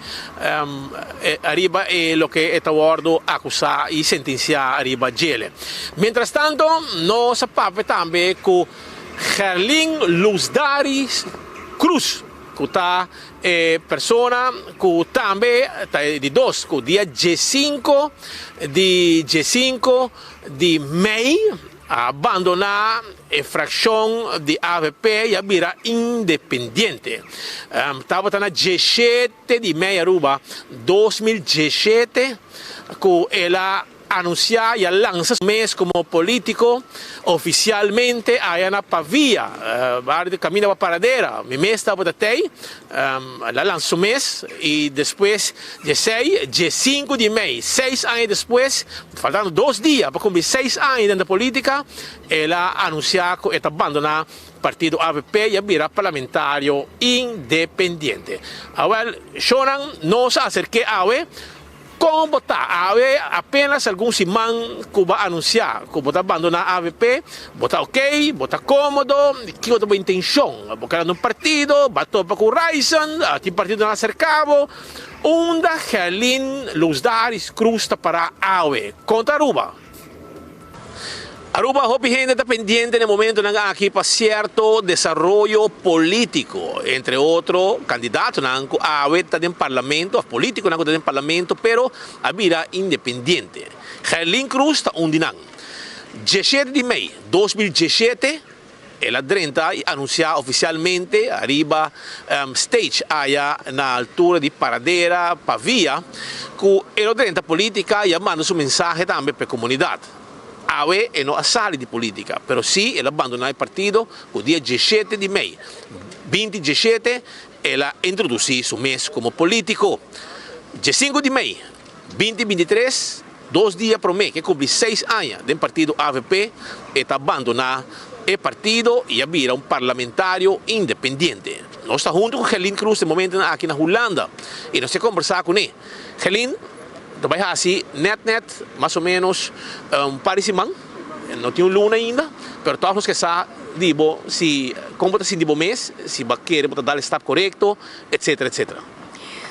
T: ariba e loke e ta wòrdu akusá i sentensiá ariba djele. Mientrastanto nos a papia tambe ku Gerlin Luzdaris Cruz. Ku ta e persona ku tambe ta e di dos ku dia diesinko di diesinko di mei a bandoná e frakshon di avp i a bira independiente. Tabata na diesshete di mei Aruba 2017 ku el a Anunsiá i a lansa su mes komo polítiko ofisialmente aya na Pavia, bario di kaminda pa Paradera. Mi mes tabata tei, el a lansa su mes i despues di esei, diesinku di mei, seis aña despues, faltando dos dia pa kumpli seis aña den ta polítika, el a anunsiá ku e ta bandoná partido avp i a bira parlamentario independiente. Awèl, shownan nos a aserk'é awe. Kon bo ta? Awe apenas algun siman ku bo a anunsiá ku bo ta bandoná avp, bo ta ok? Bo ta kómodo? Kiko ta bo intenshon? Bo keda na un partido? Bo a topa ku Ryson? Tin partidonan a serká bo? Unda Gerlin Luzdaris Cruz ta pará awe? Konta Aruba. Aruba hopi hende ta pendiente na e momentonan aki pa cierto desaroyo politico, entre otro candidatonan cu awe ta den parlamento of politiconan cu ta den parlamento pero a bira independiente. Gerlin Cruz ta un di nan. Diesshete di mei 2017 El a drenta y anuncia oficialmente ariba stage aya na altura di Paradera Pavia cu e lo drenta politica y a manda su mensahe tambe p'e comunidad. Awe e no a sali di politica, pero si el a bandona e partido cu dia diesshete di mei binti diesshete el a introduci su mes como politico. Diescinco di mei binti bintitres, Dos dia promé ke kumpli seis aña den partido avp, e ta bandoná e partido i a bira un parlamentario independiente. Nos ta huntu ku Gerlin Cruz den momentonan aki na Hulanda i nos ke kombersá kuné. Gerlin, ta bai hasi nèt nèt mas o ménos un par di siman. No tin un luna ainda, pero tòg nos ke sa di bo si kon bo ta sinti bo mes, si bo a kere bo ta dal e stap korekto, etsetera etsetera.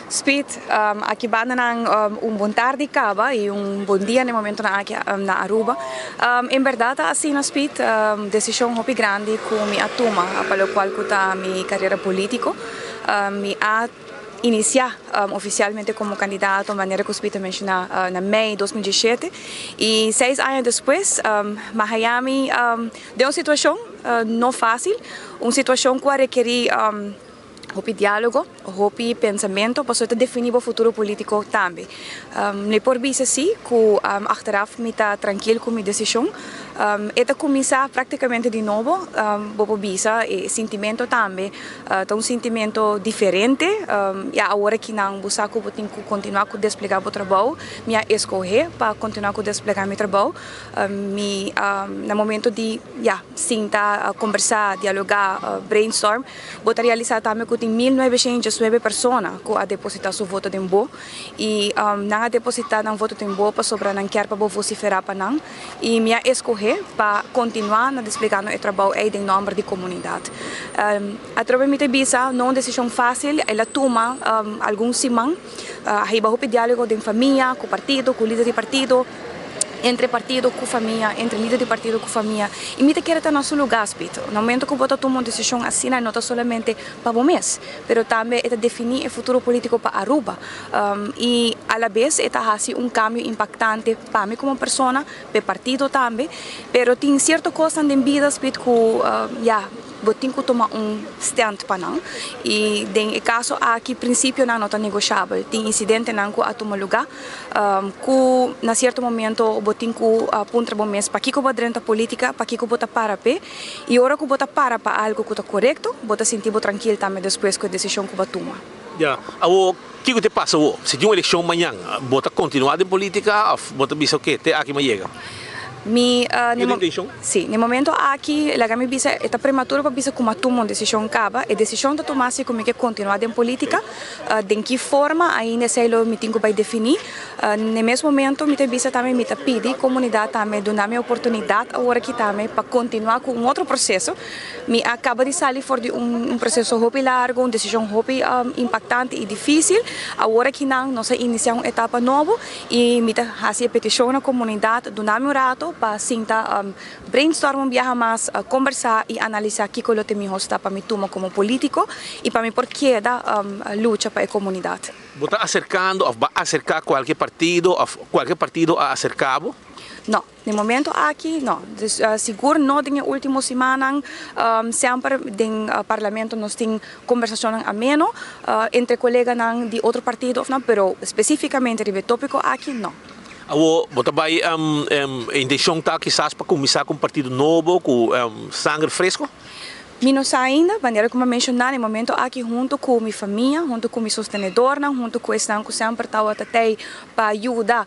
L: Speed, aki banda nan un bon tardi caba y un bon dia na e momentonan aki na Aruba. En berdad ta asina Speed, decision hopi grandi cu mi a tuma pa locual cu ta mi carera politico. Mi a inicia oficialmente como candidato manera cu Speed a menciona na mei 2017 y seis aña despues mi a haya mi den un situacion no facil, un situacion cu a rekeri Hopi diálogo, hopi pensamentu, pasobra ta definí bo futuro polítiko tambe. Mi por bisa sí ku achteraf mi ta trankil ku mi desishon. E ta kuminsá práktikamente di nobo, bo por bisa e sintimentu tambe ta un sintimentu diferente. Ya awor aki nan bo sa ku bo tin ku kontinuá ku desplegá bo trabou. Mi a eskohé pa kontinuá ku desplegá mi trabou. Mi na momento di ya sinta, kombersá, dialogá, brainstorm. Bo ta realisá tambe ku tin 1909 persona ku a depositá su voto den bo i nan a depositá nan voto den bo pasobra nan kier pa bo vosiferá pa nan i mi a eskohé pa kontinuá na desplegando e trabou ei den nòmber di komunidat. Atrobe mi ta bisa no un desishon fásil, el a tuma algun siman, a hiba hopi diálogo den famia, ku partido, ku lider di partido. Entre partido ku famia, entre lider di partido ku famia. I mi ta kere ta na su lugá, Spit. Na momento ku bo ta tuma un desishon asina, no ta solamente pa bo mes, pero tambe e ta definí e futuro polítiko pa Aruba. I alabes e ta hasi un kambio impaktante pa mi komo persona, pa e partido tambe. Pero tin sierto kosnan den bida, Spit, ku ya. Bo tin ku tuma un stand pa nan i den e kaso aki prinsipionan no ta negoshabel. Tin insidentenan ku a tuma lugá ku na sierto momento bo tin ku puntra bo mes pakiko bo a drenta polítika, pakiko bo ta para p'e i ora ku bo ta para pa algu ku ta korekto bo ta sinti bo trankil tambe despues ku e desishon ku bo a tuma.
T: Ya, awor kiko ta pasa awor? Si tin un elekshon mañan bo ta kontinuá den polítika òf bo ta bisa oke te aki mi a yega?
L: Mi,
T: Tin un intenshon?
L: Sí, na e momento aki, laga mi bisa, e ta prematuro pa bisa ku mi a tuma un desishon kaba. E desishon ta tuma si ku mi ke kontinuá den polítika. Den ki forma ainda esei lo mi tin ku bai definí. Na e mes momento mi ta bisa tambe mi ta pidi komunidat tambe duna mi oportunidat awor aki tambe pa kontinuá ku un otro proseso. Mi a kaba di sali for di un proseso hopi largu, un desishon hopi impaktante i difísil. Awor aki nan nos a inisiá un etapa nobo. I mi ta hasi e petishon na komunidat, duna mi un rato pa sinta brainstorm un biaha mas, kombersá i analisá kiko lo ta e mihó stap pa mi tuma komo polítiko i pa mi por keda lucha pa e komunidat.
T: Bo ta aserkando òf bo a aserká kualke partido òf kualke partido a aserká bo?
L: No. Den momento aki no. Dus sigur no den e ultimo simannan. Semper den parlamento nos tin kombersashonnan ameno entre koleganan di otro partido of no, pero spesifikamente riba e topiko aki no.
T: Awor bo ta bai e intenshon ta kisas pa kuminsá ku un partido nobo ku sanger fresko?
L: Mi no sa ainda, manera ku mi a menshoná na e momento aki huntu ku mi famia, huntu ku mi sostenedornan, huntu ku esnan ku semper tabata tei pa yuda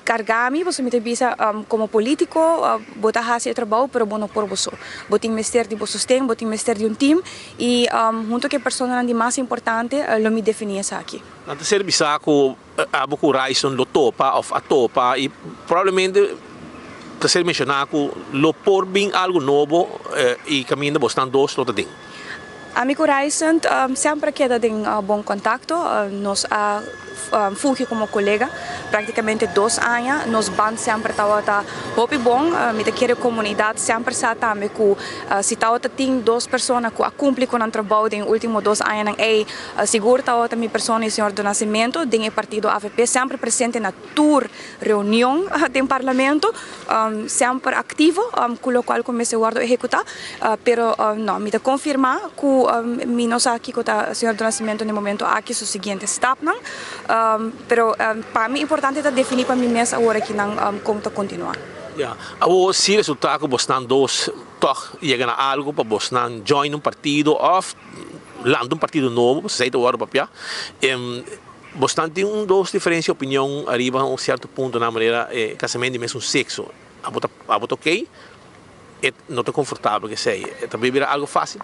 L: Karga mi, pasobra mi ta bisa komo polítiko bo ta hasi e trabou pero bo no por bo so. Bo tin mester di bo sosten, bo tin mester di un tim i huntu ku e personanan di mas importante lo mi definí esaki.
T: Nan ta ser bisa ku abo ku Ryson lo topa òf a topa i probablemente ta ser menshoná ku lo por bin algu nobo i kaminda bosnan dos lo ta den.
L: Ami ku Ryson semper a keda den bon kontakto. Nos a fungi komo kolega praktikamente dos aña. Nos band semper tabata hopi bon. Mi ta kere komunidat semper sa tambe ku si tabata tin dos persona ku a kumpli ku nan trabou den e ultimo dos añanan ei, sigur tabata mi persona i señor Donacimento den e partido avp semper presente na tur reunion den parlamento, semper activo cu locual cu mester wordo ehecuta, pero no, mi ta confirma cu mi no sa kico ta señor Do Nascimento na e momento aki su siguiente stapnan, pero pa mi importante ta defini pa mi mes awor akinan con ta continua.
T: Ya, awor si resulta cu bosnan dos tog yega na algo pa bosnan join un partido of lanta un partido nobo, pasobra esey ta wordo papia, Bosnan tin un dos diferencia opinion ariba un cierto punto na manera e casamento di mesun sexo. Abo ta abo ta ok? E no ta confortabel cu esey. E ta bira algo facil?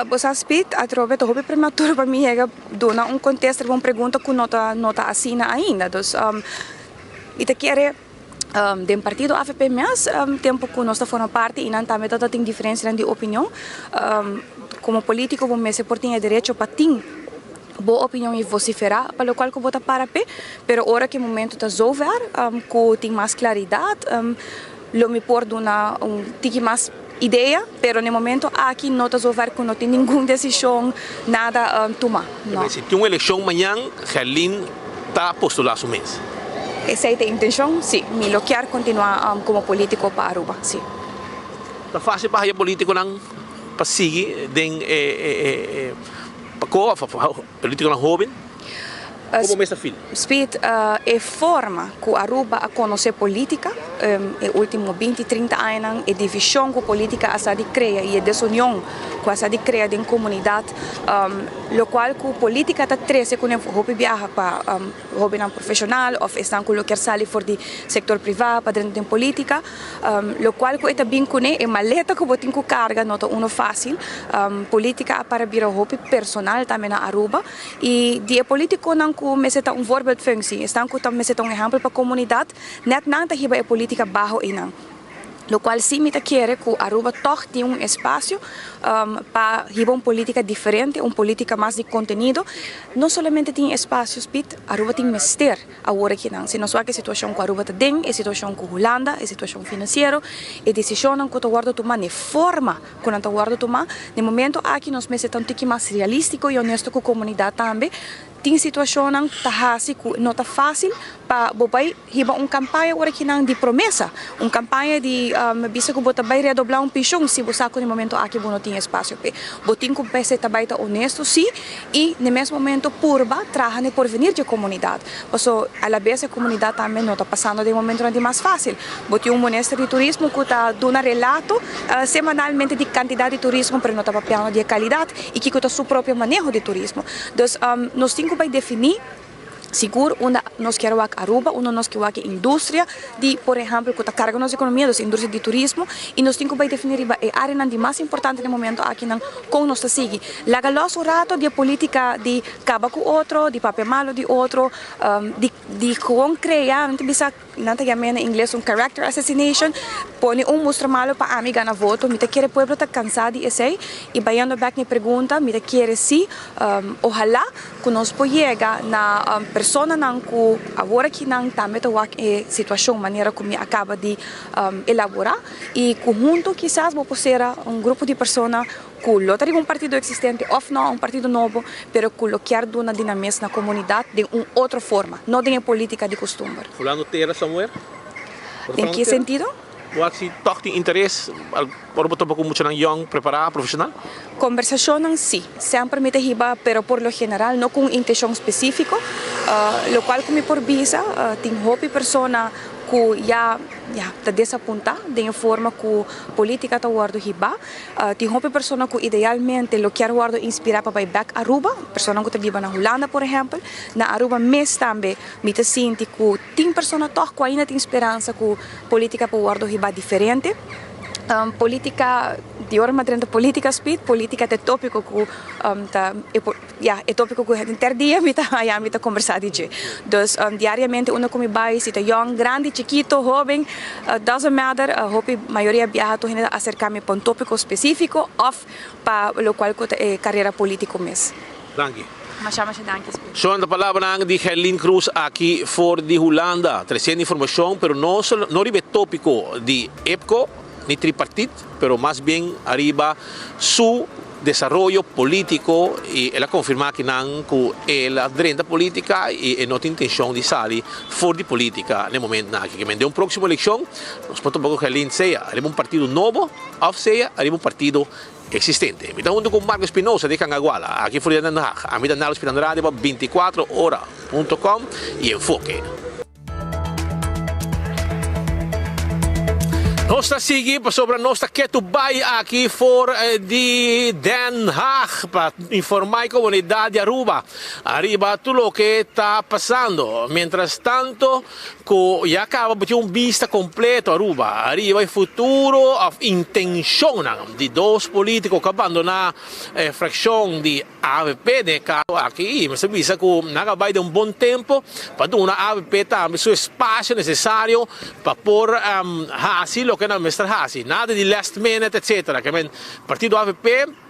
L: Bo sa Speed, atrobe ta hopi prematuro pa mi yega duna un contesta riba un pregunta cu no ta no ta asina ainda. Dus mi ta kere. Den partido avp mes tempo cu nos ta forma parti y nan tambe ta tin diferencianan di opinion. Como politico bo mester por tin e derecho pa tin bo opinion y vocifera pa locual cu bo ta para p'e, pero ora cu e momento ta zover cu tin mas claridad lo mi por duna un tiki mas idea, pero na e momento aki no ta zover cu no tin ningun decision nada tuma, no.
T: Si tin un eleccion mañan, Gerlin ta postula su mes?
L: Esey ta e intencion, si. Mi lo kier continua como politico pa Aruba, si.
T: Ta facil pa haya politiconan pa sigui den e Paco of politiconan hoben? Como mes ta feel?
L: Speed, e forma cu Aruba a conoce politica e ultimo binti, trinta añanan, e division cu politica a sa di crea y e desunion cu a sa di crea den comunidad, locual cu politica ta trece cu hopi biaha pa hobennan profesional of esnan cu lo kier sali for di sector priva pa drenta den politica, Locual cu e ta bin cune, e maleta cu bo tin cu carga no ta uno facil. Politica a para bira hopi personal tambe na Aruba y di e politiconan cu mester ta un voorbeeldfunctie, esnan cu ta mester ta un ehempel pa comunidad, net nan ta hiba e politica baho eynan. Locual si mi ta kere cu Aruba toch tin un espacio pa hiba un politica diferente, un politica mas di contenido. No solamente tin espacio, Piet, Aruba tin mester. Awor akinan, si nos wak e situashon ku Aruba ta den, e situashon ku Hulanda, e situashon finansiero, e desishonnan ku ta wòrdu tumá, n'e forma ku nan ta wòrdu tumá, n'e momento aki nos mester ta un tiki mas realístiko i honesto ku komunidat tambe. Tin situashonnan ta hasi ku no ta fásil pa bo bai hiba un kampaña awor akinan di promesa, un kampaña di bisa ku bo ta bai redoblá un penshon si bo sa ku n'e momento aki bo no tin espasio p'e. Bo tin ku mester ta bai ta honesto sí i n'e mes momento purba traha n'e porvenir dje komunidat. Paso alabes e komunidat tambe no ta pasando den momentonan di mas fásil. Bo tin un minister di turismo ku ta duna relato semanalmente di kantidat di turismo pero no ta papiando di e kalidat i kiko ta su propio maneho di turismo. Dus nos tin ku bai definí. Sigur unda nos kier wak Aruba, unda nos kier wak e industria di por ehempel ku ta karga nos ekonomia, dus industria di turismo, i nos tin ku bai definí riba e areanan di mas importante den momento akinan kon nos ta sigui. Laga los un rato di e politica di kaba ku otro, di papia malo di otro, di di gewoon krea, nan ta bisa. Nan ta yam'é na ingles un character assassination, pone un mustra malo pa ami gana voto. Mi ta kere pueblo ta cansá di esei y bayendo bek na e pregunta, mi ta kere si, ohalá cu nos por yega na personanan cu awor aki nan tambe ta wak e situacion manera cu mi a caba di elaborá y cu hunto kisas bo por sera un grupo di persona ku lo ta riba un partido eksistente òf no, un partido nobo, pero ku lo kier duna dinames na komunidat den un otro forma, no den e polítika di kustumber.
T: Fulano tera somewhere?
L: Den ki sentido?
T: Bo a si tòg tin interes ora bo topa ku muchanan yòn, prepará, profeshonal?
L: Kombersashonnan sí, semper mi ta hiba, pero por lo general no ku un intenshon spesífiko. Lokual ku mi por bisa, tin hopi persona ku ya ya ta desapuntá den e forma ku polítika ta wòrdu hibá. Tin hopi persona ku idealmente lo kier wòrdu inspirá pa bai bèk Aruba, personanan ku ta biba na Hulanda por ehèmpel. Na Aruba mes tambe mi ta sinti ku tin persona tòg ku ainda tin speransa ku polítika por wòrdu hibá diferente. Polítika, di ora mi a drenta polítika speed, polítika ta e tópiko ku ta Ya, e tópiko ku henter dia mi ta haña mi ta kombersá di dje. Dus diariamente unda ku mi bai, si ta yòn, grandi, chikito, hóben, doesn't matter, hopi mayoria biaha tur hende ta aserká mi pa un tópiko spesífiko òf pa lokual ku ta e karera polítiko mes.
T: Danki.
L: Masha masha danki Speed.
T: Son ta palabranan di Gerlien Croes aki for di Hulanda, tresiendo informashon pero no no riba e tópiko di IPCO ni tripartit pero mas bien ariba su desaroyo politico y el a confirma akinan cu el a drenta politica y e no tin intencion di sali for di politica na e momentonan aki. Kimen den un proximo eleccion nos por topa cu Gerlin sea ariba un partido nobo of sea ariba un partido existente. Mi ta hunto cu Marco Espinosa di Cangaguala aki for di Den Haag. Ami ta Nalo Spinando Radio pa binticuatro ora punto com y Enfoke. Nos ta sigui pasobra nos ta ketu bai aki for di Den Haag pa informa e comunidad di Aruba ariba tur loke ta pasando. Mientras tanto cu ya caba bo tin un bista completo Aruba ariba e futuro of intencionnan di dos politico cu a bandona e fraccion di Avp den e caso aki y mester bisa cu nan a bay den un bon tempo pa duna avp tambe su espacio necesario pa por haci loke nan mester haci, nada di last minute etcetera. Ke men partido avp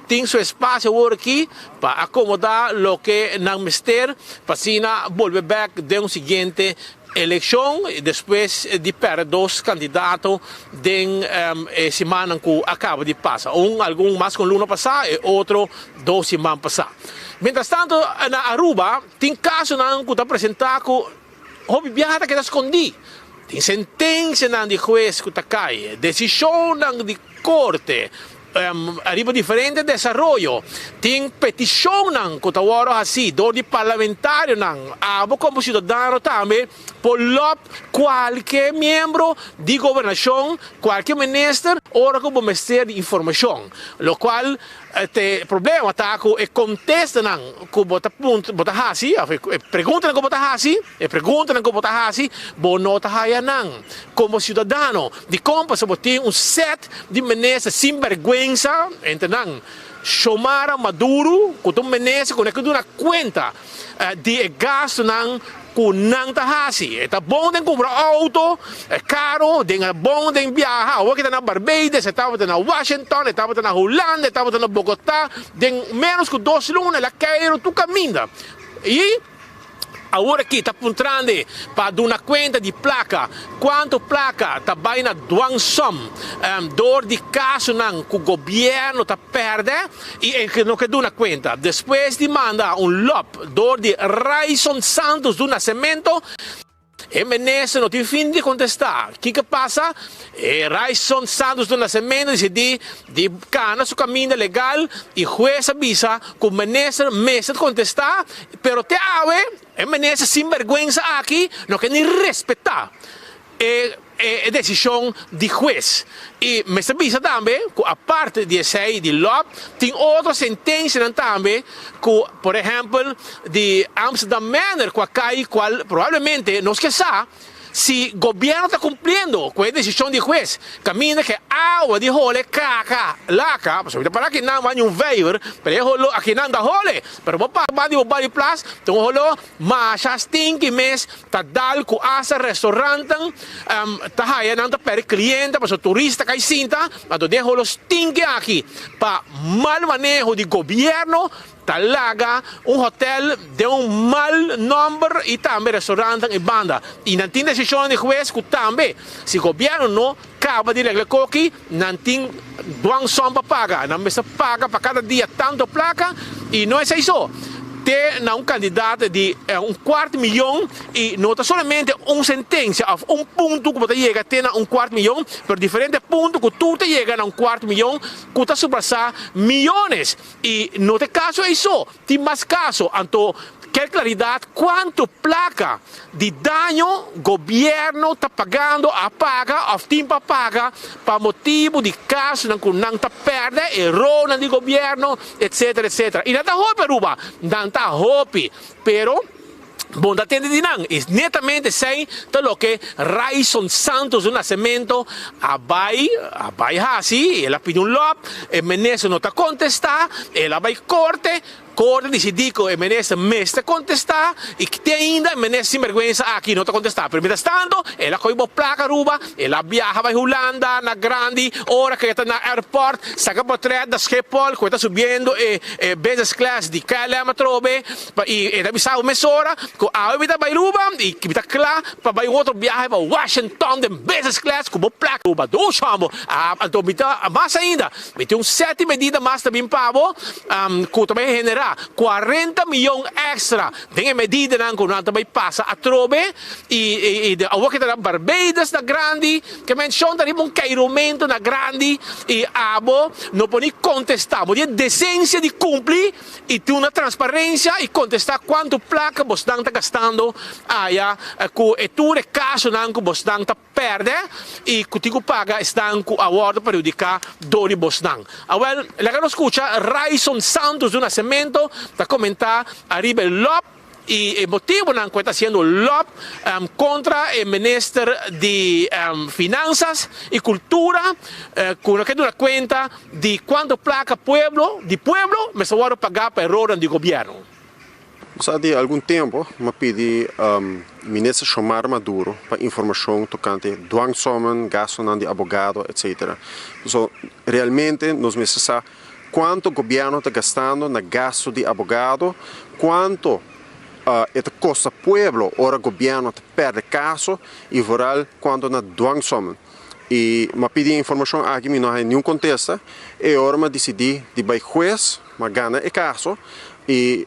T: tin su espacio awor aki pa acomoda loke nan mester pa asina bolbe bek den un siguiente eleccion despues di perde dos candidato den e simannan cu a caba di pasa, un algun mas cu un luna pasa e otro dos siman pasa. Mientras tanto na Aruba tin casonan cu ta presenta cu hopi biaha ta keda scondi, tin sentencianan di hues cu ta cay, decisionnan di corte ariba diferente desaroyo, tin peticionnan cu ta worde haci door di parlamentarionan, abo como ciudadano tambe por lop cualke miembro di gobernacion, cualke minister ora cu bo mester di informacion, locual E problema ta ku e kontestanan ku bo ta puntra, bo ta hasi, òf e preguntanan ku bo ta hasi, e preguntanan ku bo ta hasi, bo no ta haya nan komo siudadano. Dikon? Pasobra bo tin un sèt di minister sinbèrgwensa, entre nan Xiomara Maduro, ku ta un minister ku no ke duna kuenta di e gastunan ku nan ta hasi. E ta bon den kumpra outo karo, den a bon den biaha. Awor ke ta na Barbados, e tabata na Washington, e tabata na Hulanda, e tabata na Bogotá. Den ménos ku dos luna el a keiru tur kaminda. I awor aki ta puntrande pa duna kuenta di plaka, kuantu plaka ta bai na dwangsom dor di kasonan ku gobièrnu ta pèrdè i e no ke duna kuenta. Despues di manda un lòp. Dor di Ryson Santos du Nascimento, e minister no tin fin di contesta. Kico pasa? E Ryson Santos do Nascimento dicidi di cana su caminda legal y huez a bisa cu minister mester contesta, pero te awe e minister sinberguensa aki no ke ni respeta e e desishon di hues. I mester bisa tambe ku aparte di esei di Lop tin otro sentensianan tambe ku por ehèmpel di Amsterdam Manor ku a kai kual probablemente nos ke sa si gobièrnu ta kumpliendo ku e desishon di hues kaminda ku e awa di hole kaka laka pasobra mi ta para akinan wak un vijver pero e holo akinan ta hole pero bo pasa banda di bo bali plas ta un holo Masha stinky mes ta dal cu hasta restaurantan ta haya nan ta perde cliente pasobra turista cay sinta anto den holo stinky aki pa mal maneho di gobierno ta laga un hotel den un mal nomber y tambe restaurantan y banda y nan tin decisionnan di huez cu tambe si gobierno no caba di regla coki nan tin dwangsom pa paga, nan mester paga pa kada dia tanto plaka y no esei so, te na un kandidat di un kuart miyon y no ta solamente un sentensia of un punto ku bo ta yega te na un kuart miyon, pero diferente punto ku tur ta yega na un kuart miyon ku ta subrasa miyones y no ta e kaso ei so. Tin mas kaso, anto ker klaridat kuantu plaka di daño gobièrnu ta pagando, a paga òf tin pa paga pa motibu di kasonan ku nan ta pèrdè, erornan di gobièrnu, etsetera, etsetera. I nan ta hopi Aruba, nan ta hopi, pero bo no ta tende di nan. I netamente esei ta loke Ryson Santos do Nascimento a bai a bai hasi, el a pidi un lòp, e minister no ta kontestá, el a bai korte, korte disidí ku e minister mester kontestá i te ainda e minister sinbergwensa aki no ta kontestá. Pero mientras tanto el a kohe bo plaka Aruba, el a biaha bai Hulanda na grandi ora ku e ta na airport saka portret na Schiphol ku e ta subiendo e business class di KLM atrobe. Pa i e ta bisa bo mesora ku awe mi ta bai Aruba i mi ta kla pa bai un otro biahe pa Washington den business class ku bo plaka Aruba dush hombo. Anto mi ta mas ainda mi tin un sèt di medida mas ta bin pa bo ku ta bai generá. gasta 40 miyon extra den e medidanan ku nan ta bai pasa atrobe i i awor ke ta na Barbados na grandi ke menshon ta riba un keirumento na grandi i abo no por ni kontestá bo tin e desensia di kumpli i tin una transparensia i kontestá kuantu plaka bosnan ta gastando aya ku e tur e kasonan ku bosnan ta pèrdè i ku tin ku paga esnan ku a wòrdu perhudiká dor di bosnan. Awèl, laga nos skucha Ryson Santos di un Nasemento ta komentá ariba e lòp i e motibunan ku e ta hasiendo lòp kontra e minister di Finansas i Kultura ku no ke duna kuenta di kuantu plaka pueblo di pueblo mester wòrdu pagá pa erornan di gobièrnu.
N: Sa di algun tempo m'a pidi Minister Xiomara Maduro pa informacion tocante dwangsommen, gastonan di abogado, etc. So, realmente nos mester sa cuanto gobierno ta gastando na gasto di abogado, cuanto e ta costa pueblo ora gobierno ta perde caso y vooral cuanto na dwangsommen. Y m'a pidi e informacion aki mi no haya niun contesta e ora m'a dicidi di bay huez, m'a gana e caso y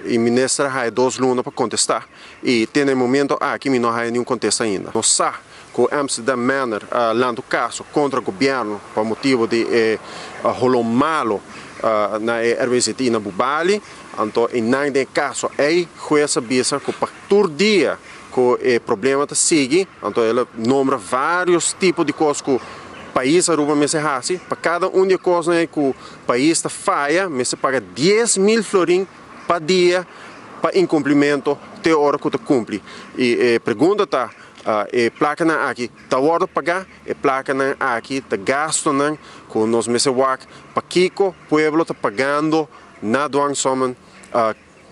N: e minister a haya dos luna pa contesta y te na e momento aki mi no haya niun contesta ainda. Nos sa cu Amsterdam Manor a lanta un caso contra gobierno pa motibo di e holon malo na e RWZI na Bubali, anto eynan den e caso ey huez a bisa cu pa tur dia Ku e problema ta sigui, anto el a nombra varios tipo di kos ku pais Aruba mester hasi. Pa kada un di e kosnan ei ku pais ta faya, mester paga 10,000 florin pa dia pa inkumplimento te ora ku ta kumpli. I e pregunta ta, e plakanan aki ta wòrdu pagá? E plakanan aki ta gastunan ku nos mester wak pakiko pueblo ta pagando na dwangsommen?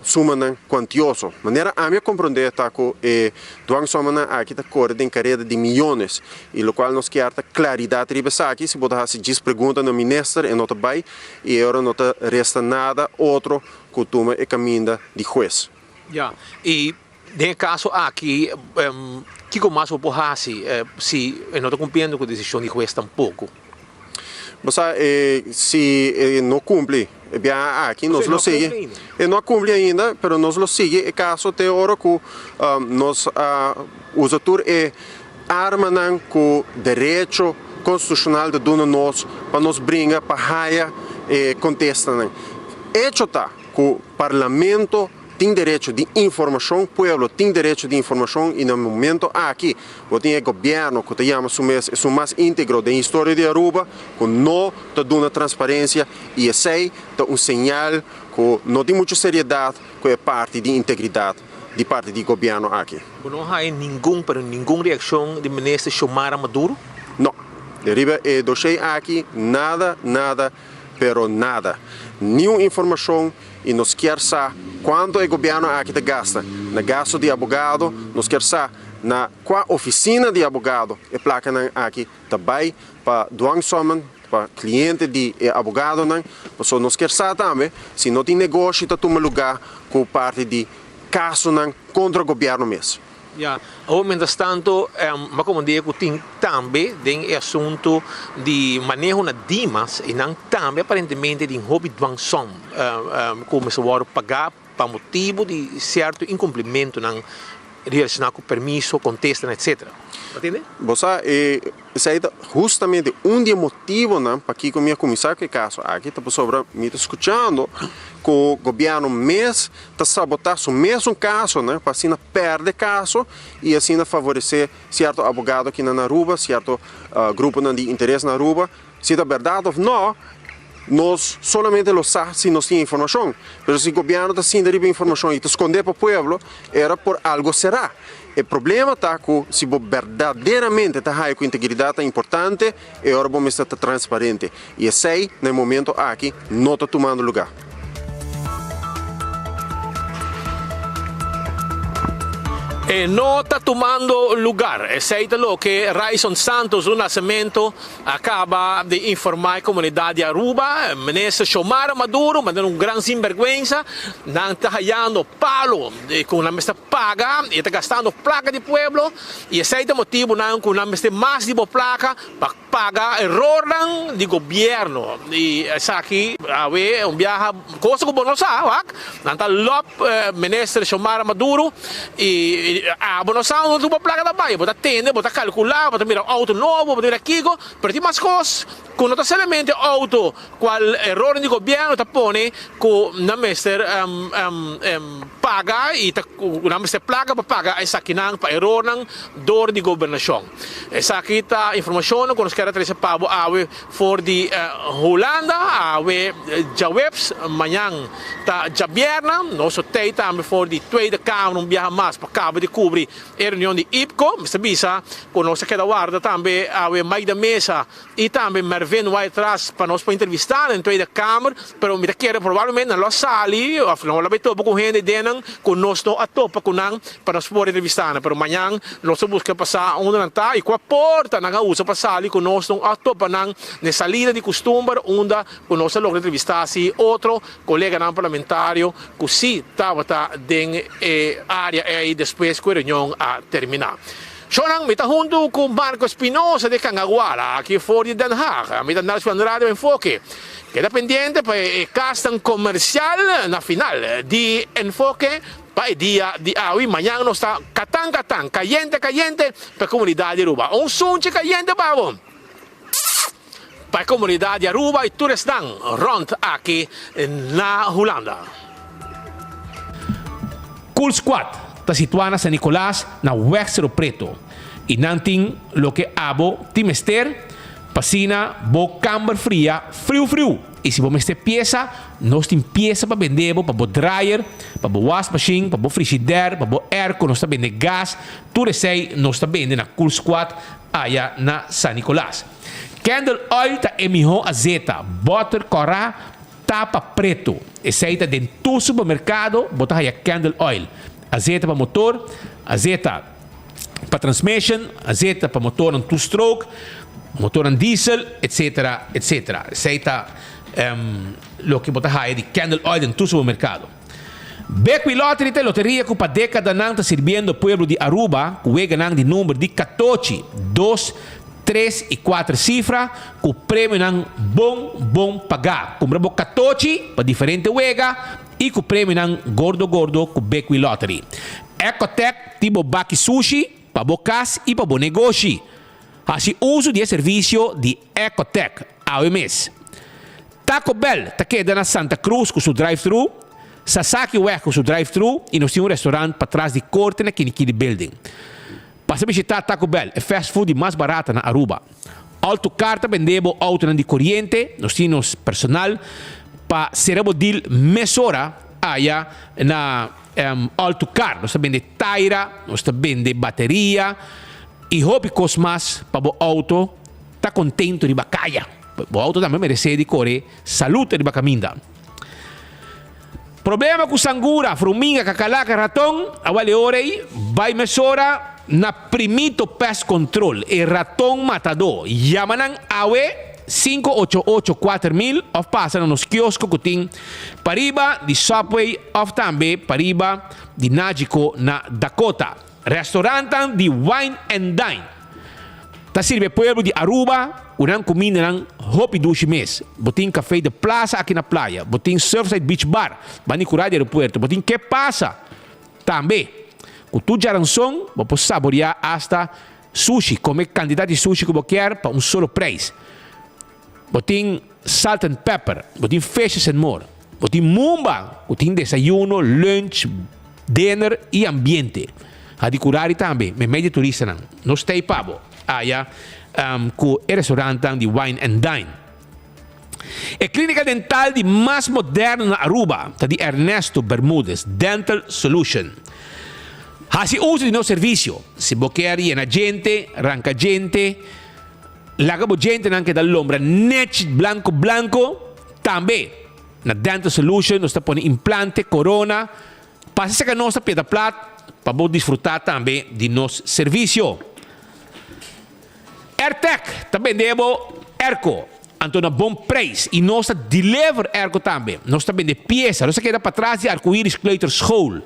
N: Sumanan kuantioso. Manera ami a komprondé ta ku e dwangsomanan aki ta kore den kareda di miyones i lokual nos kier ta klaridat riba esaki. Si bo ta hasi djis pregunta na minister e no ta bai i e ora no ta resta nada otro ku tuma e kaminda di hues.
T: Ya, i den e kaso aki kiko mas bo por hasi si e no ta kumpliendo ku desishon di hues tampoko?
N: Bo sa, si e no cumpli e biaha aki, nos lo sigui. E no a cumpli ainda, pero nos lo sigui e caso te ora cu nos a usa tur e armanan cu derecho constitucional ta duna nos pa nos bringa pa haya e contestanan. Hecho ta cu Parlamento tin derecho di informacion, pueblo tin derecho di informacion y na momento aki bo tin e gobierno cu ta yama su mes esun mas integro den historia di Aruba cu no ta duna transparencia y esey ta un señal cu no tin mucho seriedad cu e parti di integridad di parti di gobierno aki.
T: Bo no haya ningun pero ningun reaccion di Minister Xiomara Maduro?
N: No. Riba e dossier aki nada, nada pero nada. Niun informacion y nos kier sa cuanto e gobierno aki ta gasta na gasto di abogado, nos kier sa na cua oficina di abogado e placanan aki ta bay pa dwangsommen, pa cliente di e abogadonan, pasobra nos kier sa tambe si no tin negoshi ta tuma lugar cu parti di casonan contra gobierno mes.
T: Ya, awor mientras tanto m'a komand'é ku tin tambe den e asuntu di maneho na Dimas i nan tambe aparentemente tin hopi dwangsom ku mester wòrdu pagá pa motibu di sierto inkumplimentunan relashoná ku permiso, kontestanan etsetera. Bo tende?
N: Bo sa, e Esei ta hustamente un di e motibonan pakiko mi a kuminsá ku e kaso aki, ta pasobra mi ta skuchando ku gobièrnu mes ta sabotá su mesun kasonan pa asina pèrdè kaso i asina favoresé sierto abogado akinan na Aruba, sierto gruponan di interes na Aruba. Si ta bèrdat òf nò, nos solamente lo sa si nos tin e informashon. Pero si gobièrnu ta sinta riba e informashon i ta skondé pa pueblo, era por algo será. E problema ta ku si bo berdaderamente ta haya ku integridat ta importante, e ora bo mester ta transparente. I esei na e momento aki no ta tumando lugá.
T: E no ta tumando lugar. Esei ta loke Ryson Santos do Nascimento a caba di informa e comunidad di Aruba. Minister Xiomara Maduro manda un gran sinberguensa. Nan ta hayando palo cu nan mester paga y ta gastando placa di pueblo y esey ta motibonan cu nan mester mas di bo placa pa. paga erornan di gobierno y esaki awe un biaha cosa cu bo no sa wak nan ta lop minister Xiomara Maduro y abo no sa unda tur bo placa ta bay bo ta tende bo ta calcula bo ta mira auto nobo bo ta mira kico pero tin mas cos cu no ta solamente auto cual erornan di gobierno ta pone cu nan mester paga y ta cu nan mester placa pa paga esakinan pa erornan door di gobernacion. Esaki ta informacionnan cu nos kier a trece pa bo awe for di Hulanda, awe djaweps, mañan ta djabierna. Nos lo tey tambe for di Tweede Kamer un biaha mas pa caba di cubri e reunion di IPCO. Mester bisa cu nos a keda warda tambe awe Mike de Meza y tambe Mervin Whiteras pa nos por entrevista nan den Tweede Kamer, pero mi ta kere probablemente nan lo a sali of nan lo a bay topa cu hende den nan cu nos no a topa cu nan pa nos por entrevista nan, pero mañan nos lo busca pa sa unda nan ta y cua porta nan a usa pa sali cu nos no a topa nan n'e salida di custumber unda cu nos a logra entrevista si otro coleganan parlamentario cu si tabata den e area ey despues cu e reunion a termina. Shownan, mi ta huntu ku Marco Espinosa di Cangaguala, aki for di Den Haag. Mi ta Nelson Andrade Enfoke. Keda pendiente pa e kasnan komersial na final di Enfoke pa e dia di awe. Mañan nos ta katan katan, kayente kayente pa e komunidat di Aruba. Un sunchi kayente pa bo pa e komunidat di Aruba i tur esnan rònt aki na Hulanda. Cool Squad ta situá na San Nicolas na Weg Cerro Preto i nan tin loke abo tin mester pa asina bo kamber fria friu friu. I si bo mester piesa, nos tin piesa pa bende bo pa bo dryer, pa bo wasmachine, pa bo frishider, pa bo airco, nos ta bende gas, tur esei nos ta bende na Cool Squad aya na San Nicolas. Candle oil ta e mihó azeta, boter kòrá, Tapa preto. Esey ta den tur supermercado bo ta haya candle oil. Azeta pa motor, azeta pa transmission, azeta pa motornan two stroke, motornan diesel, etc. Etc. Esey ta loke bo ta haya di candle oil den tur supermercado. Bequi Lottery ta e loteria cu pa decadanan ta sirbiendo pueblo di Aruba cu weganan di number di catochi, dos, Tres i kuater sifra ku premionan bon bon pagá. Kumpra bo katochi pa diferente wega i ku premionan gordo gordo ku Bequi Lottery. Ecotec tin bo baki sushi pa bo kas i pa bo negoshi. Hasi uso di e servisio di Ecotec awe mes. Taco Bell ta keda na Santa Cruz ku su drive-thru, Sasaki Weg ku su drive-thru i nos tin un restaurant patras di korte na Kinikini Building. Pasa bishita Taco Bell, e fast food di mas barata na Aruba. Alto Car ta bende bo autonan di coriente, nos tin nos personal pa cera bo deal mesora aya na Alto Car. Nos ta bende taira, nos ta bende bateria y hopi cos mas pa bo auto ta contento riba caya. Bo auto tambe merece di core salud riba caminda. Problema ku sangura, fruminga, kakalaka, raton, awal e ora ei bai mesora na Primito Pest Control, e raton matadó. Yama nan awe 588 4000 òf pasa na nos kiosko ku tin pariba di Subway òf tambe pariba di Nagico na Dakota. Restaurantan di Wine and Dine ta sirbi e pueblo di Aruba ku nan kumindanan hopi dushi mes. Bo tin Café de Plaza aki na playa, bo tin Surfside Beach Bar banda di kura di aeropuerto, bo tin Ke Pasa tambe. Ku tur djaranson bo por saboreá asta sushi, kome kantidat di sushi ku bo kier pa un solo preis. Bo tin Salt and Pepper, bo tin Fishes and More, bo tin Mumba ku tin desayuno, lunch, dinner i ambiente. Hadicurari tambe, meimei di turistanan. Nos ta ei pa bo aya ku e restaurantnan di Wine and Dine. E klinika dental di mas moderno na Aruba ta di Ernesto Bermudez Dental Solution. Hasi uso di nos servisio si bo kier yena djente, ranka djente, Laga bo djentenan keda lombra nech blanco blanco. Tambe na Dental Solution nos ta pone implante, corona. Pasa cerca nos na Piedra Plat pa bo disfruta tambe di nos servicio. Airtec ta bende bo airco, anto na bon prijs y nos ta deliver airco tambe. Nos ta bende pieza. Nos ta keda patras di Arcoiris Kleuterschool.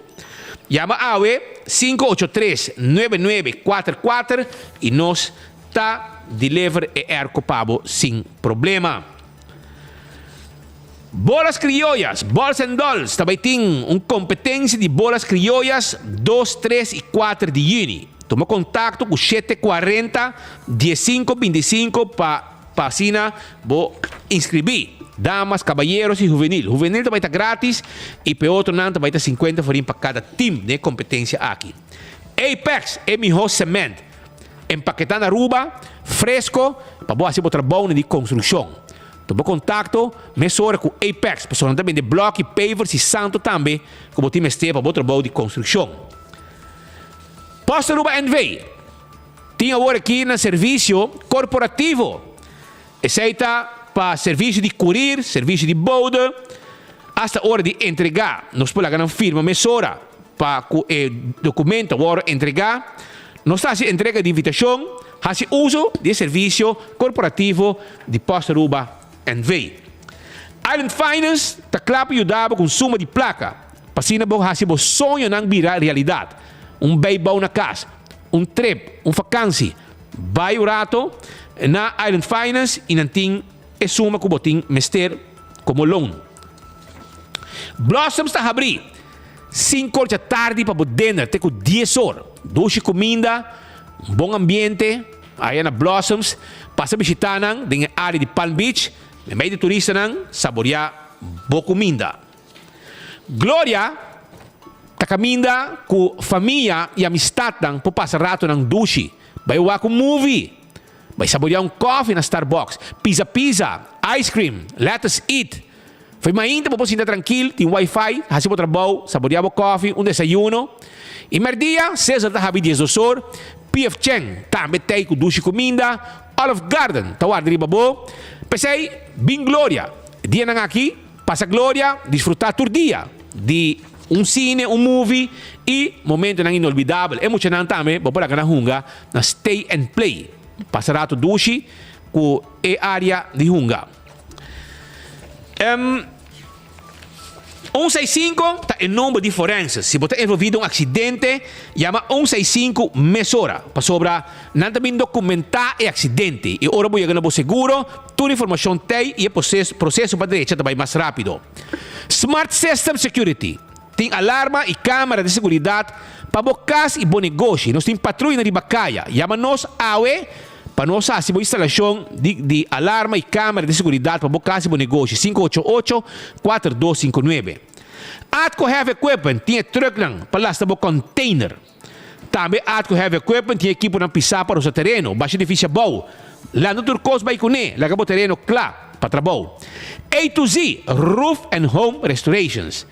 T: Yama awe 583 9944 y nos ta. deliver e airco pa bo sin problema. Bolas Criollas, Balls and Dolls ta bay tin un competencia di bolas criollas dos, tres y cuater di juni. Tuma contacto cu shete cuarenta, diescinco binticinco pa pa asina bo inscribi. Damas, caballeros y juvenil. Juvenil ta bay ta gratis y pa e otronan ta bay ta cincuenta florin pa cada team den e competencia aki. Apex, e miho cement. Empaketá na Aruba, fresco, pa bo hasi bo trabounan di construccion. Tuma kontakto mesora ku Apex pasobra nan ta bende blòki, pavers i santo tambe ku bo tin mester pa bo trabou di konstrukshon. Post Aruba NV. Tin awor aki nan servisio korporativo. Esei ta pa servisio di kurir, servisio di bode, asta ora di entregá. Nos por laga nan firma mesora pa ku e dokumento a wòrdu entregá. Nos ta hasi entrega di invitashon. Hasi uso di e servisio korporativo di Post Aruba NV. Island Finance ta kla pa yuda bo ku un suma di plaka pa asina bo hasi bo soñonan bira realidat. Un beibou na kas, un trip, un fakansi. Bai un rato na Island Finance i nan tin e suma ku bo tin mester komo loan. Blossoms ta habrí sinku or djatardi pa bo dinner te ku dies or. Dushi kuminda. Un bon ambiente aya na Blossoms, pasa bishita nan den e área di Palm Beach, meimei di turistanan saboreá bo kuminda. Gloria ta kaminda ku famia i amistatnan por pasa ratonan dushi, bai wak un movie, bai saboreá un kòfi na Starbucks, pizza pizza, ice cream, let us eat. Fo'i mainta bo por sinta trankil, tin wifi, hasi bo trabou, saboreá bo kòfi, un desayuno. I mèrdia, Sizzle ta habi diesdos or, PF Chang tambe t'ei ku dushi kuminda, Olive Garden ta warda riba bo. P'esei, bin Gloria! E dianan aki, pasa Gloria, disfrutá tur dia di un sine, un movie i momentonan inolvidabel. E muchanan tambe bo por laga nan hunga na Stay and Play. Pasa rato dushi ku e área di hunga. Um, 165 ta e nomber di forense. Si bo ta envolví den un aksidente, yama 165 mesora, pasobra nan ta bin dokumentá e aksidente i ora bo yega na bo seguro, tur informashon t'ei i e proseso pa drecha ta bai mas rápido. Smart System Security tin alarma i kámara di seguridat pa bo kas i bo negoshi. Nos tin patruyanan riba kaya. Yama nos awe! Pa nos hasi bo instalashon di di alarma i kamera di seguridat pa bo kas i bo negoshi, 588 4259. Atco Heavy Equipment tin e trùknan pa lasta bo kònteiner. Tambe Atco Heavy Equipment tin ekiponan pisá pa rosa tereno, basha edifisio abou, lanta tur kos bai kuné, laga bo tereno kla pa trabou. A to Z Roof and Home Restorations.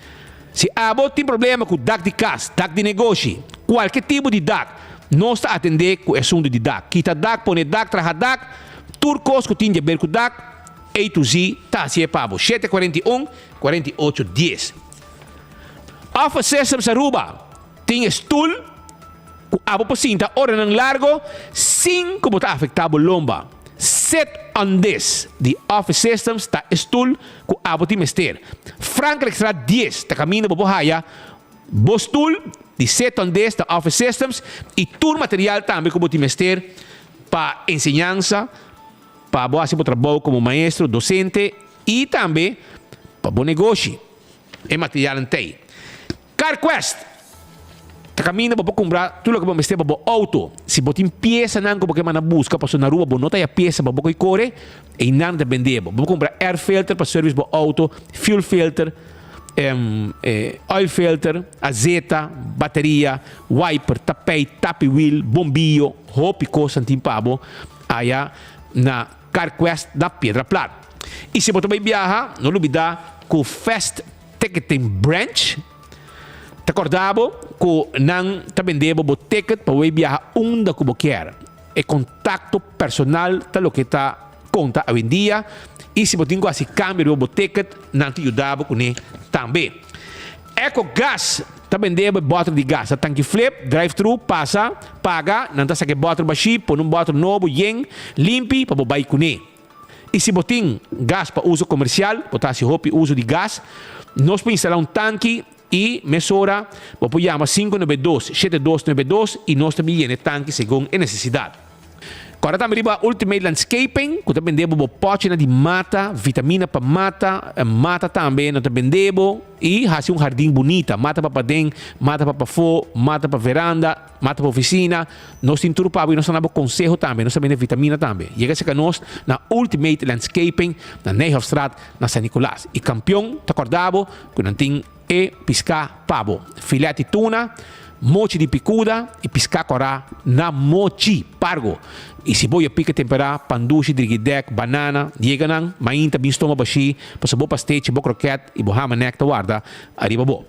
T: Si abo tin problema ku dak di kas, dak di negoshi, kualke tipo di dak, nos ta atendé ku e asuntu di dak. Kita dak, pone dak, traha dak, tur kos ku tin di aber ku dak, A to Z ta hasié pa bo. 741, 48 dies. Office Systems Aruba tin e stul ku abo por sinta oranan largo sin ku bo ta afektá bo lomba. Sit on this di Office Systems ta e stul ku abo tin mester. Frankrijkstraat dies ta kaminda bo por haya bo stul di Sit on this ta Office Systems i tur material tambe ku bo tin mester pa enseñansa, pa bo hasi bo trabou komo maestro, dosente i tambe pa bo negoshi. E materialnan t'ei. CarQuest ta kaminda bo por kumpra tur loke bo mester pa bo outo. Si bo tin piesanan ku bo ke manda buska pasobra na Aruba bo no ta haya piesa pa bo koi kore, einan ta bende bo. Bo por kumpra air filter pa service bo outo, fuel filter, oil filter, azeta, bateria, wiper, tapijt, tapi wiel, bombiyo, hopi kosnan tin pa bo aya na CarQuest na Piedra Plat. I si bo ta bai biaha, no lubida ku Fast Ticketing Branch ta korda bo ku nan ta bende bo bo ticket pa bo bai biaha unda ku bo kier. E kontakto personal ta loke ta konta awendia i si bo tin ku hasi kambio riba bo ticket nan ta yuda bo kuné tambe. Eco Gas ta bende bo e bòter di gas. Ta tanki flip, drive thru, pasa, paga, nan ta saka e bòter bashí, pone un bòter nobo yen, limpi pa bo bai kuné. I si bo tin gas pa uso komersial, bo ta hasi hopi uso di gas, nos por instalá un tanki i mesora bo por yama 592 7292 i nos ta bin yena e tanki segun e nesesidat. Kòrda tambe riba Ultimate Landscaping ku ta bende bo bo pòchinan di mata, vitamina pa mata, mata tambe nan ta bende bo i hasi un hardin bunita, mata pa paden, mata pa pafó, mata pa veranda, mata pa ofisina. Nos tin tur pa bo i nos ta na bo konseho tambe, nos ta bende vitamina tambe. Yega serka nos na Ultimate Landscaping na Nijhofstraat na San Nicolas. I Kampion ta kòrda bo ku nan tin E piská pa bo. Filet di tuna, mochi di pikuda i piská kòrá na mochi pargo. I si bo ya pika temperá, pandushi, drigidèk, banana, yega nan mainta bin stoma bashí pasobra bo pastechi, bo krokèt i bo hamanek ta warda ariba bo.